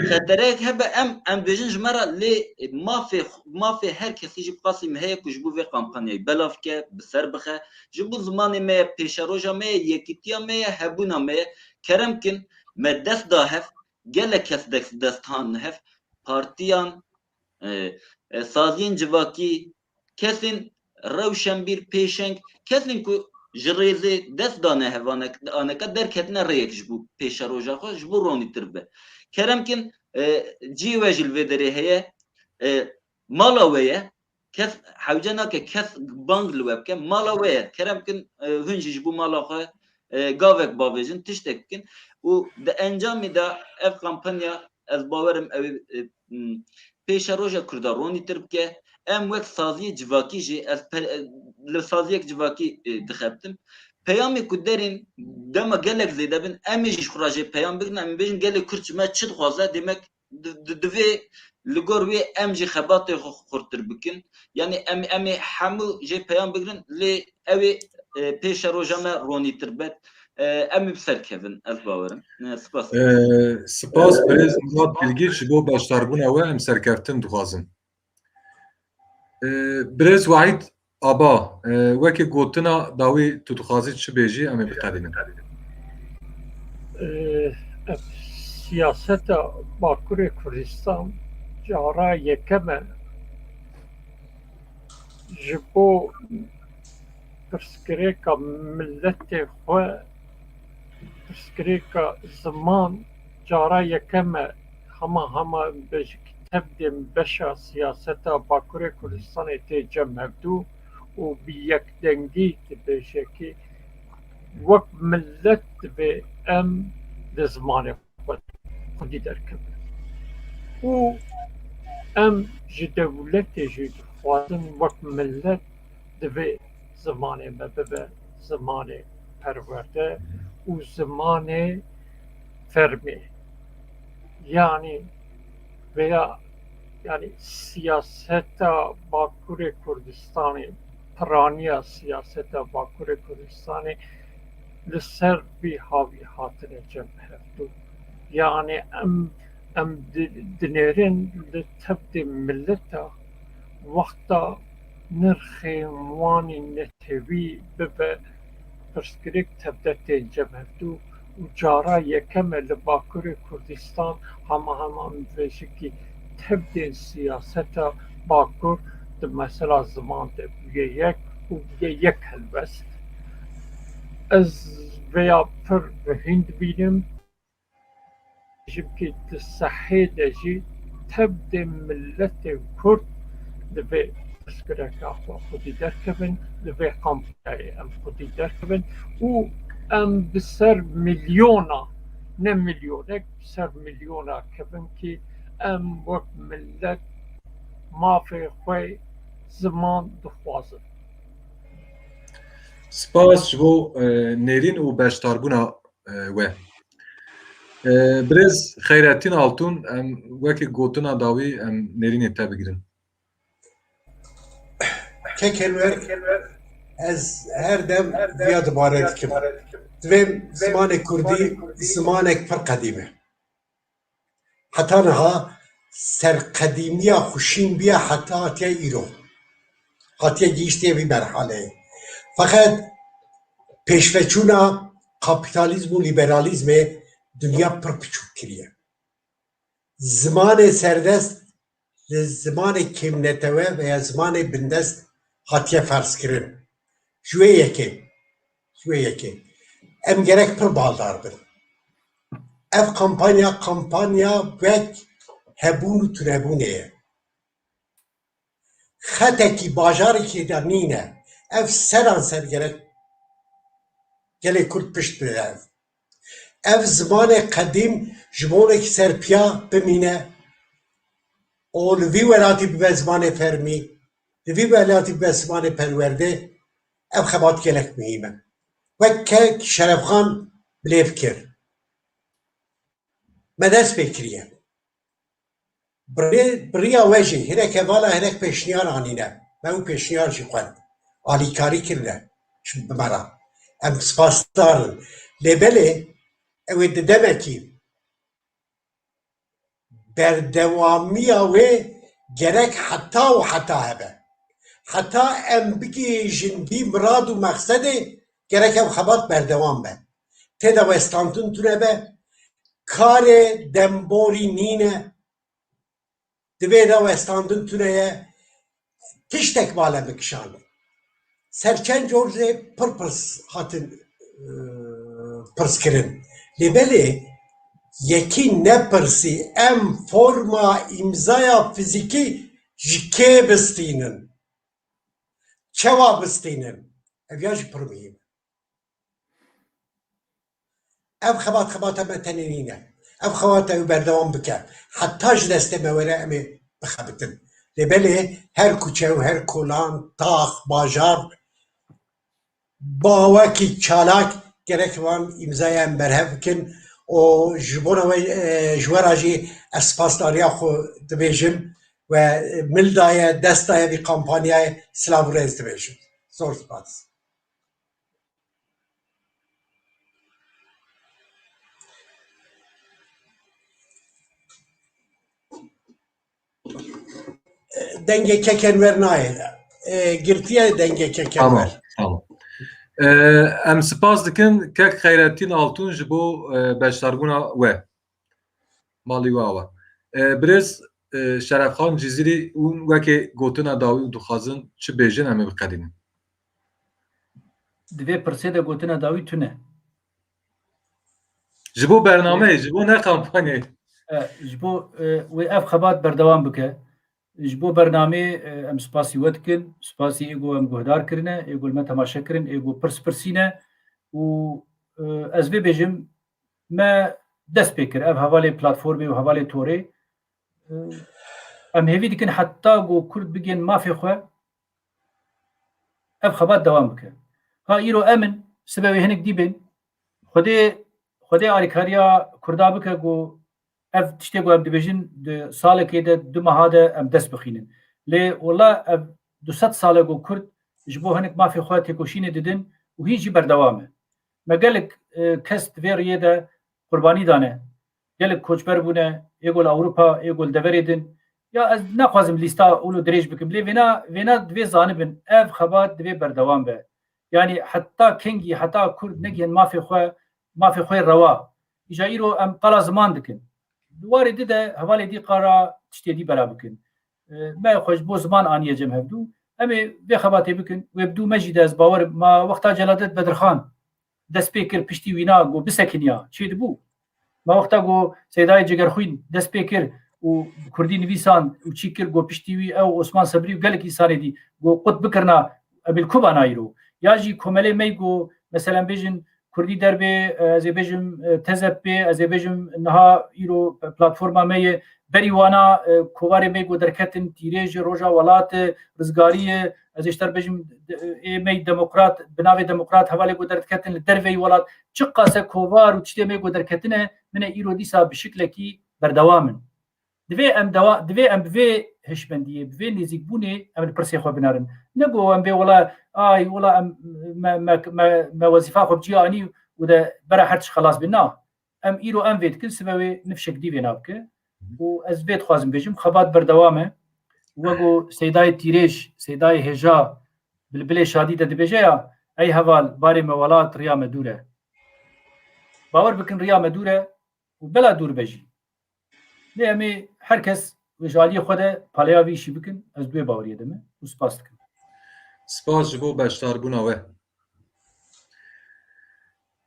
xetereyek hebe em, em dibêjin ji me re lê mafê, mafê her kesî jî bi qasî me heye ku ji bo vê kampanyayê belav ke, bi ser bixe. Ji bo zimanê me ye, pêşeroja me ye, yekîtiya me ye, hebûna me ye. Kerem kin, me dest da hev, gelek kes dest, dest han hev, partiyan, e, e, saziyên civakî, kesên rewşenbîr, pêşeng, kesên ku ji rêzê dest dane hev, aneke derketine rêyek ji bo pêşeroja xwe, ji bo ronîtir be. Kerem kin, e, cihê we jî li vê derê heye, e, mala we ye, kes hewce nake, kes bang li we bike, mala we ye. Kerem kin, e, hûn jî ji bo mala xwe, e, gavek bavêjin, tiştek bikin. Û di encamê de ev kampanya, ez bawerim ew ê, e, m, pêşeroja Kurda ronîtir bike. Em wek saziyê civakî jî, ez pe-, e, li saziyek civakî, e, dixebtim. Peyamê ku derên dema gelek zêde bin, em ê jî ji xwe re jê peyam bigrin, em ê bêjin gelê Kurd ji me çi dixwaze, demek di, di, divê li gor wê em jî xebatê xwe xurtir bikin. Yanî em, em ê hemû jê peyam bigrin, lê ew ê, e, pêşeroja me ronîtir be. E, em ê bi ser kevin, ez bawerim. E, spas. E, spas, birêz Murat Bilgiç, ji bo beşdarbûna we em serkeftin dixwazin. E, birêz Wahîd Aba, e, wekî gotina dawî tu dixwazî çi bêjî, em ê biqedînin. E, ev siyaseta Bakurê Kurdistan cara yekem e ji bo pirsgirêka miletê xwe, pirsgirêka ziman cara yekem e hema hema bêjikî tevdên beşa siyaseta Bakurê Kurdistanê tê cem hevdû û bi yekdengî dibêje ki wek milet divê em di zimanê xwe Kurdî derkevin. Û em ji dewletê jî dixwazin wek milet divê zimanê me bibe zimanê perwerde û zimanê fermê. Yanî veya, yanî siyaseta Bakurê Kurdistanê, piraniya siyaseta Bakurê Kurdistanê li ser vî hawî hatine cem hevdû. Yanî em, em di-, dinêrin li tevdê mileta wexta nirxên wan ên netewî bibe pirsgirêk tevde tên cem hevdû û cara yekem e li Bakurê Kurdistan hema hema em dibêjin ki tevdên siyaseta Bakur di mesela ziman de bûye yek û bûye yek helbest. Ez vêya pir girîng dibînim. Ji ki di sehê de jî tevdê miletê Kurd divê pirsgirêka xwe xwedî derkevin, divê kampanyayê em xwedî derkevin û em bi ser milyona, ne milyonek, bi ser milyona kevin ki em wek milet mafê xwe ziman dixwazin. Spas ji bo, e, nêrîn û beşdarbûna, e, we. E, birêz Xeyrettin Altun, em wekî gotina dawî em nêrînê te bigirin. Kek Enwer, ez her dem viya dubare dikim. Divêm zimanê kurdî zimanek pir qedîm e. Heta niha serqedîmiya xwe şîn biya heta hatiye îro. Hatiye gihîştiye vî merhaleyê. Feqet pêşveçûna kapîtalîzm û lîberalîzmê dinya pir piçûk kiriye. Zimanê serdest li zimanê kêmnetewe veya zimanê bindest hatiye ferzkirin. Ji wê yekê, ji wê yekê em gerek pir baldar bin. Ev kampanya, kampanya wek hebûn û tunebûnê ye. Xetekî bajarekê de nîne. Ev seran ser gerek gelê Kurd pişt bide ev. Ev zimanê qedîm ji bo wek serpiya bimîne, û li vî welatî bibe zimanê fermî, li vî welatî bibe zimanê perwerdê, ev xebat gelek muhîm e. Wek kek Şerefxan bilêv kir. Me dest pê kiriye. Birê-, biriya we jî hinek hevala hinek pêşniyar anîne. Me ew pêşniyar jî xwend. Alîkarî kirine ji bi me re. Em spasdar in. Lê belê ew ê di demekî berdewamiya wê gerek heta û heta hebe. Heta em bigihîjin vî mirad û mexsedê, gerek ev xebat berdewam be. Tê de westandin tune be, karê demborî nîne, divê de westandin tune ye, tiştek bale bikişan. Serçend cor jê pir pirs hatin, e, pirs kirin. Lê belê yekî nepirsî, em forma îmzaya fizîkî ji kê bistînin? Çawa bistînin? Ev ya jî pir muhîm e. Ev xebat xebata me tenê nîne. Ev xebata ew berdewam bike. Heta ji destê me were em ê bixebitin. Lê belê her kuçe û her kolan, tax, bajar, bi awakî çalak gerek wan îmzaya em berhev bikin. Û ji bona we, e, ji we re jî ez spasdariya xwe dibêjim we, e, mil daye, dest daye vî kampanyayê, silav û rêz dibêjim. Zor spas. Dengê keken wer nayê. E, girtiye dengê keken Tamam, wer. Tamam. E, em spas dikin kek Xeyrettin Altun ji bo, e, beşdarbûna we. Malî we awa. E, birêz, e, Şerefxan Cizîrî û wekê gotina dawî û dixwazin çi bêjin em ê biqedînin. Di vê pirsê de gotina dawî tune. Ji bo bernameyê, ji bo ne kampanyayê. E, ji bo, e, wê ev xebat berdewam bike. Ji bo bernameyê, e, em spasî we dikin. Spasî ê ku em guhdar kirine, ê ku li me temaşe kirin, ê ku pirs pirsîne û, e, ez vê bêjim, me dest pê kir. Ev hevalê platformê û hevalê torê, e, em hêvî dikin heta ku Kurd bigên mafê xwe, ev xebat dewam bike. Ha îro em in, sibe wê hinek dî bên. Xwedê, Xwedê alîkariya Kurda bike ku ev tiştê ku em dibêjin di salekê de, du meha de em dest bixînin. Lê wela ev du sed sal e ku Kurd ji bo hinek mafê xwe têkoşînê didin û hîn jî berdewam e. Me gelek, e, kes di vê riyê de qurbanî dane. Gelek koçber bûne, ê ku li Ewropa, ê ku li deverê din. Ya ez naxwazim lîsta wilo dirêj bikim, lê vêna, vêna divê zanibin, ev xebat divê berdewam be. Yanî heta kengî, heta Kurd negihên mafê xwe, mafê xwe rewa. Îja îro em qala ziman dikin. Di warê di de hevalê dî qala tiştê dî bera bikin. E, me xwe ji bo ziman aniye cem hevdû. Em ê vê xebatê bikin. Wê bi dû me jî de ez bawerim. Ma wexta Celadet Bedirxan dest pê kir piştî wîna ku bisekiniya, çêdibû. Ma wexta ku Seydayê Cegerxwîn dest pê kir û bi kurdî nivîsand û çî kir ku piştî wî ew Osman Sebrî û gelek însanê dî ku qut bikirina, em ê li ku bana îro? Ya jî komelê me ku, meselen bêjin, Kurdî derbê, e, ez ê bêjim, e, T Z P, ez ê bêjim niha îro platforma me ye. Berî wana, e, kovarê me ku derketin, Tîrêj, Roja Welat, e, Rizgarî, e, ez ê ji te re bêjim, e, ê me demokrat, bi navê demokrat hevalê ku derdiketin li derveyî welat. Çiqas e kovar û tiştê me ku derketine, min e îro dîsa bi şiklekî berdewam in. Divê em dewa-, divê em bi vê hişmendiyê, bi vê nêzîkbûnê em li pirsê xwe binerin. Ne ku em bê wela, ay, wela em, me, me, me, me wezîfa xwe bi cî anî û de bera her tişt xelas bin. Na. Em îro em vê dikin, sibe wê nifşek dî vê nabike. Û ez vê dixwazim bêjim, xebat berdewam e. Wek ku Seydayê Tîrêj, Seydayê Hêja, Bilbilê Şadî de dibêje ya, ey heval, barê me welat, riya me dûr e. Bawer bikin, riya me dûr e û bela dûr be jî. Lê em ê her kes wê ji aliyê xwe de paleya vî îşî bikin, ez di wê baweriyê de me û spas dikim. Spas ji bo beşdarbûna we.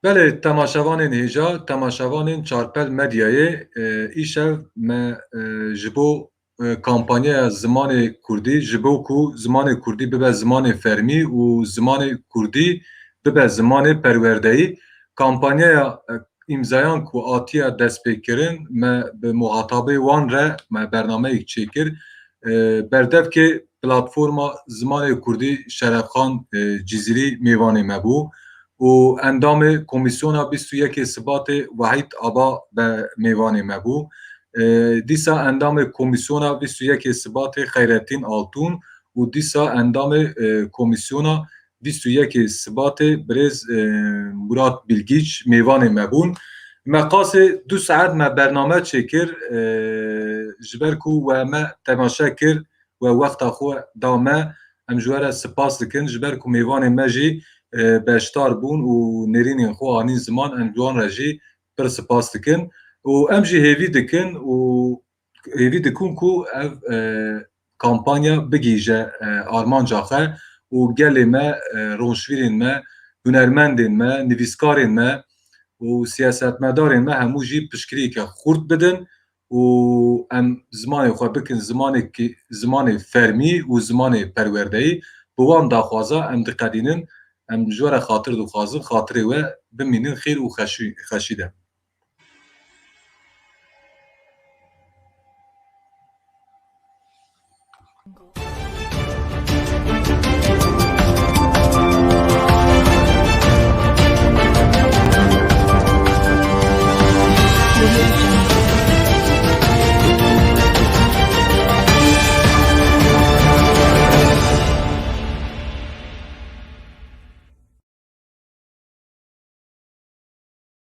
Belê, temaşevanên hêja, temaşevanên Çarpel Medyayê, e, îşev me, e, ji bo, e, kampanyaya zimanê kurdî, ji bo ku zimanê kurdî bibe zimanê fermî û zimanê kurdî bibe zimanê perwerdeyî, kampanyaya, e, îmzayan ku hatiye destpêkirin, me bi muhatabê wan re me bernameyek çêkir. E, berdevkê platforma zimanê kurdî Şerefxan, e, Cizîrî mêvanê me bû û endamê komîsyona bîst û yekê Sibatê Wahîd Aba be mêvanê me bû. E, dîsa endamê komîsyona bîst û yekê Sibatê Xeyretîn Altûn û dîsa endamê, e, komîsyona bîst û yekê Sibatê birêz, e, Murat Bilgiç mêvanê me bûn. Me qasê du saet me bername çêkir, e, ji ber ku we me temaşe kir, we wexta xwe da me, em ji we re spas dikin. Ji ber ku mêvanê me jî, e, beşdar bûn û nêrînên xwe anîn ziman, em ji wan re jî pir spas dikin. Û em jî hêvî dikin û hêvî dikin ku ev, e, kampanya bigihîje, e, armanca xwe û gelê me, e, rojvîrên me, hunermendên me, nivîskarên me û siyasetmedarên me hemû jî piştgiriyeke xurt bidin û em zimanê xwe bikin zimanekî, zimanê fermî û zimanê perwerdeyî. Bi wan daxwaza em diqedînin, em ji we re xatir dixwazin, xatirê we bimînin xêr û xeşî, xeşî de.